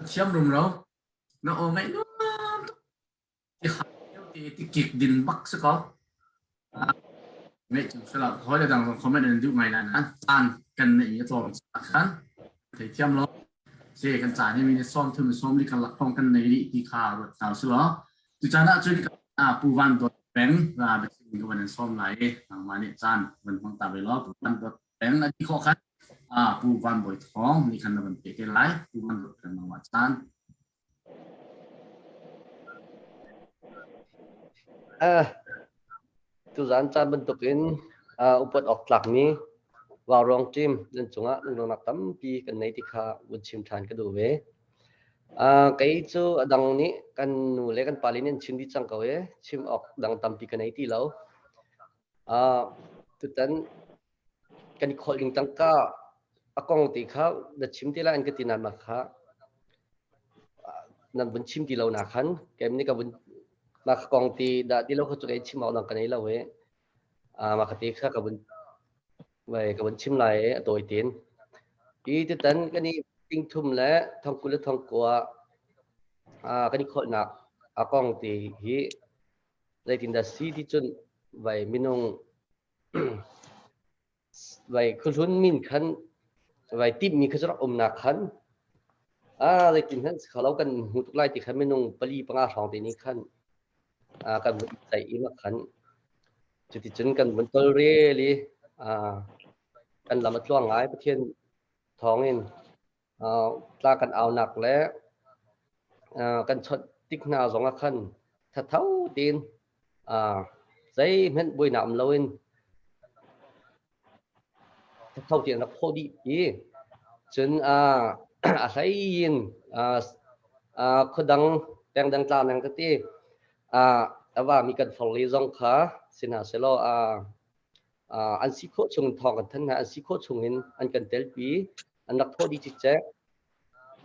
Thiam rumro na aw ngaih nuam tuk ti kha ti ti kik din bak si ko ngaih chung sala hoi le dang zong comment in duh ngai la nan caan kan nei i tlawm khan thei thiam lo se kan caan hi mi som thum som li kan lak phong kan nei rih ti kha ruat hna si lo tu caan ah cun pu van dot peng ra biachim ka van in som lai i nangmah nih caan van hmang ta ve lo pu van dot peng a ti khawh khan Pu Van Bawi Thawng nih khan na van pe te lai. Pu Van Bawi Thawng nangmah caan. Tuzaan caan bantukin upat awk tlakmi Vauruang team nan cungah lunglawmhnak tampi kan nei ti kha vun chim ṭhan ka duh ve. Kei cu a dang nih kan nu le kan pale nih an chim dih cang ko i chim awk dang tampi ka nei ti lo. Tutan kan i kholh ding tangka a kong ti kha na chim ti lai an ka ti nain mah kha nan vun chim ti lo na khan kem nih ka vun mah kha kong ti dah ti lo kha cu kei chim awk dang ka nei lo i mah kha ti kha ka vun vai ka vun chim lai i a tawi tin i tutan kan i ting thum le thongkul le thongkua kan i kholhnak a kong ti hi zeitindah si ti cun vai minung Vai khuahlun min khan vai timhmi kha cu rak umnak khan ah zeitin hmanh si kho lo kan hmu tuk lai ti khan minung pali panga hrawng te nih khan ah kan vun ceih i mah khan cuticun kan vun tolrel i ah kan lam a tluang ngai Pathian thawngin tla kan aunak le kan chawnh tik hna zong ah khan thatho tein zeihmanh buainak um loin thatho tein rak phawh dih i cun a hlei in khuadang pengdang tlang dang tete a vami kan forli zong kha si hna sehlaw. An si khawh chung thawng kan thanh hna, an si khawh chung in an kan telpi, an rak thawh dih cikcek.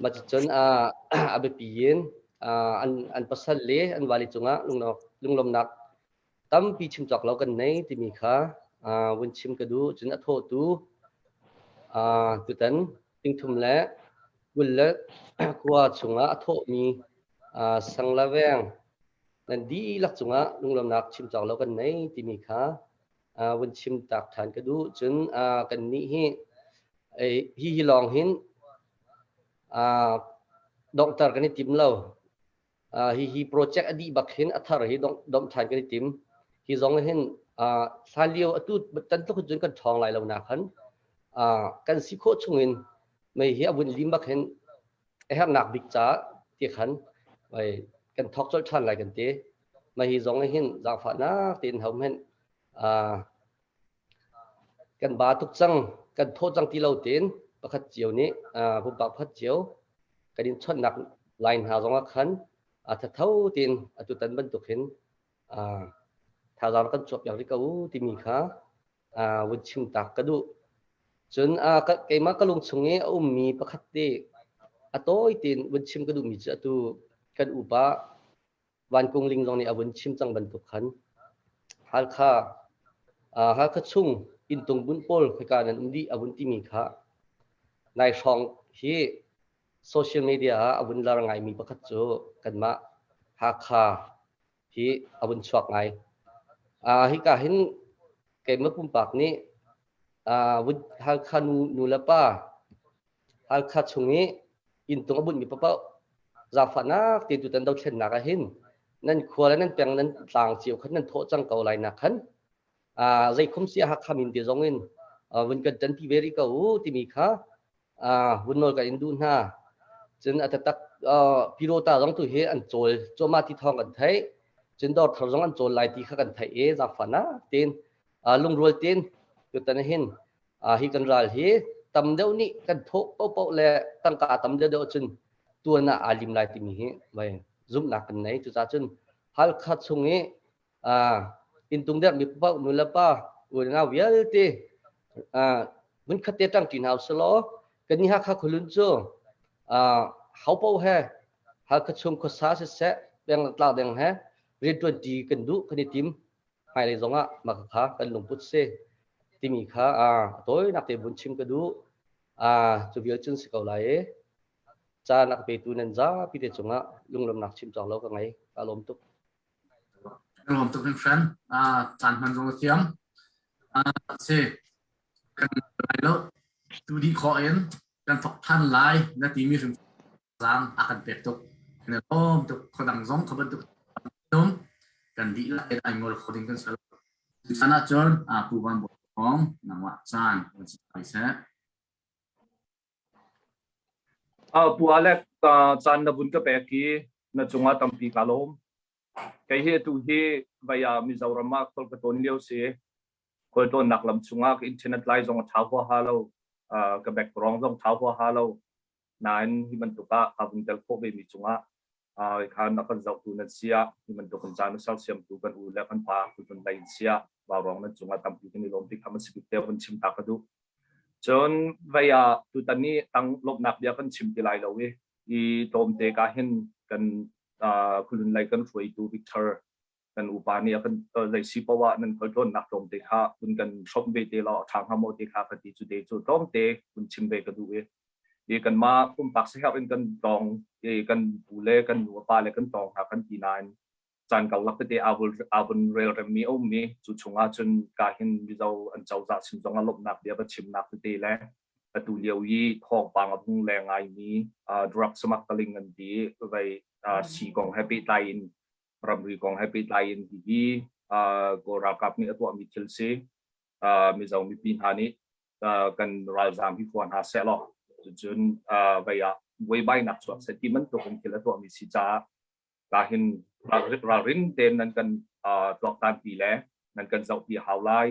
Mah cucun a biapi in an pasal le an vale cungah lunglawmnak tampi chim cawk lo kan nei timi kha vun chim ka duh. Cun a thawhtu tutan tingthum le 20 le kua chungah a thawhmi Sangla veng nan dihlak cungah lunglawmnak chim cawk lo kan nei timi kha vun chim tak ṭhan ka duh. Cun kannih hi hi hi lawng hin donghter kan i tim lo. Hihi project a dih bak hin a thar hi domh ṭhan kan i tim. Hi zong hin hlan lio atu tan tluk cun kan ṭhawng lai lo na khan kan si khawh chungin mei hi a vun lim bak hin a herhnak bik caah ti khan kan thawk colh ṭhan lai kan ti. Mah hi zong hin zaangfahnak tein ho hmanh kan ba tuk cang, kan thaw cang ti lo tein pakhat cio nih pumpak pakhat cio kan in chawnhnak line hna zong ah khan thatho tein atutan bantuk hin thazaang kan chuak piak rih ko u timi kha vun chim tak ka duh. Cun keimah ka lung chung i a ummi pakhat te a tawi tein vun chim ka duhmi cu atu kan upa Van Kung Ling zong nih a vun chim cang bantuk khan Halkha Halkha chung inntung bunh pawl khoika nan um dih a vun timi kha nai hrawng hi social media ah a vun lar ngaimi pakhat cu kanmah Hakha hi a vun chuak ngai. Hika hin keimah pumpak nih Halkha nu le pa Halkha chung i inntung a bunhmi paohpaoh zaangfahnak te tutan dothlennak ah hin nan khua le nan peng nan tlang cio khan nan thawh cang ko lai nak khan zeikhum si Hakha min te zong in vun kan ṭanpi ve rih ko u timi kha vun nawl kan in duh hna. Cun a taktak Pirota zong tu hi an cawl cuahmah ti thawng kan theih. Cun dawr thar zong an cawl lai ti kha kan theih i zaangfahnak tein lungrual tein tutan hin hi kan ral hi tam deuh nih kan thawh paohpaoh le tangka tam deuh deuh cun tuan ah aa lim lai timi hi vai zumhnak kan nei. Cucaah cun Halkha chung i inntung dermi paoh nu le pa unau vialte hmunkhat te ṭang ṭi hna usih kan ni Hakha khualun cu ho paoh he Halkha chung khuasa siseh peng tlang deng he rianṭuan ṭi kan duh kan i tim. Hmailei zongah mah kha kan lungput si timi kha a tawinak te vun chim ka duh. Cu vial cun si ko lai i caan a ka petu nan zapi te cungah lunglawmhnak chim cawk lo ka ngei. Ka lawm tuk. Ka lawm tuk hringhran. Caan hman zong a thiam. Si kan lai lo. Tu dih khawh in kan thok than lai na timi hrim zaang a kan pek tuk. Kan i lawm tuk. Khuadang zong kha bantuk um kan dihlak in ai ngol kho ding kan si lo. Caan ahcun Pu Van Bawi Thawng nangmah caan kan si lai seh. Pu Alec, caan na vun ka pek i na cungah tampi ka lawm. Kei hi atu hi vei ah Mizoram ah khual ka tawn lio si. Khual tawnnak lam chungah ka internet lai zong a ṭha huaha lo. Ka background zong ṭha huaha lo. Nain hi bantuk ah kaa vun tel khawh vemi cungah khan a kan zohtu nan si ah hi bantuk in caan a sersiamtu kan u le kan pa tuchun lei in si ah vaurawng nan cungah tampi kan i lawm bik a si bik te vun chim ta ka duh. Cun vei ah tutan i tang lawmhnak bia kan chim ti lai lo i i tlawmte ka hin kan khulun lei kan hruaitu Victor kan upa nih a kan zei si poah ah nan khualtlawnnak tlawmte kha kun kan hrawmh ve te law a ṭha hnga maw ti kha ka ti cu te cu tlawmte kun chim ve ka duh i i kanmah pumpak siherh in kan tawng i kan pu le kan nu pa le kan tawng hna kan ti nain caan karlak tete aa vun relremmi a um i cu chungah cun ka hin Mizo an cozah sin zong ah lawmhnak bia va chimnak tete le atu lio i thawngpang a vung leng ngaimi drug smuggling an ti vei si kong he pehtlai in ramri kong he pehtlai in hihi Kawl ralkap nih a tuahmi thil si. Mizo mipi hna nih kan ralzaam hi hua hna seh law cucun vei ah buaibainak chuak seh ti bantuk in thil a tuahmi si caah ka hin ralrin tein nan kan tuaktanpi le nan kan zohpi hau lai.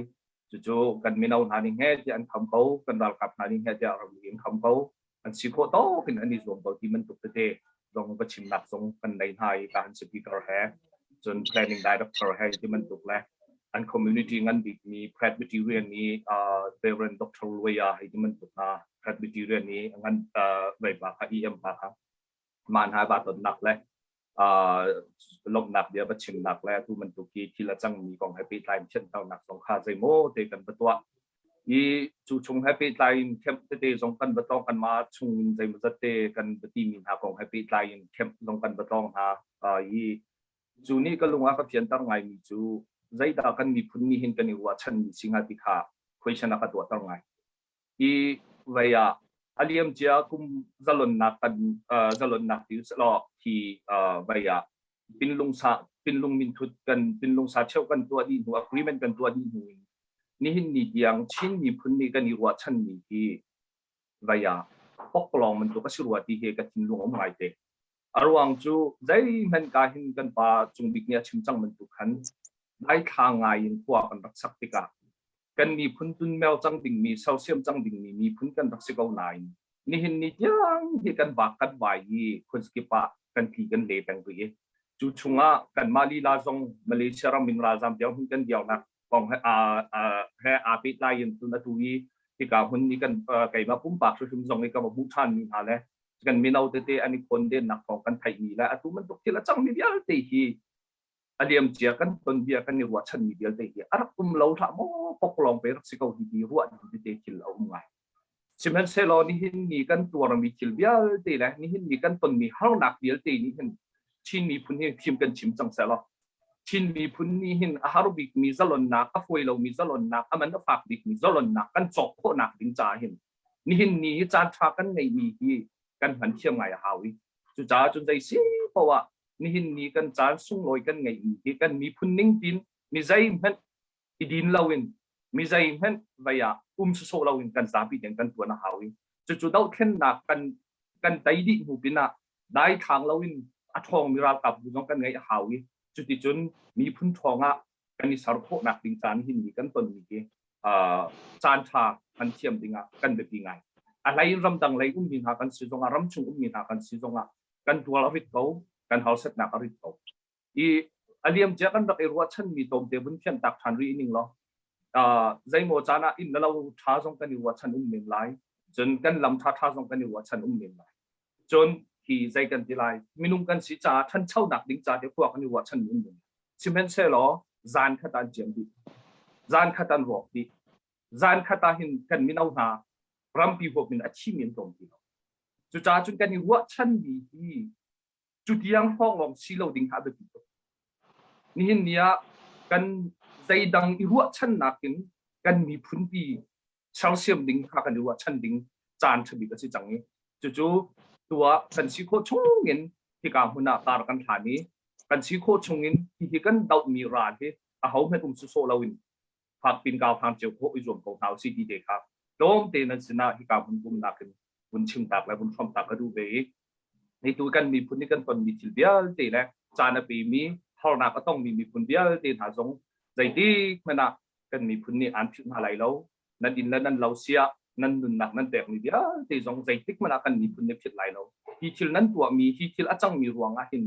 Cucu kan mino hna nih he tiah an kham ko, kan ralkap hna nih he tiah ramri an kham ko. An si khawh tawk in an i zuam ko ti bantuk tete zong va chimnak zong kan nei hna i ka han speaker he cun planning director he ti bantuk le. An community ngan bikmi Presbyterian i Reverend Dr. Luaya hei ti bantuk hna Presbyterian i ngan vei pa kha EM pa kha mah hna va tonnak le lawmhnak bia va chimnak le atu bantuk hi thil a cangmi kong he pehtlai in thianternak zong kha zeimaw te kan va tuah i cu chung he pehtlai in camp tete zong kan va tlawng kanmah chung in zeimawzat te kan va timi hna kong he pehtlai in camp zong kan va tlawng hna i cu nih ka lung a ka fianter ngaimi cu zeidah kan miphun nih hin kan i ruahchanmi si hnga ti kha question a ka tuahter ngai. Hi vei ah a liamcia kum zalonnak kan zalonnak ti usih hi vei ah pinlung sa pinlung minthut kan pinlung sa cheu kan tuah dih hnu agreement kan tuah dih hnu in nihin ni tiang Chin miphun nih kan i ruahchanmi hi vei ah poklawng bantuk a si rua ti hi ka thinlung um ngai te. A ruang cu zeihmanh ka hin kan pa Cung Bik nih a chim cang bantuk khan daithla ngai in khua kan rak sak tikah kan miphun tunmel cang dingmi sersiam cang dingmi miphun kan rak si ko nain nihin ni tiang hi kan vak kan vai i khuazakip ah kan tli kan le peng rih i cu chungah kanmah lila zong Malaysia ram in ralzam tiang hun kan diaunak kong he he aa pehtlai in tun atu i hika hmun ni kan keimah pumpak hrimhrim zong i ka va hmuh ṭhan mi hna le kan mino tete an i khawndennak kong kan theihmi le atu bantuk thil a cangmi vialte hi a liamcia kan tonbia kan i ruahchanmi vialte hi a rak um lo hlah maw poklawng pe rak si ko hi ti ruah ding tete thil a um ngai. Sihmanhsehlaw nihin ni kan tuarmi thil vialte le nihin ni kan tonmi harnak vialte nih hin Chin miphun hi thim kan chim cang seh law Chin miphun nih hin a har bikmi zalonnak a fawi lomi zalonnak a man a fak bikmi zalonnak kan cawk khawhnak ding caah hin nihin ni hi caan ṭha kan ngeihmi hi kan hman thiam ngai a hau i cucaah cun zei si poah nihin ni kan caan sunglawi kan ngeihmi hi kan miphun ning tin mi zeihmanh i din loin mi zeihmanh vei ah um sawsawh loin kan zapi tein kan tuan a hau i cucu dohthlennak kan kan tei dih hnu pinah daithlang loin a ṭhawngmi ralkap bu zong kan ngeih a hau i cuticun miphun ṭhawng ah kan i ser khawhnak ding caan hin ni kan tonmi hi caan ṭha hman thiam dingah kan biapi ngai. A hlei in ramdang lei ummi hna kan si zongah ramchung ummi hna kan si zongah kan tual a rit ko, kan harsatnak a rit ko. I a liamcia kan rak i ruahchanmi tlawmte vun fianhtak ṭhan rih ning law zeimaw caan ah inn le lo ṭha zong kan i ruahchan um men lai. Cun kan lam ṭha ṭha zong kan i ruahchan um men lai. Cun hi zei kan ti lai minung kan si caah ṭhanchonak ding ca te khua kan i ruahchan um men. Sihmanhsehlaw zan khat an ciam dih. Zan khat an rawk dih. Zan khat ah hin kan mino hna rampi huap in a thimi an tlawm ti lo. Cucaah cun kan i ruahchanmi hi cutiang hrawng lawng si lo ding kha a biapi tuk. Nihin ni ah kan zeidang i ruahchannak in kan miphunpi sersiam ding kha kan i ruahchan ding caan ṭha bik a si cang i cucu tuah kan si khawh chung in hika hmun ah tar kan hlan i kan si khawh chung in hihi kan dohmi ral hi ahohmanh um sawsawh loin fakpin kau hlang cio khawh i zuam ko hna usih ti te kha tlawmte nan sinah hika hmun pumnak in vun chim tak le vun hrawm tak ka duh ve i ni tu kan miphun nih kan tonmi thil vialte le caan a pemi harnak a tongmi miphun vialte hna zong zeitik hmanh ah kan miphun nih aan philh hna lai lo nan inn le nan lo siah nan nunnak nan pekmi vialte zong zeitik hmanh ah kan miphun nih philh lai lo hi thil nan tuahmi hi thil a cangmi ruang ah hin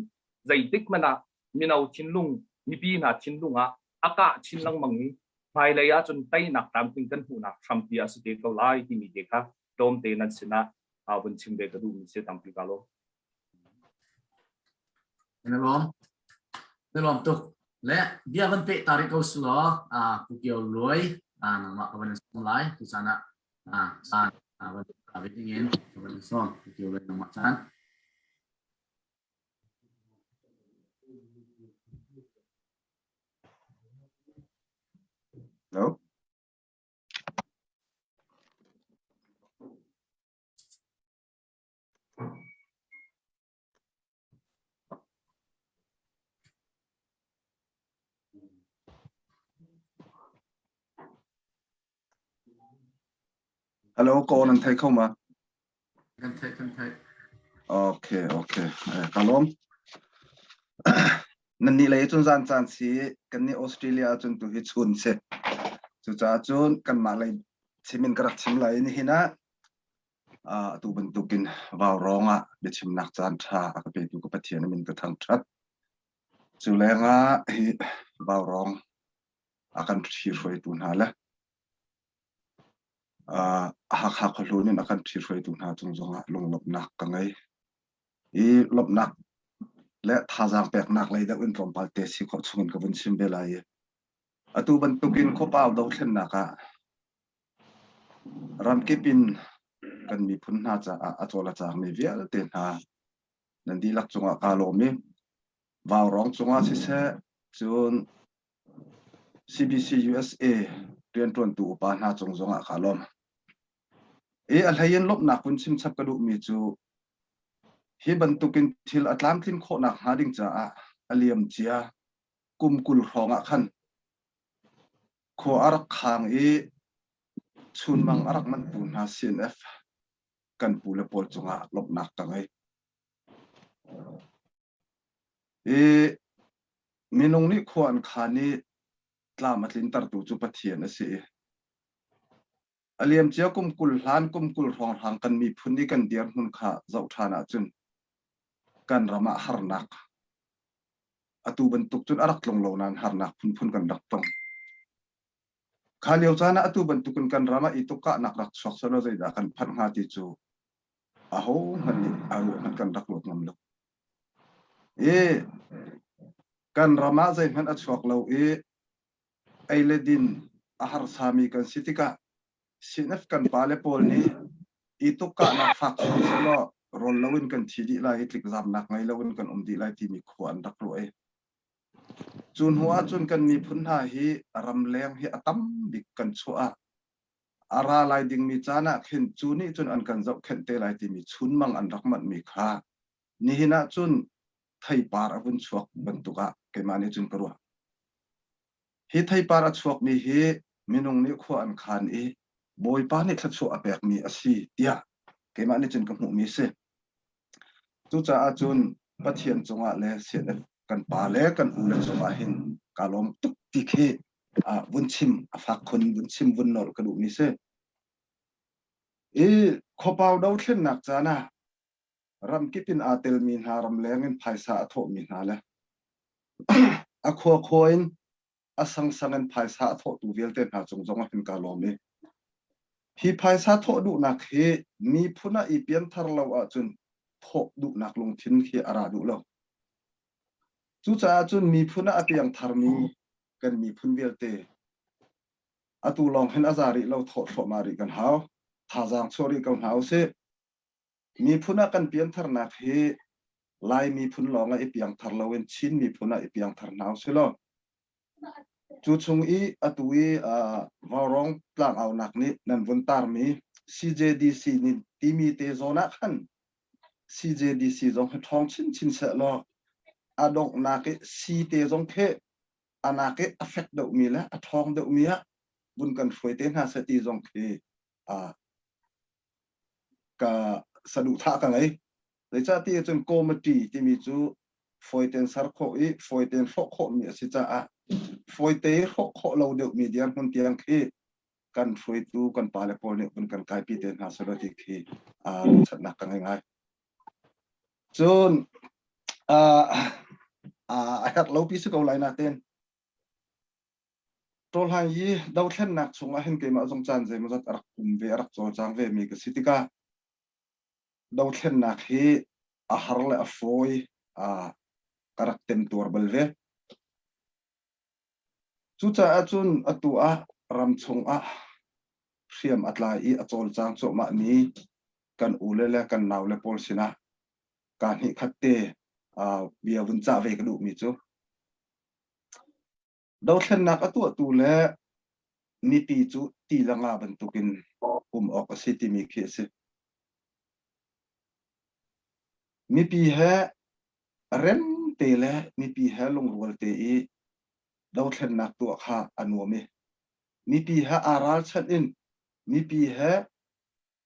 zeitik hmanh ah mino thinlung mipi hna thinlung ah a kah chin lengmang i hmailei ahcun teinak tlamtling kan hmuhnak hrampi a si te ko lai timi te kha tlawmte nan sinah vun chim ve ka duhmi si tampi ka lawm. Na lawm. Na lawm tuk. Le bia van peh ta rih ko su law Pu Kio Luai nangmah ka van sawm lai tu caan ah caan van ta ve ding in ka van sawm Pu Kio Luai nangmah caan. Hello. Hello, ko nan thei kho ma? Kan thei, kan thei. Okay, okay. Eh, ka lawm. Nan nih lei cun zan caan si, kan nih Australia ahcun tu hi chun si. Cucaah cun kanmah lei chim in ka rak chim lai nihin ah atu bantukin vaurawng ah biachimnak caan ṭha a ka petu ka Pathian min ka thangṭhat. Cu lengah hi vaurawng. a kan ṭhihruaitu hna le Hakha khuahlun in a kan ṭhihruaitu hna cung zongah lunglawmhnak ka ngei. I lawmhnak le thazaang peknak lei deuh in tlawmpal te si khawh chungin ka vun chim ve lai i atu bantukin khuapau dothlennak ah ramkip in kan miphun hna caah a cawl a caangmi vialte hna nan dihlak cungah kaa lawm i Vaurawng cungah siseh cun CBC USA rianṭuantu upa hna cung zongah kaa lawm. I a hlei in lawmhnak vun chim chap ka duhmi cu hi bantukin thil a tlamtlin khawhnak hnga ding caah a liam cia kum 20 hrawng ah khan khua a rak khang i chunmang a rak manhtu hna CNF kan pu le pawl cungah lawmhnak ka ngei. I minung nih khua an khan i tlam a tlintertu cu Pathian a si i a liamcia kum 20 hlan kum 20 hrawnghrang kan miphun i kan dirhmun kha zoh ṭhan ahcun kan ram ah harnak atu bantuk cun a rak tlung lo nain harnak phunphun kan rak tong. Kha lio caan ah atu bantukin kan ram ah i tukkahnak rak chuak selaw zeidah kan phanh hnga ti cu ahohmanh nih a ruah hmanh kan rak ruat ngam lo. I kan ram ah zeihmanh a chuak lo i ei le din a harsami kan si tikah CNF kan pale pawl nih i tukkahnak fak chuak sehlaw rawl loin kan thi dih lai i tlikzamnak ngei loin kan um dih lai timi khua an rak ruah i cu hnu ahcun kan miphun hna hi ramleng hi a tam bik kan chuah ah a ra lai dingmi caan ah khin cu nih cun an kan zohkhenh te lai timi chunmang an rak manhmi kha nihin ah cun theipar a vun chuak bantuk ah keimah nih cun ka ruah. Hi theipar a chuakmi hi minung nih khua an khan i Bawipa nih thluachuah a pekmi a si tiah keimah nih cun ka hmuhmi a si. Cucaah cun Pathian cungah le CNF kan pa le kan u le cungah hin kaa lawm tuk ti khi vun chim a fak khun vun chim vun nolh ka duhmi si. I khuapau dothlennak caan ah ramkip in aa telmi hna ramleng in phaisa a thawhmi hna le a khua khua in a sangsang in phaisa a thawhtu vialte hna cung zong ah hin kaa lawm i hi phaisa thawh duhnak hi miphun ah i pianthar lo ahcun thawh duhnak lungthin khi a ra duh lo. Cucaah cun miphun ah a piangtharmi kan miphun vialte atu lawng hin a za rih lo thawh thluahmah rih kan hau. Thazaang chuah rih ko hna usih. Miphun ah kan piantharnak hi Lai miphun lawng ah i piangthar loin Chin miphun ah i piangthar hna usih law cu chung i atu i Vaurawng tlangaunak nih nan vun tarmi CJDC nih timi te zawn ah khan CJDC zong hi ṭhawng chinchin seh law a donghnak i C te zong khi a nak i a fek deuhmi le a ṭhawng deuhmi ah vun kan hruai te hna seh ti zong khi ka saduhthah ka ngei. Zeicahtiah cun committee timi cu fawitein ser khawh i fawitein hrawh khawhmi a si caah fawite i hrawh khawh lo deuhmi dirhmun tiang khi kan hruaitu kan pale pawl nih vun kan kaipi te hna selaw ti khi ruahchannak ka ngei ngai. Cun a herh lo pi si ko lai natein Tawhlan i dothlennak chungah hin keimah zong caan zeimawzat a rak um ve, a rak cawlcang ve mi ka si tikah dothlennak hi a har le a fawi ka rak temtuar bal ve. Cucaah cun atu ah ram chungah hriam a tlai i a cawlcang cuahmah mi kan ule le kan naule pawl sinah kaa hnih khat te bia vun cah ve ka duhmi cu Dothlennak a tuahtu le mipi cu ti le nga bantukin um awk a si timi khi a si. Mipi he rem te le mipi he lungrual te i dothlennak tuah kha a nuam i mipi he aa ralchanh in mipi he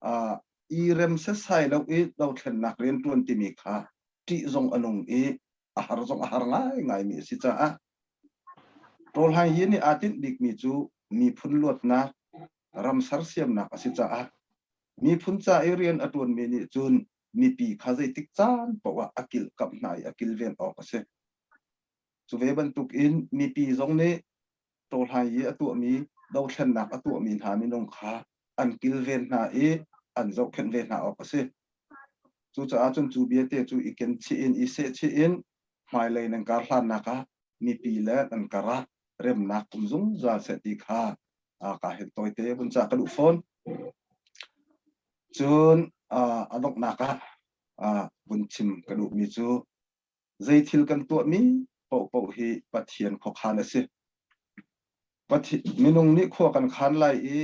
uh, i rem setsai lo i dothlennak rianṭuan timi kha ṭih zong a nung i a har zong a har ngaingaimi a si caah Ṭawlhai hi nih aa tinh bikmi cu miphun luatnak, ram sersiamnak a si caah miphun ca i rian a ṭuanmi nih cun mipi kha zeitik caan paoh ah a kilhkamh hna i a kilven awk a si. Cu ve bantukin mipi zong nih. Tawhlai i a tuahmi dothlennak a tuahmi hna minung kha an kilven hna i an zohkhenh ve hna awk a si. Cucaah cun cu biate cu i ken chih in i sehchih in hmailei nan kar hlannak ah mipi le nan kar ah remnak um zungzal seh ti kha ka hin tawite vun cah ka duh fawn. Cun a donghnak ah vun chim ka duhmi cu zei thil kan tuahmi paohpaoh hi Pathian khuakhan a si. Minung nih khua kan khan lai i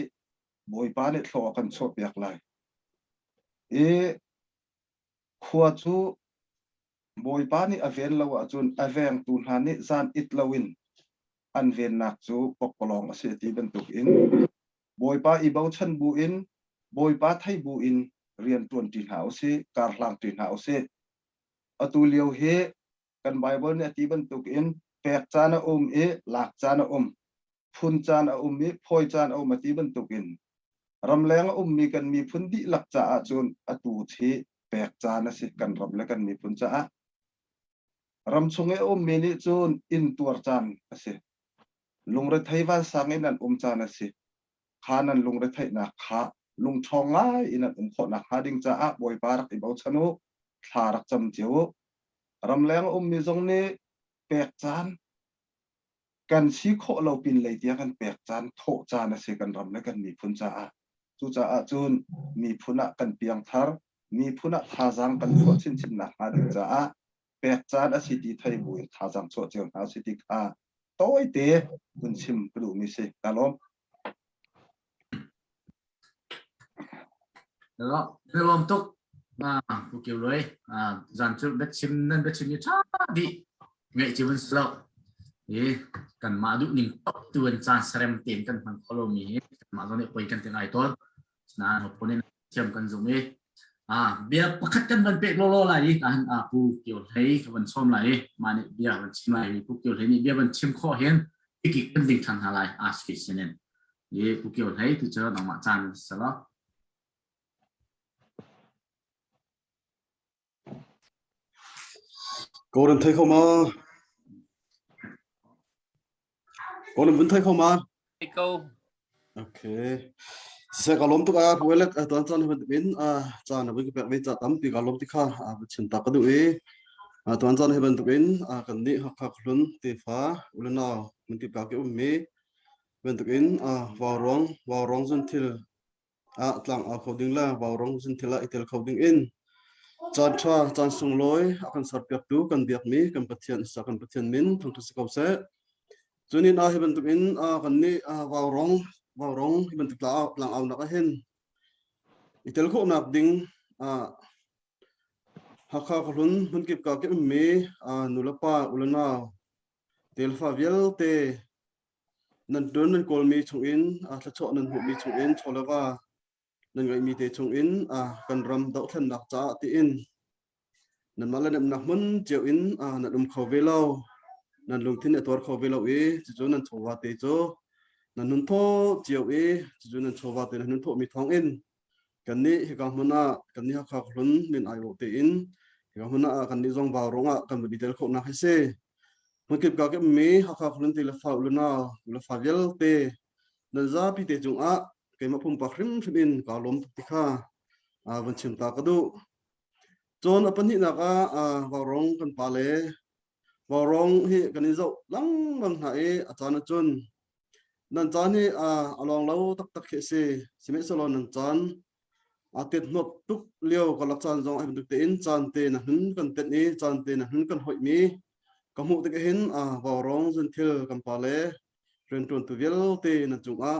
Bawipa nih thlaw a kan chuahpiak lai. I khua cu Bawipa nih a ven lo ahcun a vengtu hna nih zan it loin an vennak cu pokpalawng a si ti bantukin Bawipa i bochan buin Bawipa thei buin rian ṭuanṭi hna usih, karhlangṭi hna usih. Atu lio hi kan Baibal nih a ti bantukin pek caan a um i lak caan a um, phun caan a um i phawi caan a um a ti bantukin ramleng a ummi kan miphun dihlak caah cun atu hi pek caan a si kan ram le kan miphun caah. Ramchung i a ummi nih cun intuar caan a si. Lungrethei vansang in an um caan a si. Kha nan lungretheihnak kha lungṭhawng ngai in an um khawh nakhnga ding caah Bawipa rak i bochan u, thla rak cam cio u. Ramleng a ummi zong nih pek caan kan si khawh lo pin lei tiang kan pek caan thawh caan a si kan ram le kan miphun caah. Cucaah cun miphun ah kan piangthar, miphun ah thazaang kan chuah chinchin nakhnga ding caah pek caan a si ti thei buin thazaang chuah cio hna si ti kha tawite vun chim ka duhmi si. Ka lawm. Na lawm tuk. Pu Kio Luai, zan cu biachim nan biachim hi ṭha dih ngaih ci vun si lo. I kanmah duh ning tu in caan serem tein kan hman kho lomi hi kanmah zong nih poi kan ti ngai tawn. Nain hopun in thiam kan zum i bia pakhat kan van pek lawlaw lai i tahan Pu Kio Hlei ka van sawm lai i mah nih bia van chim lai i Pu Kio Hlei nih bia van chim khawh hin tikik kan ding ṭhan hna lai a sui sinin. I Pu Kio Hlei tu cu nangmah caan si lo. Kawlram thei kho ma? Kawlram vun thei kho ma? Thei ko. Okay. Se ka lom tuk a puai le tuan caan hi in a caan a vui pek ve ca tampi ka lom ti kha a chin ta ka duh i tuan caan hi bantuk in kan nih Hakha khlun tefa ulanau mun ti pa ke ummi bantuk in vauruang vauruang zun thil ah tlang au kho ding le vauruang zun thil ah i tel kho ding in caan ṭha caan sunglawi a kan serpiaktu kan biakmi kan Pathian sa kan Pathian min thangṭhat si ko seh. Cunin ah hi bantuk in kan nih vauruang vauruang hi bantuk tlang au nak ah hin i tel khawhnak ding Hakha khuahlun hmunkip ka ke ummi nulepa ulenau telfa vialte nan ṭuan nan kawlmi chungin thluachuah nan hmuhmi chungin chawleva nan ngeihmi te chungin kan ram dohthlennak caah tiin nanmah le nemnak hmun cio in nan um kho ve lo nan lungthin a tuar kho ve lo i cucu nan chawva te cu nan nun thaw cio i cucu nan chawva te nan nun thawhmi thawngin kannih hika hmun ah kannih Hakha khuahlun min aiawh tein hika hmun ah kannih zong vau ruangah kan vun i tel khawhnak hi si. Hmunkip ka kemmi Hakha khuahlun ti le fa ulunau le fa vialte nan zapi te cungah keimah pumpak hrimhrim in kaa lawm tuk ti kha van chim ta ka duh. Cun a pahnihnak ah Vaurawng kan pa le Vaurawng hi kan i zoh lengmang hna i a caan ahcun nan caan hi a lawng lo taktak khi a si. Sihmanhsehlaw nan caan a tet hnawt tuk lio karlak caan zong ai bantuk tein caan te na hun kan tenh i caan te na hun kan hoihmi ka hmuh tik hin vaurawng zunthil kan pa le rianṭuantu vialte nan cungah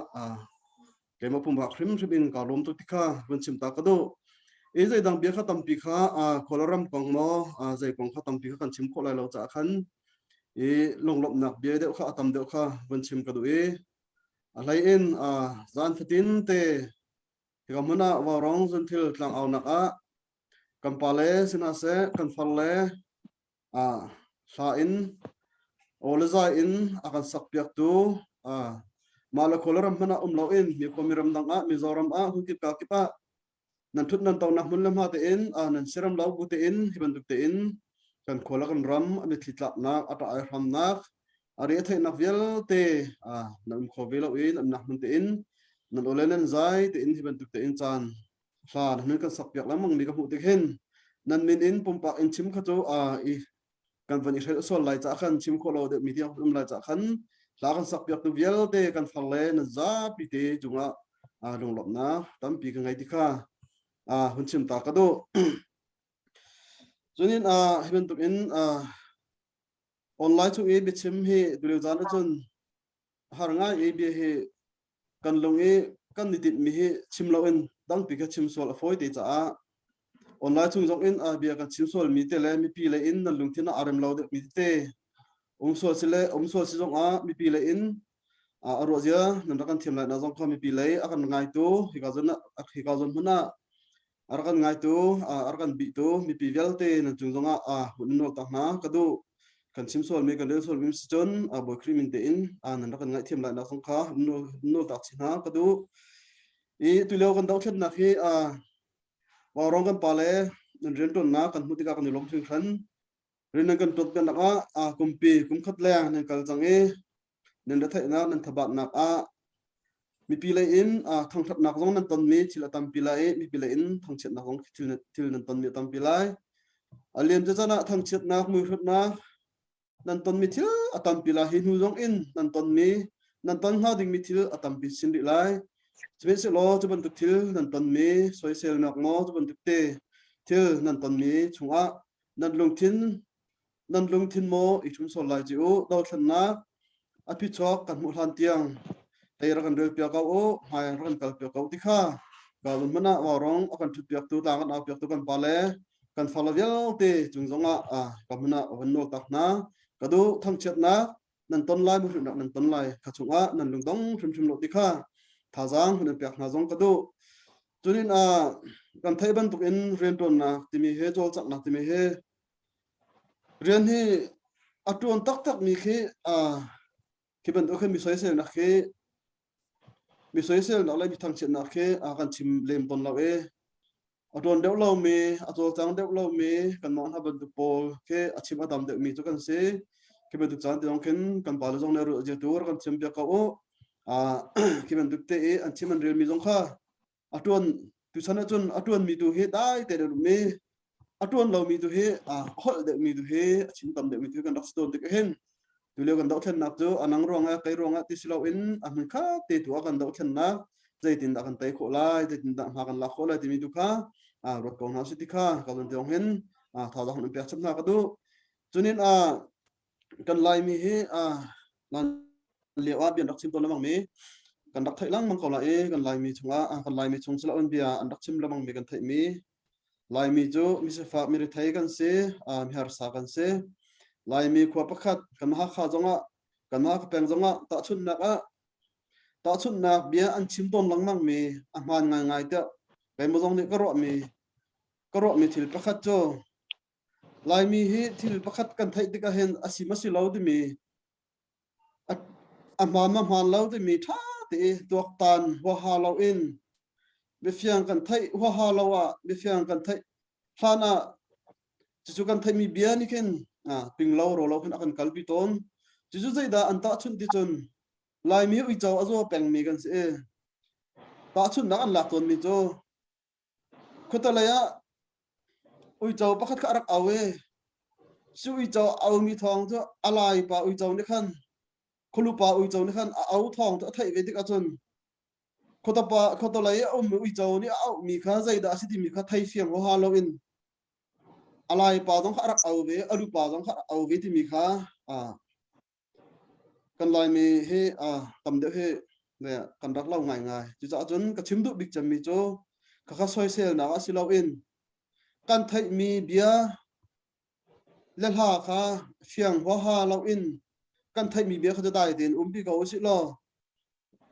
keimah pumpak hrimhrim in kaa lawm tuk ti kha vun chim ta ka duh. I zeidang bia kha tampi kha Kawlram kong maw zei kong kha tampi kha kan chim khawh lai lo caah khan i lunglawmhnak bia deuh kha a tam deuh kha vun chim ka duh i a hlei in zan fatin te hika hmun ah vaurawng zunthil tlangaunak ah kan pale sinah seh kan farle hla in aw le zai in a kan sakpiaktu mah le Kawlram hmanh ah um loin mi khuami ramdang ah Mizoram ah hmunkip ka kip ah nan thut nan tonak hmun le hma tein nan siram lo bu tein hi bantuk tein kan khua le kan ram a mitthli tlaknak a ṭah ai hramnak. A re theihnak vialte nan um kho ve lo i nan umnak hmun tein nan aw le nan zai tein hi bantuk tein caan hla nan kan sak piak lengmang mi ka hmuh tik hin nan min in pumpak in chim kha cu i kan van i hrelh sual lai cah khan chim khawh lo deuh mi tiang um lai cah khan hla kan sak piak tu vialte kan far le nan zapi te cungah lunglawmhnak tampi ka ngei ti kha hun chim ta ka duh. Cunin hi bantuk in online chung i biachim hi tulio caan ahcun har ngai i bia hi kan lung i kan i tinhmi hi chim loin dangpi kha chim sual a fawi te caah online chung zong in bia kan chim sualmi te le mipi lei in nan lungthin ah a rem lo deuhmi tete um sual si le um sual si zong ah mipi lei in a ruah zia nan rak kan thiam lai na zong kha mipi lei a kan ngaitu hika zon hika zon hmun ah a rak kan ngaitu a rak kan bihtu mipi vialte nan cung zongah a hun nawl tak hna ka duh. Kan chim sualmi kan rel sualmi si cun Bawi Khrih min tein nan rak kan ngaihthiam lai nak zong kha nawl tak chi hna ka duh. I tulio kan dohthlennak hi Vaurawng kan pa le nan rianṭuannak kan hmuh tikah kan i lawm hringhran. Rian nan kan ṭuan piaknak ah kumpi kumkhat leng nan kal cang i nan retheihnak nan thabatnak ah mipi lei in thangṭhatnak zong nan tonmi thil a tampi lai i mipi lei in thangchiatnak zong thil nan tonmi a tampi lai. A liam caan ah thangchiatnak, muihrutnak nan tonmi thil a tampi lai. Hi hnu zong in nan tonmi nan ton hnga dingmi thil a tampi chin rih lai. Sihmanhsehlaw cu bantuk thil nan tonmi soiselnak maw cu bantuk te thil nan tonmi chungah nan lungthin nan lungthin maw i ṭhum sual lai ci u. Dothlennak a phichuak kan hmuh hlan tiang tei rak kan rel piak ko u, hmai rak kan kal piak ko ti kha galun hmanh ah vaurawng a kan ṭhut piaktu tlang kan au piaktu kan pa le kan fale vialte cung zongah ka hmun ah van nawl tak hna. Ka duh thangchiatnak nan ton lai, muhruhnak nan ton lai kha chungah nan lungdong hrimhrim lo ti kha thazaang hun in pek hna zong ka duh. Cunin ah kan theih bantuk in rianṭuannak timi he cawlcanghnak timi he Rian hi a ṭuan taktakmi khi khi bantuk khin mi soiselnak khi mi soiselnak le mi thangchiatnak khi a kan chim lem tawn lo i a ṭuan deuh lomi a cawlcang deuh lomi kanmah hna bantuk pawl khi a chim a dam deuhmi cu kan si. Khi bantuk caan te zong khin kan pale zong nih ruah zia tu rak kan thiam piak ko u. Khi bantuk te i an chim an relmi zong kha a ṭuan tuchan ahcun a ṭuanmi tu hi dai te deuh mi a ṭuan lomi tu hi a holh deuhmi tu hi a chim tam deuhmi tu hi kan rak si tawn tik hin tulio kan dohthlennak cu a nang ruangah kei ruangah ti si loin a hmun kha te tu ah kan dohthlennak zeitindah kan tei khawh lai zeitindah hma kan lak khawh lai timi tu kha ruat ko hna si ti kha ka zon tiong hin thazaang hun pek chap hna ka duh. Cunin kan Laimi hi lio ah bia an rak chim tawn lengmang mi kan rak theih lengmang ko lai i kan Laimi chungah kan Laimi chung silo bia an rak chim lengmang mi kan theih mi Laimi cu misifak mirethei kan si, miharsa kan si. Laimi khua pakhat kan Hakha zongah kan Hakha peng zongah tahchunhnak ah tahchunhnak bia an chim tawn lengmang mi a hmaan ngaingai tiah keimah zong nih ka ruah mi ka ruah mi thil pakhat cu Laimi hi thil pakhat kan theih tikah hin a si ma si lo timi a hmaan ma hmaan lo timi ṭha te i tuaktan huaha loin biafiang kan theih huaha lo ah biafiang kan theih hlan ah cucu kan theihmi bia nih khin ping lo ro lo khin a kan kalpi tawn. Cucu zeidah an tahchunh ti cun Laimi uico a zaw pengmi kan si i tahchunhnak an lak tawnmi cu Khuatalei ah uico pakhat kha a rak au i cu uico a aumi thawng cu a laipa uico nih khan khualupa uico nih khan a au thawng cu a theih ve tik ahcun khuatapa khuatalei a ummi uico nih a auhmi kha zeidah a si timi kha thei fiang huaha loin a laipa zong kha a rak au ve, a lupa zong kha a rak au ve timi kha Kan Laimi hi tam deuh hi kan rak lo ngaingai. Cucaah cun ka chim duh bik cemmi cu khakha soiselnak ah si loin kan theihmi bia le hla kha fiang huaha loin kan theihmi bia kha cu dai tein umpi ko usih law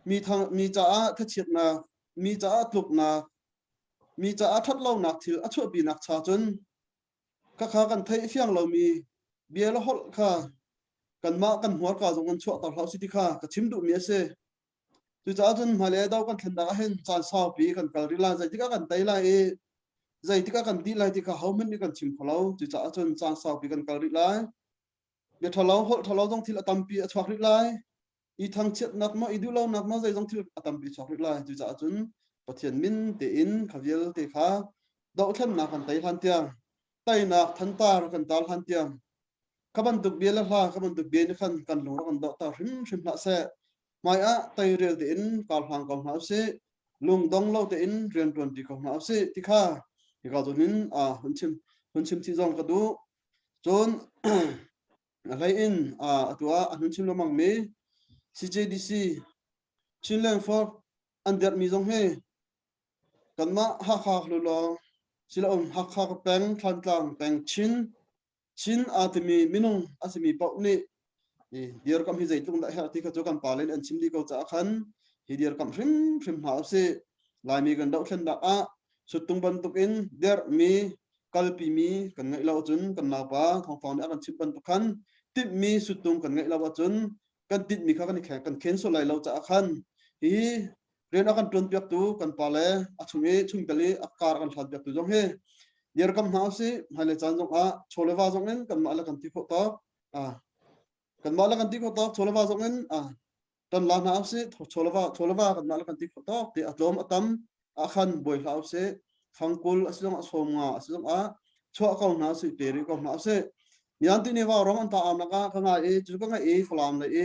mi thang mi caah thachiatnak, mi caah tluknak, mi caah ṭhatlonak thil a chuahpinak cha cun Khakha kan theih fiang lomi bia le holh kha kanmah kan hmuarka zong kan chuahter hlah usih ti kha ka chim duhmi a si. Cucaah cun hmailei do kan thlennak ah hin caan saupi kan kal rih lai. Zeitik ah kan tei lai i zeitik ah kan dih lai ti kha hohmanh nih kan chim kho lo. Cucaah cun caan saupi kan kal rih lai. Bia ṭhalo holh ṭhalo zong thil a tampi a chuak rih lai. I thangchiatnak maw i duhlonak maw zeizong thil a tampi chuak rih lai. Cucaah cun Pathian min tein kha vialte kha dohthlennak kan tei hlan tiang teinak thantar kan tar hlan tiang kha bantuk bia le hla kha bantuk bia nih khan kan lung rak kan dohter hrimhrim hlah seh. Hmai ah teirel tein kar hlang ko hna usih. Lungdong lo tein rian ṭuanṭi ko hna usih ti kha hika zawn in hun chim hun chim chih zong ka duh. Cun a hlei in atu ah a hun chim lengmang mi CJDC Chinland Fork an dirhmi zong hi kanmah Hakha lulawng siloin Hakha peng Thlantlang peng Chin Chin aa timi minung a simi paoh nih dirkamh hi zeitluk dah herh ti kha cu kan pale nih an chim dih ko caah khan hi dirkamh hrimhrim hna usih. Laimi kan dohthlennak ah suttung bantukin derhmi kalpimi kan ngeih lo ahcun kan naupa thawngpang nih a kan chimh bantuk khan timhmi suttung kan ngeih lo ahcun kan tinhmi kha kan i kan khen sual lai lo caah khan hi rian a kan ṭuanpiaktu kan pale a chung i chungtel i a kar a kan hlanpiaktu zong hi dirkam hna usih hmailei caan zong ah chaw le va zong in kanmah le kan ti khawh tawk kanmah le kan ti khawh tawk chaw le va zong in kan la hna usih chaw le va chaw le va kanmah le kan ti khawh tawk ti a tlawm a tam ah khan buai hlah usih fangkul a si zong ah sawm nga a si zong ah chuah ko hna usih pe rih ko hna usih nian ti ni va rong an ta am nak ah ka ngai i cu ka ngai i falam le i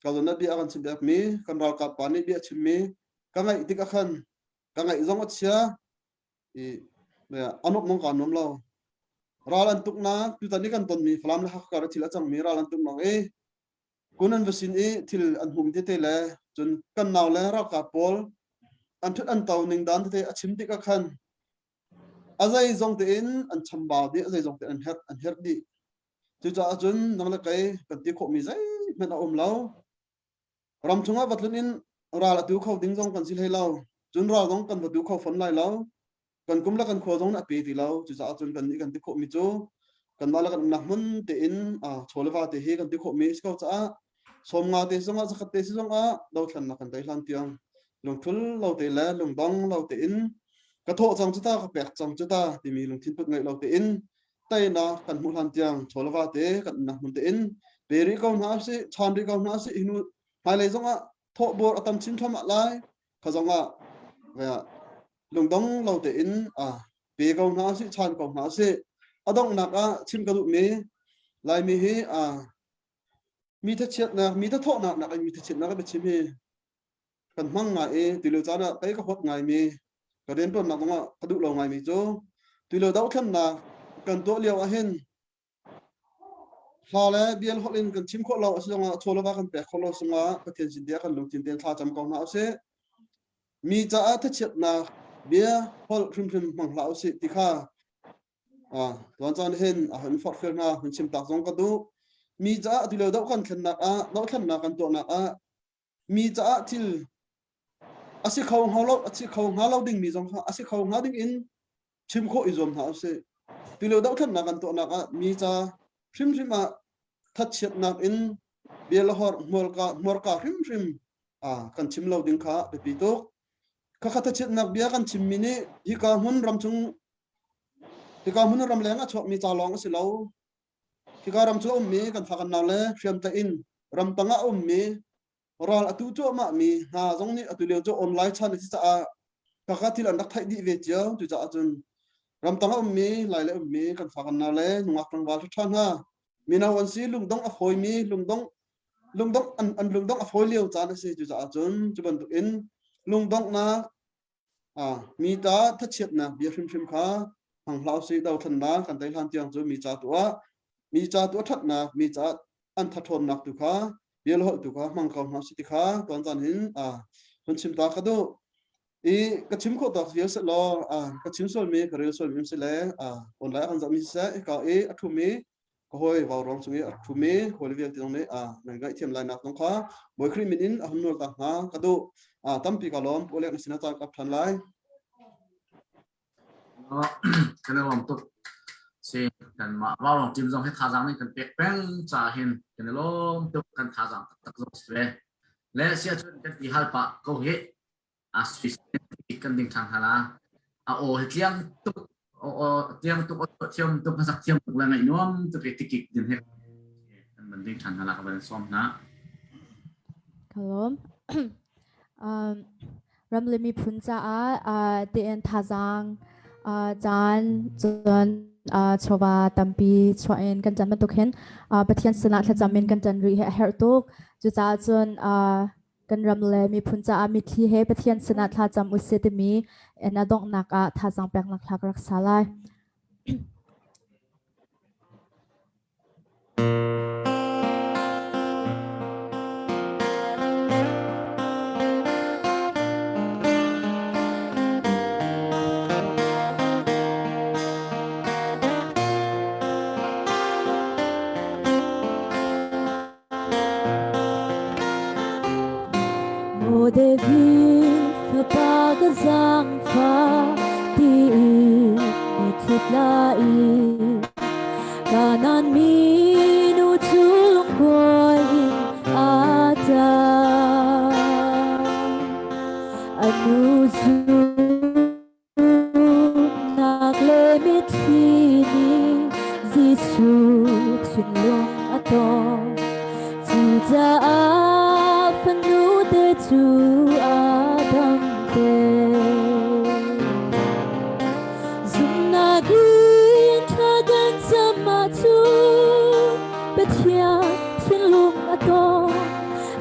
ka zon bia kan chim piak mi kan ralkap pa nih bia chim mi ka ngaih tik ah khan ka ngaih zong a chia i anok nong ka nuam lo ral an tuknak tutan ni kan ton mi Falam le Hakha thil a cang mi ral an tuknak i kun an va sin i thil an hum tete le cun kan nau le ralkap pawl an thut an to ning dan tete a chim tik ah khan a zei zong tein an chambau dih a zei zong tein an herh an herh dih Cucaah cun nang le kei kan ti khawhmi zeihmanh a um lo. Ram chungah va tlun in ral a tu kho ding zong kan si hlei lo. Cun ral zong kan va tu kho fawn lai lo. Kan kum le kan khua zong nih a pe ti lo. Cucaah cun kan nih kan ti khawhmi cu kanmah le kan umnak hmun tein chaw le va te hi kan ti khawhmi a si ko caah 50 te zongah 100 te si zongah dothlennak kan tei hlan tiang lungthul lo te le lungdong lo tein ka thawh cang cu ta ka pek cang cu ta timi lungthin put ngeih lo tein teinak kan hmuh hlan tiang chawlava te kan umnak hmun tein pe rih ko hna usih chan rih ko hna usih hinu hmailei zongah thawhbor a tam chin thluahmah lai kha zongah lungdong lo tein pe ko hna usih chan ko hna usih a donghnak ah chim ka duhmi Laimi hi mi thachiatnak mi thathawhnak nakin mi thachiatnak ka chim hi kan hmang ngai i tulio caan ah kei ka huat ngaimi ka rianṭuannak zongah ka duh lo ngaimi cu tulio dohthlennak kan tuah lio ahhin hla le bial holh in kan chim khawh lo a si zongah chaw le va kan pek khawh lo zongah Pathian sin tiah kan lungthin tein thla cam ko hna usih. Mi caah thachiatnak bia holh hrimhrim hmang hlah usih ti kha tuan caan hin a hun forhfial hna hun chim tak zong ka duh. Mi caah tulio doh kan thlennak ah dohthlennak kan tuahnak ah mi caah thil a si kho hnga lo a si kho hnga lo ding mi zong kha a si kho hnga ding in chim khawh i zuam hna usih. Tulio dohthlennak kan tuahnak ah mi ca hrimhrim ah thatchiatnak in bia le hor hmurka hmurka hrimhrim kan chim lo ding kha biapi tuk. Khakha thachiatnak bia kan chimmi nih hika hmun ramchung hika hmun ramleng a chuakmi ca lawng a si lo. Hika ram cu a ummi kan fa kan nau le hriamtlaih in ramtang ah a ummi ral a tu cuahmah mi hna zong nih atu lio cu online chan a si caah khakha thil an rak theih dih ve cio. Cucaah cun ramtang a ummi lai le ummi kan fa kan nau le nungak tlangval ṭha hna mino an si lungdong a fawimi lungdong lungdong an, an lungdong a fawi lio caan a si cucaah cun cu bantuk in lungdonghnak mi ta thachiatnak bia hrimhrim kha hmang hlah usih dothlennak kan tei hlan tiang cu mi ca tuah mi ca tuah ṭhatnak mi ca an thathawnnak tu kha bia le holh tu kha hmang ko hna usih ti kha tuan caan hin hun chim ta ka duh i ka chim khawh tawk vial seh law ka chim sualmi ka rel sualmi si le online kan zohmi siseh hika i a ṭhumi ka hawi vaurawng cung i a ṭhumi hawi vialte zong nih nan ngaihthiam lai nak zong kha Bawi Khrih min in a hun nawl ta hna ka duh tampi ka lawm Pu Lek na sin ah caan ka ṭhan lai Kan i lawm tuk. Si kanmah vaurawng team zong hi thazaang nih kan pek peng ca hin kan i lawm tuk kan thazaang taktak zong si ve. Le si ahcun kan ti hal pah ko hi a Swiss kan ding ṭhan hna la. A aw hi tliang tuk aw tliang tuk aw thiam tuk hlasak thiam tuk le ngaih nuam tuk i tikik din he kan man. Van ding ṭhan hna la ka van sawm hna. Ka lawm. Ram le miphun caah tein thazaang caan cun chawva tampi chuah in kan ṭan bantuk hin Pathian sinah thlacam in kan ṭan rih hi a herh tuk. Cucaah cun kan ram le miphun caah mitthli he Pathian sinah thlacam usih timi in a donghnak ah thazaang peknak hla ka rak sa lai. Maw David fapa ka zaangfah tiin mitthli tla i Kanaan minu cu lungkuai in a ṭap. A nu Zumhnak le mitthli nih Jesuh thinlung a tawng. Cucaah fanu te cu a dam te. Zumhnak in thla kan cam ahcun Pathian thinlung a tawng.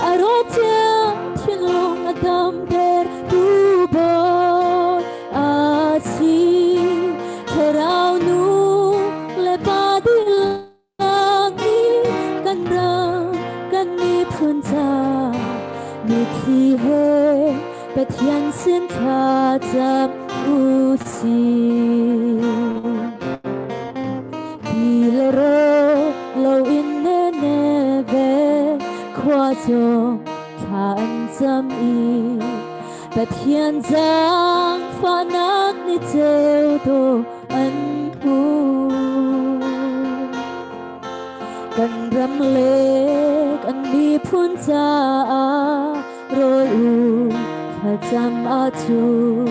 A rawt tiang thinlung a damter tu Bawi a si. Thlarau nu le pa dihlak nih kan ram kan miphun ca mitthli he Pathian sin thla cam u sih. Ti le rawl lo in Nineveh khua zong thla an cam i Pathian zaangfahnak ni ceu dawh an hmu. Kan ram le kan miphun caah rawl u thlacam ahcun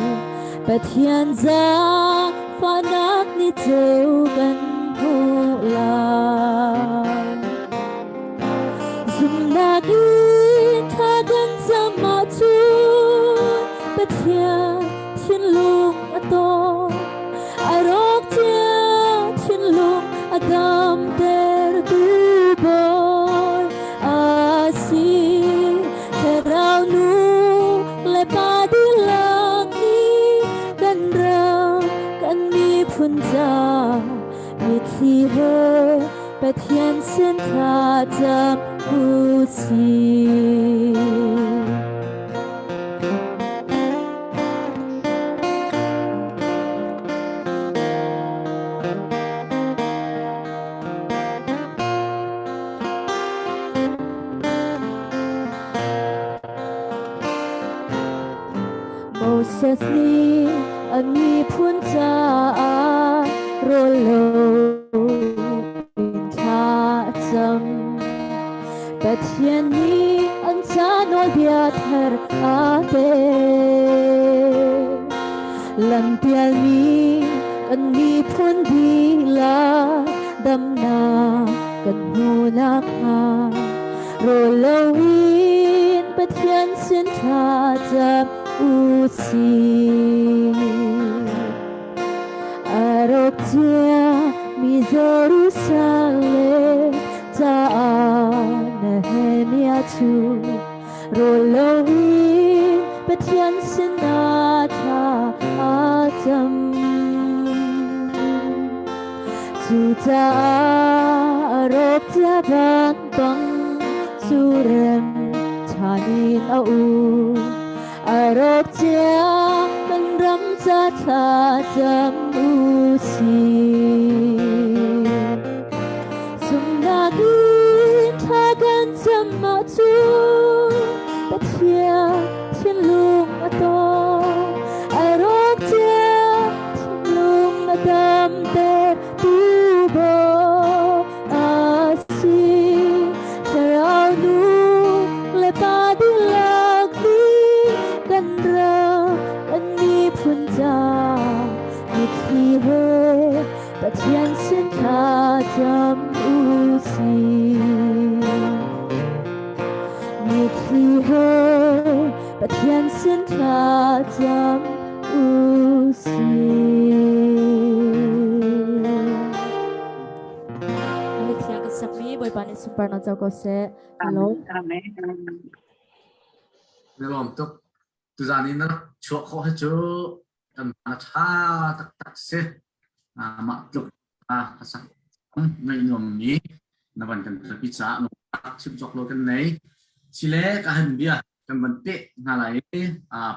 Pathian zaangfahnak ni ceu kan hmuh lai. Zumhnak in thla kan cam ahcun Pathian thinlung a tawng. A rawk cia thinlung a damtertu Bawi a si. Thlarau nu le pa dihlak nih kan ram kan miphun ca mitthli he Pathian sin thla cam u sih. Moses nih a miphun caah rawl lo in thla a cam. Pathian nih an ca nawlbia thar a pek. Lampialmi kan miphun dihlak damnak kan hmu nakhnga rawl loin Pathian sin thla cam u sih. A rawk cia mi Jerusalem caah Nehemiah cu rawl loin Pathian sinah thla a cam. Cucaah a rawk cia bang surem ṭhan in a um. A rawk cia kan ram ca thla cam u sih. Zumhnak in thla kan cam ahcun Pathian thinlung a tawng. A rawk cia thinlung a damter tu Bawi a si. Thlarau nu le pa dihlak nih kan ram kan miphun ca mitthli he. Mitthli he Pathian sin thlacam usih. Mithiang kan sakmi Bawipa nih sunparnak co ko seh. Hello. Amen. Na lawm tuk. Tuzan in na rak chuah khawh hi cu kan a ṭha taktak si. Mah tluk a sak ngaih nuammi na van kan telpi caah chim cawk lo kan nei. Sile ka han bia kan van peh hna lai i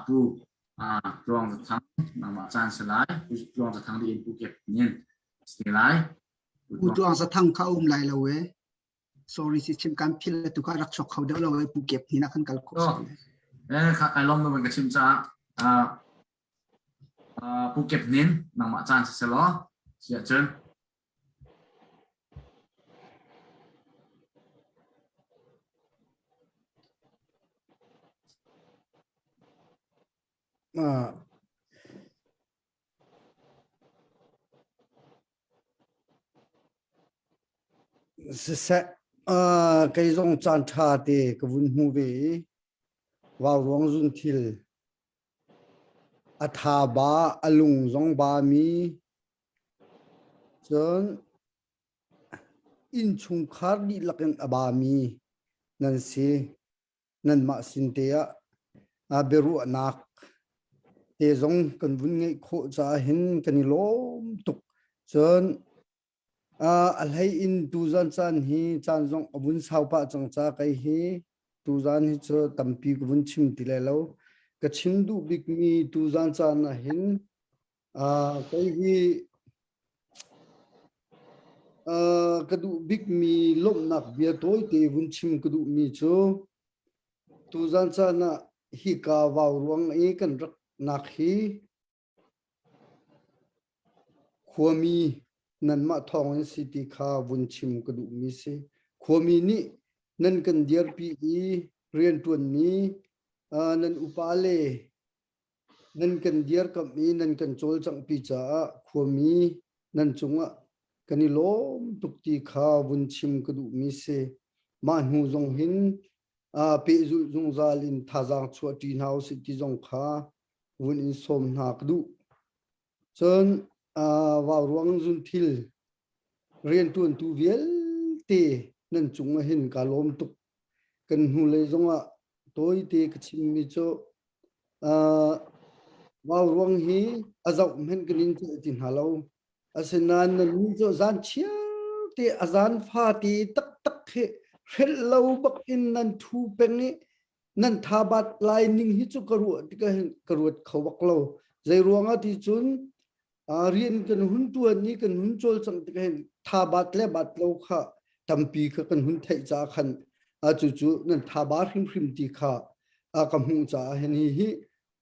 pu Tluang Zathang nangmah caan si lai. Pu Tluang Zathang di in Pu Kep nin si lai. Pu Tluang Zathang kha um lai lo e. Sorry si chim kan phil tu kha rak chuak kho deuh lo e Pu Kep ni na kan kal khawh si. Eh kha kai lom na van ka chim caah Pu Kep Nin nangmah caan si selaw si ahcun Siseh, kei zong caan ṭha te ka vun hmu ve i vauruang zunthil A tha ba, a lung zong ba mi, cun innchungkhar dihlak in a ba mi nan si. Nanmah sin te ah biaruahnak te zong kan vun ngeih khawh caah hin kan i lawm tuk. Cun A hlei in tuzan caan hi caan zong a vun sau pah cang ca kei hi tuzan hi cu tampi ka vun chim ti lai lo. Ka chim duh bikmi tuzan caan ah hin kei hi ka duh bikmi lawmhnak bia tawite vun chim ka duhmi cu tuzan caan ah hika vau ruang i kan rak nak hi Khuami nanmah thawngin si ti kha vun chim ka duhmi si. Khuami nih nan kan dirpi i rianṭuanmi nan upa le nan kan dirkamh i nan kan cawlcanghpi caah khuami nan cungah kan i lawm tuk ti kha vun chim ka duhmi si. Mah hnu zong hin pehzulh zungzal in thazaang chuahṭi hna usih ti zong kha vun in sawm hna ka duh. Cun vauruang zunthil rianṭuantu vialte nan cung ah hin kaa lawm tuk. Kan hnulei zongah tawite ka chimmi cu vauruang hi a zoh hmanh kan in celh ti hna lo. Asinain nannih cu zan chiar te a zan fate taktak hi hrelh lo bak in nan ṭhu peng i nan thabat lai ning hi cu ka ruah tikah hin ka ruat kho bak lo zei ruangah ti cun rian kan hun tuan i kan hun cawlcangh tikah hin thabat le bat lo kha tampi kha kan hun theih caah khan cu cu nan thaba hrimhrim ti kha ka hmuh caah hin hi hi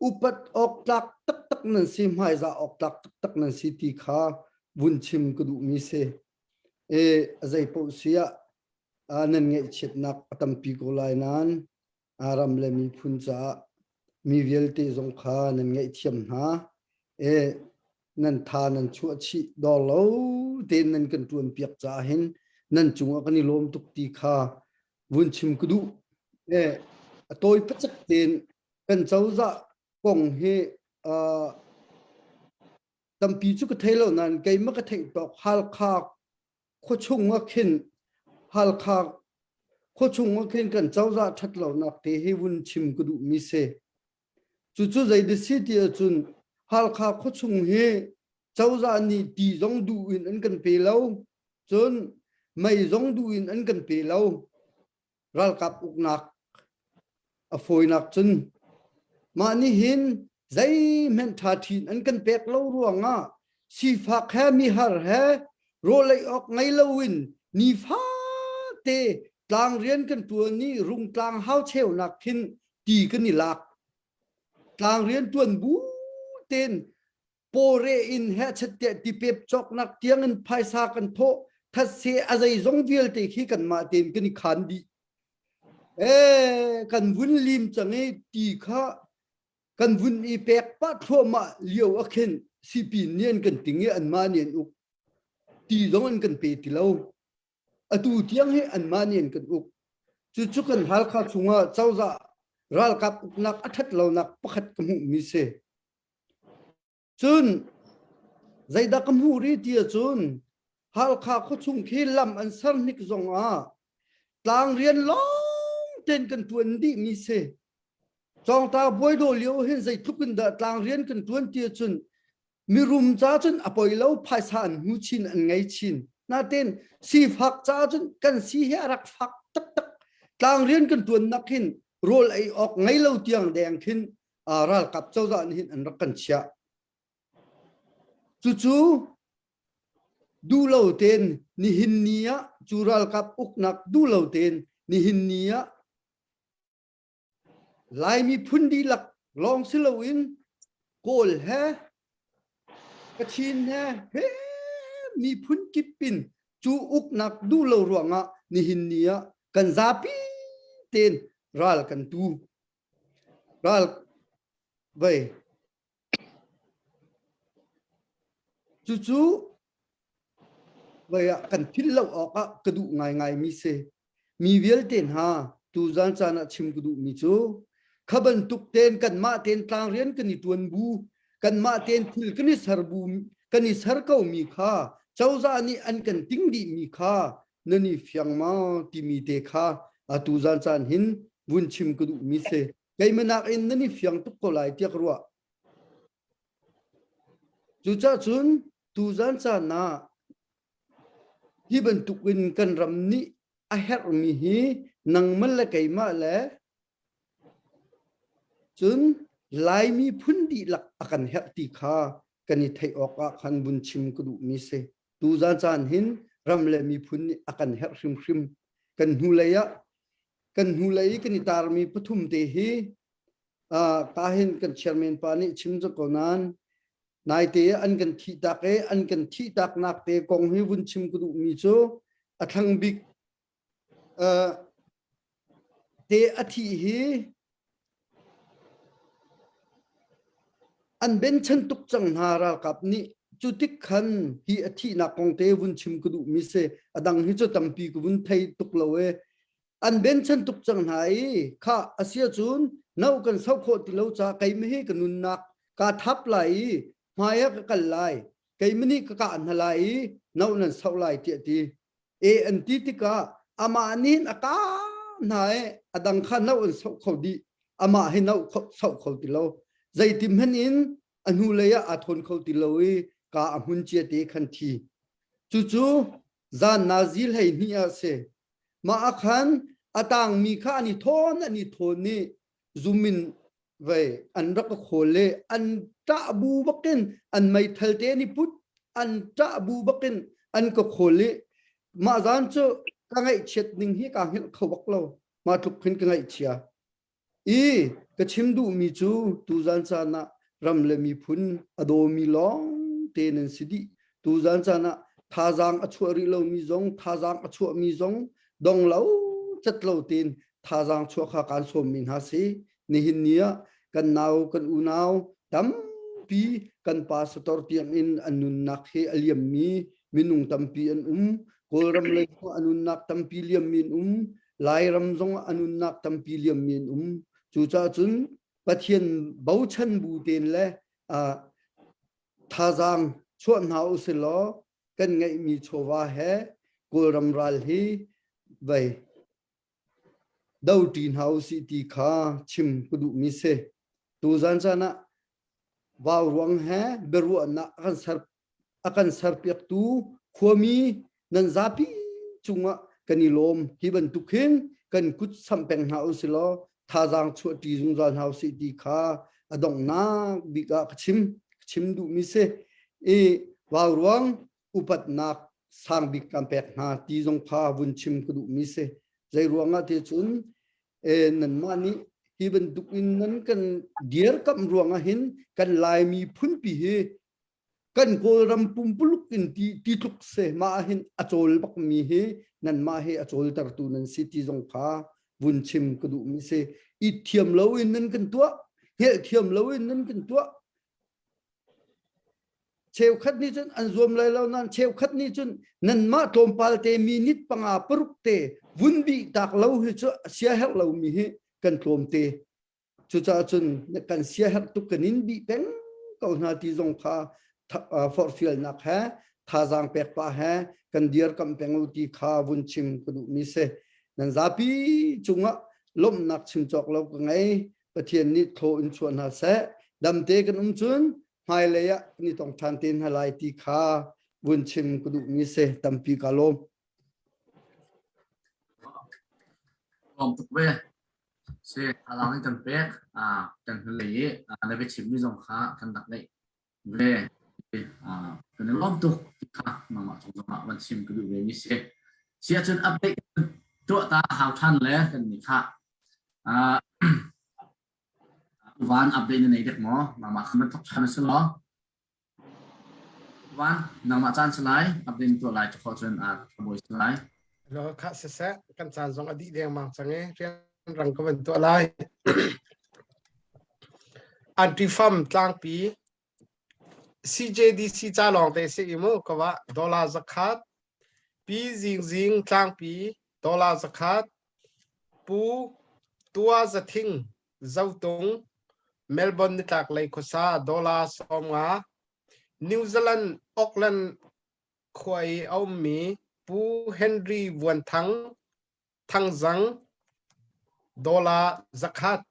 upat awk tlak taktak nan si hmaizah awk tlak taktak nan si ti kha vun chim ka duhmi si e zei paoh si ah nan ngaihchiatnak a tampi ko lai nain ram le miphun caah mi vialte zong kha nan ngaihthiam hna. E nan tha nan chuah chih dawr lo tein nan kan ṭuan piak caah hin nan cungah kan i lawm tuk ti kha vun chim ka duh. E a tawi pacak tein kan cozah kong hi uh, tampi cu ka thei lo nain keimah ka theih tawk Halkha khuachung ah khin Halkha khuachung ah khin kan cozah ṭhat lonak te hi vun chim ka duhmi si. Cucu zei si ti ahcun Halkha khuachung hi cozah nih ti zong duh in an kan pe lo, cun mei zong duh in an kan pe lo. Ralkap uknak a fawinak cun mah nih hin zeihmanh ṭha ṭhin an kan pek lo ruangah sifak he mihar he rawlei awk ngei loin nifate tlang rian kan ṭuan i rungtlang hau cheunak khin ti kan i lak tlang rian ṭuan bu tein pawre in hehchet tiah tipep cawknak tiang in phaisa kan thawh thatse a zeizong vialte khi kanmah tein kan i khan dih ee kan vun lim cang i ti kha kan vun i pek pah thluahmah lio a khin sipin nih an kan ting i anmah nih an uk ti zong an kan pe ti lo atu tiang hi anmah nih an kan uk. Cucu kan Halkha chungah cozah ralkap uknak a ṭhat lonak pakhat ka hmuhmi si. Cun zeidah ka hmuh rih ti ahcun Halkha khuachung khi lam an ser hnik zong ah tlang rian lawng tein kan ṭuan dihmi si. Cawngta buaidaw lio hin zeitluk in dah tlang rian kan ṭuan ti ahcun mirum ca cun a poi lo phaisa an hmu chin an ngei chin natein sifak ca cun kan si hi a rak fak taktak tlang rian kan tuannak hin rawl ei awk ngei lo tiang deng khin ralkap cozah nih hin an rak kan chiah cucu duh lo tein nihin ni ah cu ralkap uknak duh lo tein nihin ni ah Laimi phun dihlak lawng si loin Kawl he Kachin he he miphun kip in cu uknak duh lo ruangah nihin ni ah kan zapi tein ral kan tu. Ral vei Cucu voi ah kan philh lo awkah ka duh ngaingaimi si. Mi vialte hna tuzan caan ah chim ka duhmi cu kha bantuk tein kanmah tein tlangrian kan i ṭuan bu, kanmah tein thil kan i ser bu, kan i ser komi kha cozah nih an kan ting dihmi kha nan i fiang maw timi te kha atu zan caan hin vun chim ka duhmi si. Keimah nakin nan i fiang tuk ko lai tiah ka ruah. Cucaah cun tuzan caan ah hi bantuk in kan ram nih a herhmi hi nangmah le keimah le cun Laimi phun dihlak a kan herh ti kha kan i theih awk ah khan vun chim ka duhmi si. Tuzan caan hin ram le miphun nih a kan herh hrimhrim. Kan hnulei ah kan hnulei i kan i tarmi pathum te hi ka hin kan chairman pa nih chim cu ko nain naite an kan thih tak i an kan thih tak nak te kong hi vun chim ka duhmi cu a thlang bik te a thih hi an benchan tuk cang hna ralkap nih cu tik khan hi a thihnak kong te vun chim ka duhmi si a dang hi cu tampi ka vun thei tuk lo e an benchan tuk cang hna i kha asia cun no kan sau khawh ti lo ca keimah hi ka nunnak ka thap lai i hmai ah ka kal lai keimah nih ka kah hna lai i no nan sau lai tiah ti e an ti tikah amah nih a ka hna i a dang kha no an sau kho dih amah hi no sau kho ti lo zeitim hen in a hnu lei ah aa thawn kho ti lo i ka a hmun cia te khan thi cucu zan nazi hlei hnih ah si Mah ah khan a tangmi kha an i thawn an i thawn i zum in vei an rak ka khawl i an ṭah bu bakin an meithal te an i put an ṭah bu bakin an ka khawl i mah zan cu ka ngaihchiat ning hi kaa hngilh kho bak lo mah tluk khin ka ngaihchia. I ka chim duhmi cu tuzan caan ah ram le miphun a dawmi lawng te nan si dih. Tuzan caan ah thazaang a chuah rih lomi zong thazaang a chuahmi zong dong lo cat lo tein thazaang chuah kha kaan sawmmi hna si. Nihin ni ah kan nau kan unau tampi kan pastor tiang in an nunnak he a liammi minung tampi an um. Kawlram lei a nunnak tampi liammi an um. Lairam zong a nunnak tampi liammi an um. Cucaah cun Pathian bochan bu tein le thazaang chuah hna usih law kan ngeihmi chawva he Kawlram ral hi vei doṭi hna usih ti kha chim ka duhmi si. Tuzan caan ah vauruang he biaruahnak a kan ser a kan serpiaktu khuami nan zapi cungah kan i lawm. Hi bantuk hin kan kut samh peng hna usih law thazaang chuahṭi zungzal hna usih ti kha a donghnak bik ah ka chim ka chim duhmi si. I vauruang upatnak sang bik kan pek hna ti zong kha vun chim ka duhmi si. Zei ruangah ti cun e nanmah nih hi bantuk in nan kan dirkamh ruangah hin kan Laimi phunpi hi kan Kawlram pumpuluk in ti ti tluk se mah hin a cawl bakmi hi nanmah hi a cawltertu nan si ti zong kha vun chim ka duhmi si i thiam lo in nan kan tuah hngelh thiam lo in nan kan tuah cheukhat nih cun an zuam lai lo nain cheukhat nih cun nanmah tlawmpal te minute panga paruk te Vun bih tak lo hi cu sia herh lomi hi kan tlawm te. Cucaah cun kan sia herh tuk kan in bih peng ko hna ti zong kha forhfialnak he thazaang pek pah he kan dirkamh peng u ti kha vun chim ka duhmi si. Nan zapi cungah lawmhnak chim cawk lo ka ngei. Pathian nih thaw in chuah hna seh. Damte kan um cun hmailei ah kan i tong ṭhan te hna lai ti kha vun chim ka duhmi si. Tampi ka lawm. Lawm tuk ve. Si, alang in kan pek, kan hnulei i na biachimmi zong kha kan rak ngeih ve. Kan i lawm tuk ti kha nangmah cung zongah van chim ka duh ve mi si. Si ahcun update tuah ta hau ṭhan le kan nih kha van update na nei dek maw? Nangmah kha man thok ṭhan a si law? Van, nangmah caan si lai, update na tuah lai cu khawh cun a bawi si lai. Lo kha siseh, kan caan zong a dih dengmang cang i rianrang ka van tuah lai. Antifam tlangpi CJDC ca lawng te si i mu ka wa dollar zakhat Pi Zing Zing tlangpi dollar zakhat Pu Tua Zathing Zotung Melbourne nitlak lei khuasa dollar 50 New Zealand Auckland khua i a ummi Pu Henry Vuan Thang Thangzang dollar 100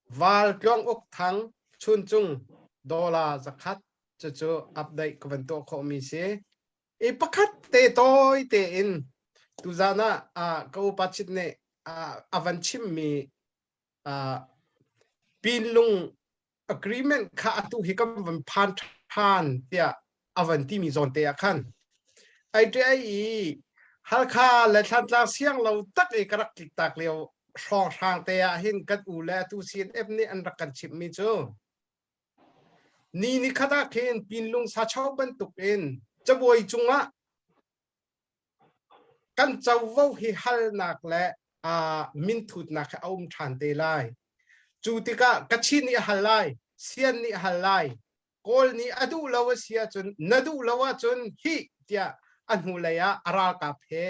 Val Tluang Uk Thang Chuncung dollar 100 cucu update ka van tuah khawhmi si. I pakhat te tawi tein tuzan ah ka upa chit nih a van chimmi Pinlung agreement kha atu hi kan van phan ṭhan tiah a van timi zawn te ah khan ai ṭe i Halkha le Thlantlang siang lo tak i ka rak tlik tak lio hrawnghrang te ah hin kan u le atu CNF nih an rak kan chimhmi cu ni ni khat ah khin Pinlung sacho bantuk in cabuai cungah kan covo hi halnak le minthutnak hi a um ṭhan te lai. Cu tikah Kachin nih a hal lai, Sian nih a hal lai, Kawl nih a duh lo a si ahcun na duh lo ahcun hi tiah a hnulei ah a ralkap he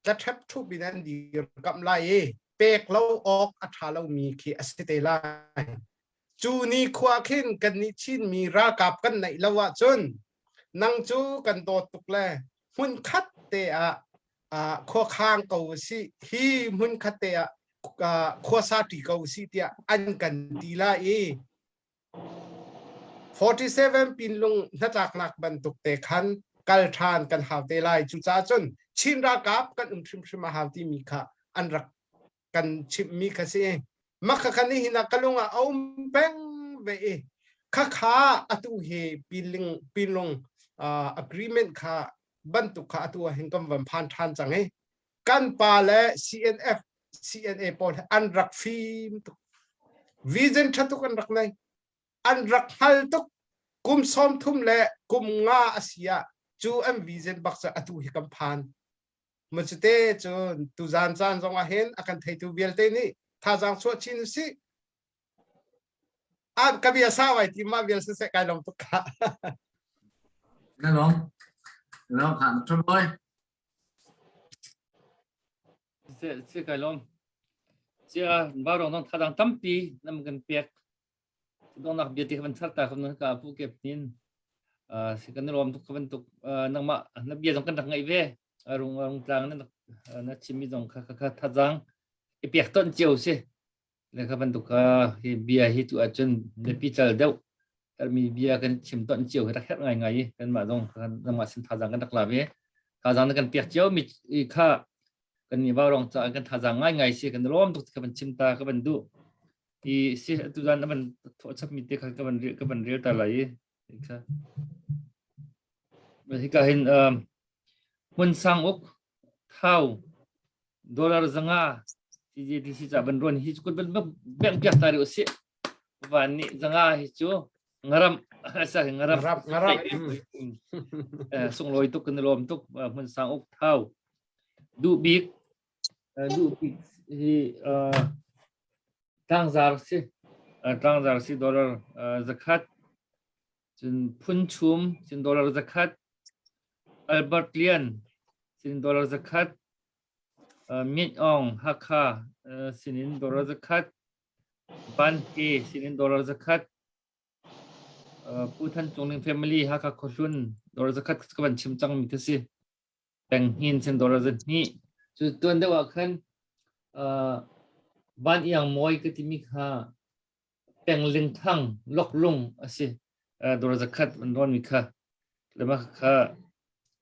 tlaṭhep ṭhup in an dirkamh lai i pek lo awk a ṭha lomi khi a si te lai. Cu ni khua khin kannih Chinmi ralkap kan neih lo ahcun nang cu kan dawt tuk le hmunkhat te ah khuakhang ko si hi hmunkhat te ah khuasa ṭi ko si tiah an kan ti lai i 47 pinlung hnatlaknak bantuk te khan kal ṭhan kan hau te lai. Cucaah cun Chin ralkap kan um hrimhrim a hau timi kha an rak kan chimhmi kha si. Mah kha nihin ah ka lung ah a um peng ve i khakha atu hi piling pinlung agreement kha bantuk kha atu ah hin kan van phan ṭhan cang i kan pa le CNF CNA pawl an rak fim tuk vision ṭha tuk an rak nei an rak hngal tuk kum 30 le kum nga a si ah cu an vision bak cu atu hi kan phan Macute cun tuzaan caan zong ah hin a kan theitu vialte nih thazaang chuah chin usih. A ka bia sau ai ti ma vial siseh kai lawm tuk ka. Na lawm. Na lawm kha na ṭha boy. Se se kai lawm. Cia barong nong thadang tampi nam kan pek. Dongnak bia ti kan char ta kan ka pu kep nin si kan rom tuk kan tuk nangmah na bia zong kan rak ngaih ve rung rung tlang na na chimmi zong kha kha thazang i pek ton cio si le kha bantuk hi bia hi tu ahcun biapi cal deuh mi bia kan chim ton cio hi rak herh ngai ngai i kanmah zong nangmah sin thazang kan rak la ve thazang na kan pek cio mi kha kan ni vau rong ca kan thazang ngai ngai si kan lawm tuk ka van chim ta ka van duh i si tu zan na van thawh chap mi te kha ka van ka van rel ta lai i kha hika hin hmun sang uk thau dollar zanga CJDC ca ban ruan hi kun ban beng piak ta ri usi van ni zanga hi cu ngaram sa ngaram ngaram ngaram sunglawi tuk kan lawm tuk hmun sang uk thau duh bik duh bik hi tlangzar si tlangzar si dollar zakhat cun phun chum cun dollar zakhat Albert Lian sin dollar zakhat. Myint Aung Hakha sinin dollar zakhat, Ban He sinin dollar zakhat, Pu Than Cung Ling family Hakha Khuahlun dollar zakhat ka van chim cang mi ka si. Peng Hnin sin dollar zahnih. Cu tuan deuh ah khan Ban Iang Mawi ka timi kha Peng Ling Thang Loklung a si. Dollar zakhat an rawn mi kha. Le mah kha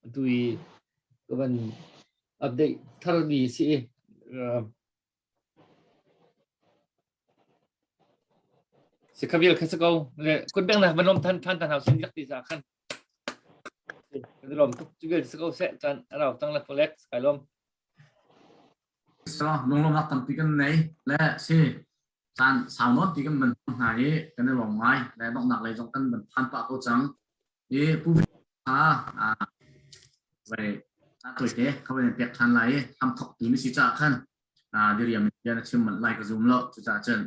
atu i ka van update tharmi si i si kha vial kha si ko le kut beng na van lom than than tan hau sin lak ti za khan kan lom tuk cu vial si ko se chan arau tang le folex kai lom So lunglawm nak tampi kan nei le si caan sau nawn ti kan van hna i kan i lawm ngai le donghnak lei zong kan van phan pah ko cang i pu kha vai tuite kha van pek than lai i ham thok tu ni si ca khan diriam in bia na chim manh lai ka zum lo cucaah cun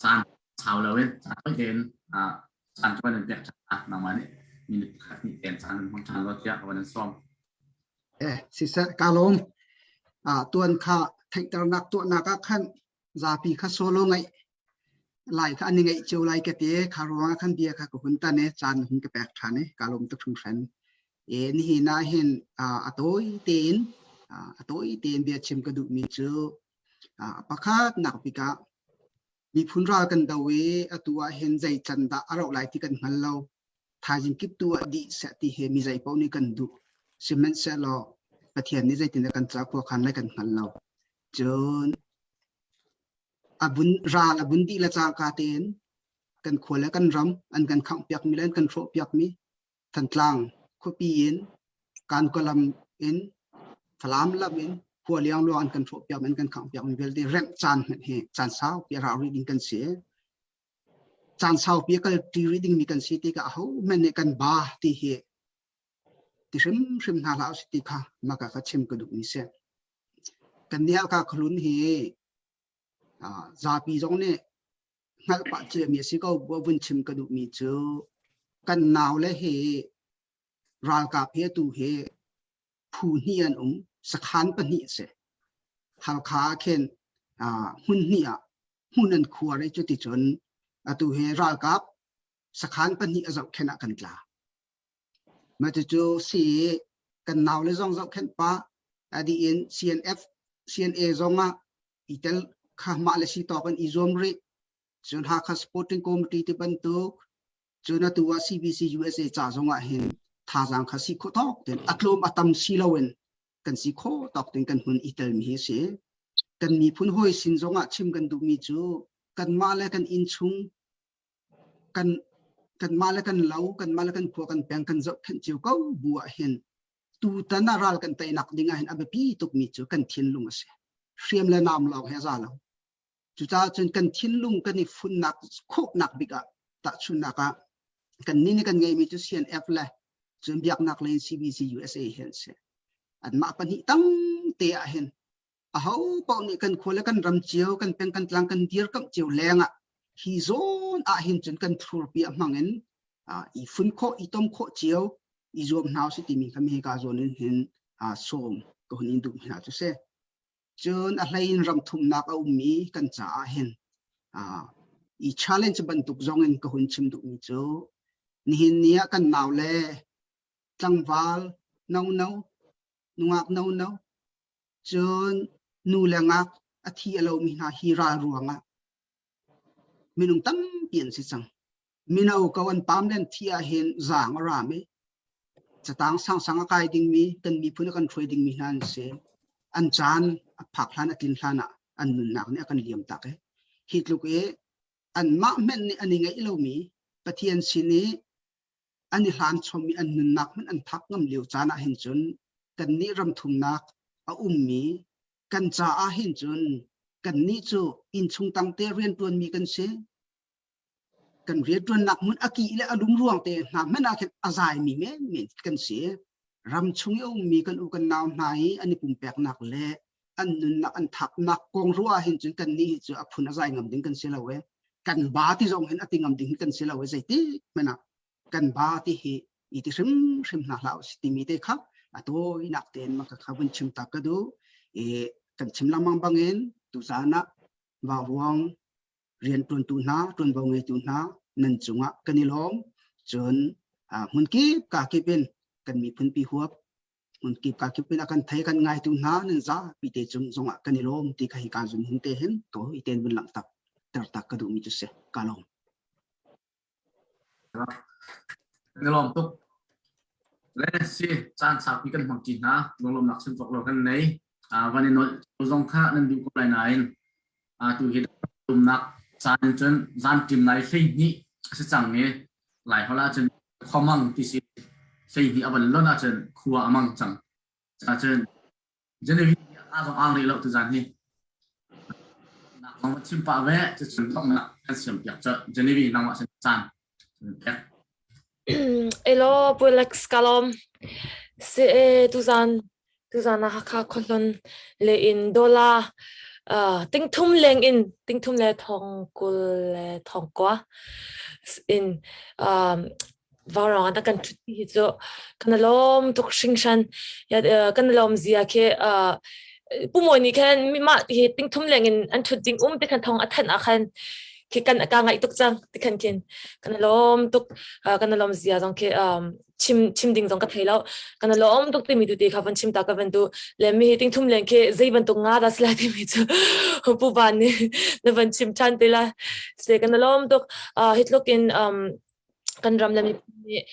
caan sau lo in caan tawi tein caan cu van in pek than nangmah nih minute pakhat hnih ten caan hmang than lo tiah ka van in sawm. Eh siseh ka lawm. Tuan kha theihternak tuahnak ah khan zapi kha solo ngaih lai kha an i ngaih cio lai ka ti kha ruangah khan bia kha ka hun tan i caan hun ka pek ṭhan i ka lawm tuk hringhran. E nihin ah hin a tawi tein a tawi tein bia chim ka duhmi cu pakhat nak bik ah miphun ral kan do i atu ah hin zei can dah a rauh lai ti kan hngal lo. Thaizing kip tu ah dih seh ti he mi zei paoh nih kan duh. Sihmanhsehlaw Pathian nih zeitin dah kan ca khua khan lai kan hngal lo. Cun a bun ral a bun dih le cangka tein kan khua le kan ram an kan khangh piakmi le an kan hrawh piakmi Thantlang khuapi in Kankalam in Falam lam in khua liangluang an kan hrawh piakmi an kan khangh piakmi vialte remh caan hmanh hi caan saupi a rau rih ding kan si. Caan saupi a kal ṭi rih dingmi kan si tikah ahohmanh nih kan ba ti hi ti hrimhrim hna hlah usih ti kha maka ka chim ka duhmi si. Kan nih Halkha khualun hi zapi zong nih hngalh pah ciami a si ko bu vun chim ka duhmi cu kan nau le hi ralkap hi atu hi phu hnih an um sakhan pahnih a si. Halkha ah khin hmun hnih ah hmun an khuar i cuticun atu hi ralkap sakhan pahnih a zohkhenh ah kan tla. Mah cucu si kan nau le zong zohkhenh pah a dih in CNF CNA zong ah i tel kha mah le si tawk in i zuam rih. Cun Hakha Sporting Committee ti bantuk cun atu ah CBC USA ca zong ah hin thazaang kha si khawh tawk ten a tlawm a tam si loin kan si khawh tawk ten kan hun i telmi hi a si. Kan miphun hawi sin zong ah chim kan duhmi cu kanmah le kan innchung kan kanmah le kan lo kanmah le kan khua kan peng kan zohkhenh cio ko bu ah hin tutan ah ral kan teinak ding ah hin a biapi tukmi cu kan thinlung a si hriam le nam lawng he a za lo cucaah cun kan thinlung kan i funnak khawhnak bik ah tahchunnak ah kan nih nih kan ngeimi cu CNF le cun biaknak lei CBC USA hi an si anmah pahnih tang te ah hin aho paoh nih kan khua le kan ram cio kan peng kan tlang kan dirkamh cio lengah hi zawn ah hin cun kan thlurpi a hmang in i fun khawh i tom khawh cio i zuam hna usih timi kha mi ka zawn in hin sawm ka hun in duh hna cu si cun a hlei in ram thumnak a ummi kan caah hin i challenge bantuk zong in ka hun chim duhmi cu nihin ni ah kan nau le tlangval no no nungak no no Cun nu le ngak a thi a lomi hna hi ral ruangah minung tampi an si cang. Mino ko an pam le an thi ahhin zaang a ram i catang sangsang a kai dingmi kan miphun a kan hruai dingmi hna an si. An caan a phak hlan a tlin hlan ah an nunnak nih a kan liam tak i hi tluk i anmah hmanh nih an i ngeih lomi Pathian sin i an i hlan chommi an nunnak hmanh an thak ngam lio caan ah hin cun kannih ramthumnak a ummi kan caah hin cun kannih cu innchung tangte rianṭuanmi kan si. Kan rianṭuannak hmun a kih le a lum ruang te hna hmanh ah khin a zaimi menmen kan si. Ram chung i a ummi kan u kan nau hna i an i pumpeknak le an nunnak an thapnak kong ruah ah hin cun kannih hi cu a phun a zai ngam ding kan si lo e. Kan ba ti zong hin a ti ngam ding kan si lo e zeitik hmanh ah kan ba ti hi i ti hrimhrim hna hlah usih timi te kha a tawinak tein maka kha vun chim ta ka duh. E. Kan chim lengmang bangin tuzaan ah Vauruang rianṭuantu hna, ṭuanvo ngeitu hna nan cungah kan i lawm. Cun hmunkip kakip in kan miphunpi huap hmunkip kakip in a kan thei kan ngaitu hna nan zapi te cung zongah kan i lawm ti kha hi ka zum hun te hin to i ten vun langhter ter tak ka duhmi cu si ka lawm. Kan i lawm tuk. Le si caan saupi kan hmang ṭi hna. Lunglawmnak chim cawk lo kan nei. Van i nolh zong kha nan duh ko lai nain tu hi umnak caan in cun zan ṭim lai 12 a si cang i lai holh ahcun khuamang ti si 12 a van lon ahcun khua a mang cang. Cun Genevieve a zong ang rih lo tuzan hi. Nak zong chim pah ve cucun donghnak kan siam piak cu Genevieve nangmah sin caan pek. Elo Pulex kalom se tuzan tuzan ah Hakha khuahlun le in dollar tingthum leng in tingthum le thong kul le thong kwa in Vaurawng ah kan ṭhut hi cu kan i lawm tuk hringhran. Kan i lawm zia khi Pu Mawi nih khan mah hi tingthum leng in an ṭhut ding um ti khan thawng a thanh ah khan khi kan ka ngaih tuk cang ti khan khin kan i lawm tuk kan i lawm zia zong khi chim chim ding zong ka thei lo kan i lawm tuk timi tu te kha van chim ta ka van tu le mi hi tingthum leng khi zei bantuk nga dah si lai timi cu Pu Van nih na van chim ṭhan te la se kan i lawm tuk hi tluk in kan ram le miphun nih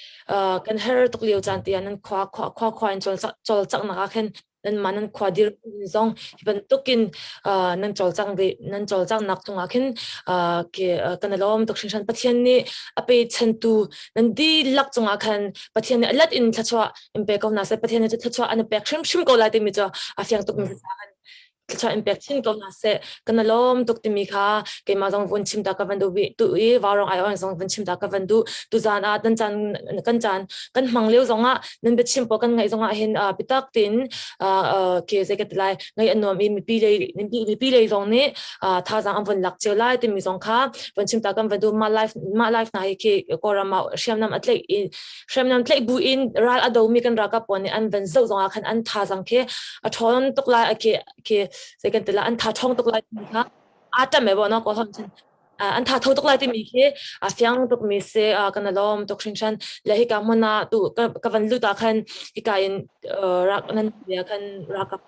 kan her tuk lio caan te ah nan khua khua khua khua in cawlcanghnak ah khin nanmah nan khua dir zong hi bantukin nan cawlcang ve nan cawlcanghnak cungah khin kan i lawm tuk hringhran Pathian nih a pe chantu nan dihlak cungah khan Pathian nih a lat in thluachuah in pe ko hna seh Pathian nih thluachuah an pek hrimhrim ko lai timi cu a fiang tuk mi thluachuah in pek chin ko hna seh kan i lawm tuk timi kha keimah zong vun chim ta ka van duh tu i vaurong ai on zong vun chim ta ka van duh tuzaan ah kan caan kan caan kan hmang lio zong ah nan biachim pawl kan ngaih zong ah hin bitak tin ke zei ka ti lai ngaih a nuam i mipi lei mipi lei zong nih thazaang an vun lak cio lai timi zong kha vun chim ta kan van duh mah life mah life hna hi khi Kawlram ah hriamnam a tlaih i hriamnam tlaih bu in ral a domi kan ralkap pawl nih an van zoh zong ah khan an thazaang khi a ṭhawn tuk lai a khi khi zei kan ti lai an tha ṭhawng tuk lai timi kha aa ṭam e bo no ko hon cun an tha tho tuk lai timi khi a fiang tuk mi si kan i lawm tuk hringhran le hika hmun ah tu ka van lut ah khan hika in rak nan bia khan ralkap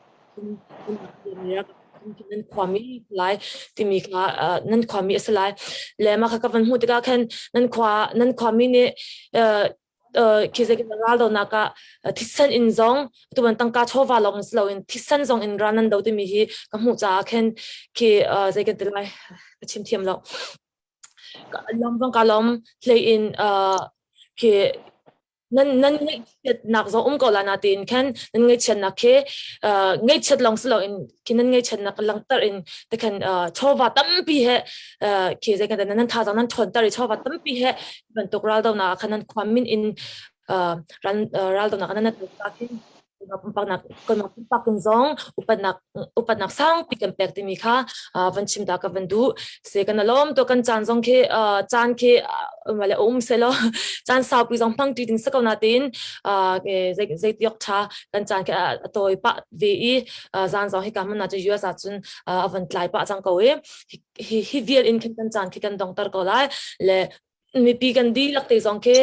nan khuami lai timi kha nan khuami a si lai le mah kha ka van hmuh tikah khan nan khua nan khuami nih khi zei ral donak ah thisen in zong tuban tangka chawva lawng si loin thisen zong in ral nan do timi hi ka hmuh caah khin khi zei kan ti lai ka chim thiam lo lom zong ka lom hlei in khi nan nan ngaihchiatnak zong um ko la na tiin khan nan ngaihchiatnak khi ngaihchiat lawng si loin khi nan ngaihchiatnak langhter in te khan chawva tampi he khi zei kan nan thazaang nan ṭhawnter i chawva tampi he bantuk raldonak khan nan khuam min in ral raldonak nan ta khin pumpak kanmah pumpak in zong upatnak upatnak sangpi kan pek timi kha van chim ta ka van duh se kan alom to kan caan zong khi caan khi male um se lo caan saupi zong hmang ti ding se ko na tin zei zei tiok tha kan caan khi a toi pa ve i zan zong hi ka man na chu US ah cun a van tlai pa chang ko i hi hi vial in khin kan caan khi kan dong tar ko lai le mipi kan dihlak te zong khi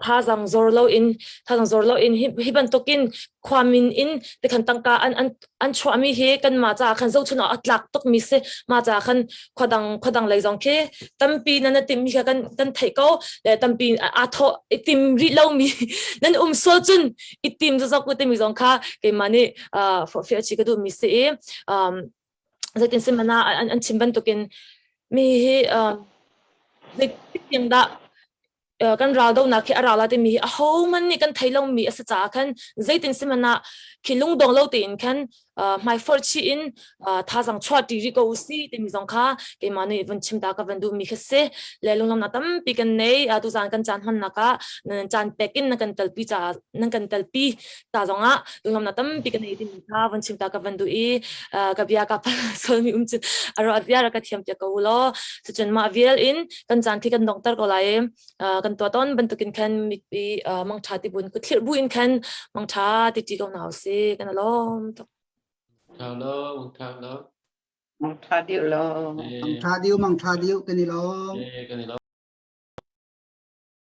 thazang zor lo in thazang zor lo in hi bantukin khuamin in te khan tangka an an an chuahmi hi kan mah caah khan zohchun a tlak tuk mi si mah caah khan khuadang khuadang lei zong khi tampi nan na tim mi kha kan kan theih ko le tampi aa thawh i tim rih lo mi nan um sual cun i tim zok u timi zong kha keimah nih forhfiah chi ka duh mi si i zeitin simana an an chim bantukin mi hi zeitik tiang dah kan ral donak khi a ral la timi hi ahohmanh nih kan thei lomi a si caah khan zeitin simana khi lungdong lo tein khan hmaiforh chih in thazang chuah ṭi rih ko u si timi zong kha keimah nih vun chim ta ka van duhmi kha si le lunglawmnak tampi kan nei tuzaan kan caan hmannak ah nan caan pek in nan kan telpi caah nan kan telpi ta zongah lunglawmnak tampi ka nei timi kha van chim ta ka van duh i ka bia ka solmi um cun aro bia ra ka thiam tia ko law cucun mah vial in kan caan khi kan dongter ko lai kan tua ton bantukin khan mipi mangtha ti bun ku thlir bu in khan mangtha ti ti ko na si kan alom tuk. Tha lo, mang tha lo. Mang tha diu lo. Mang tha diu, mang tha diu, kan i lawm. Eh, kan i lawm.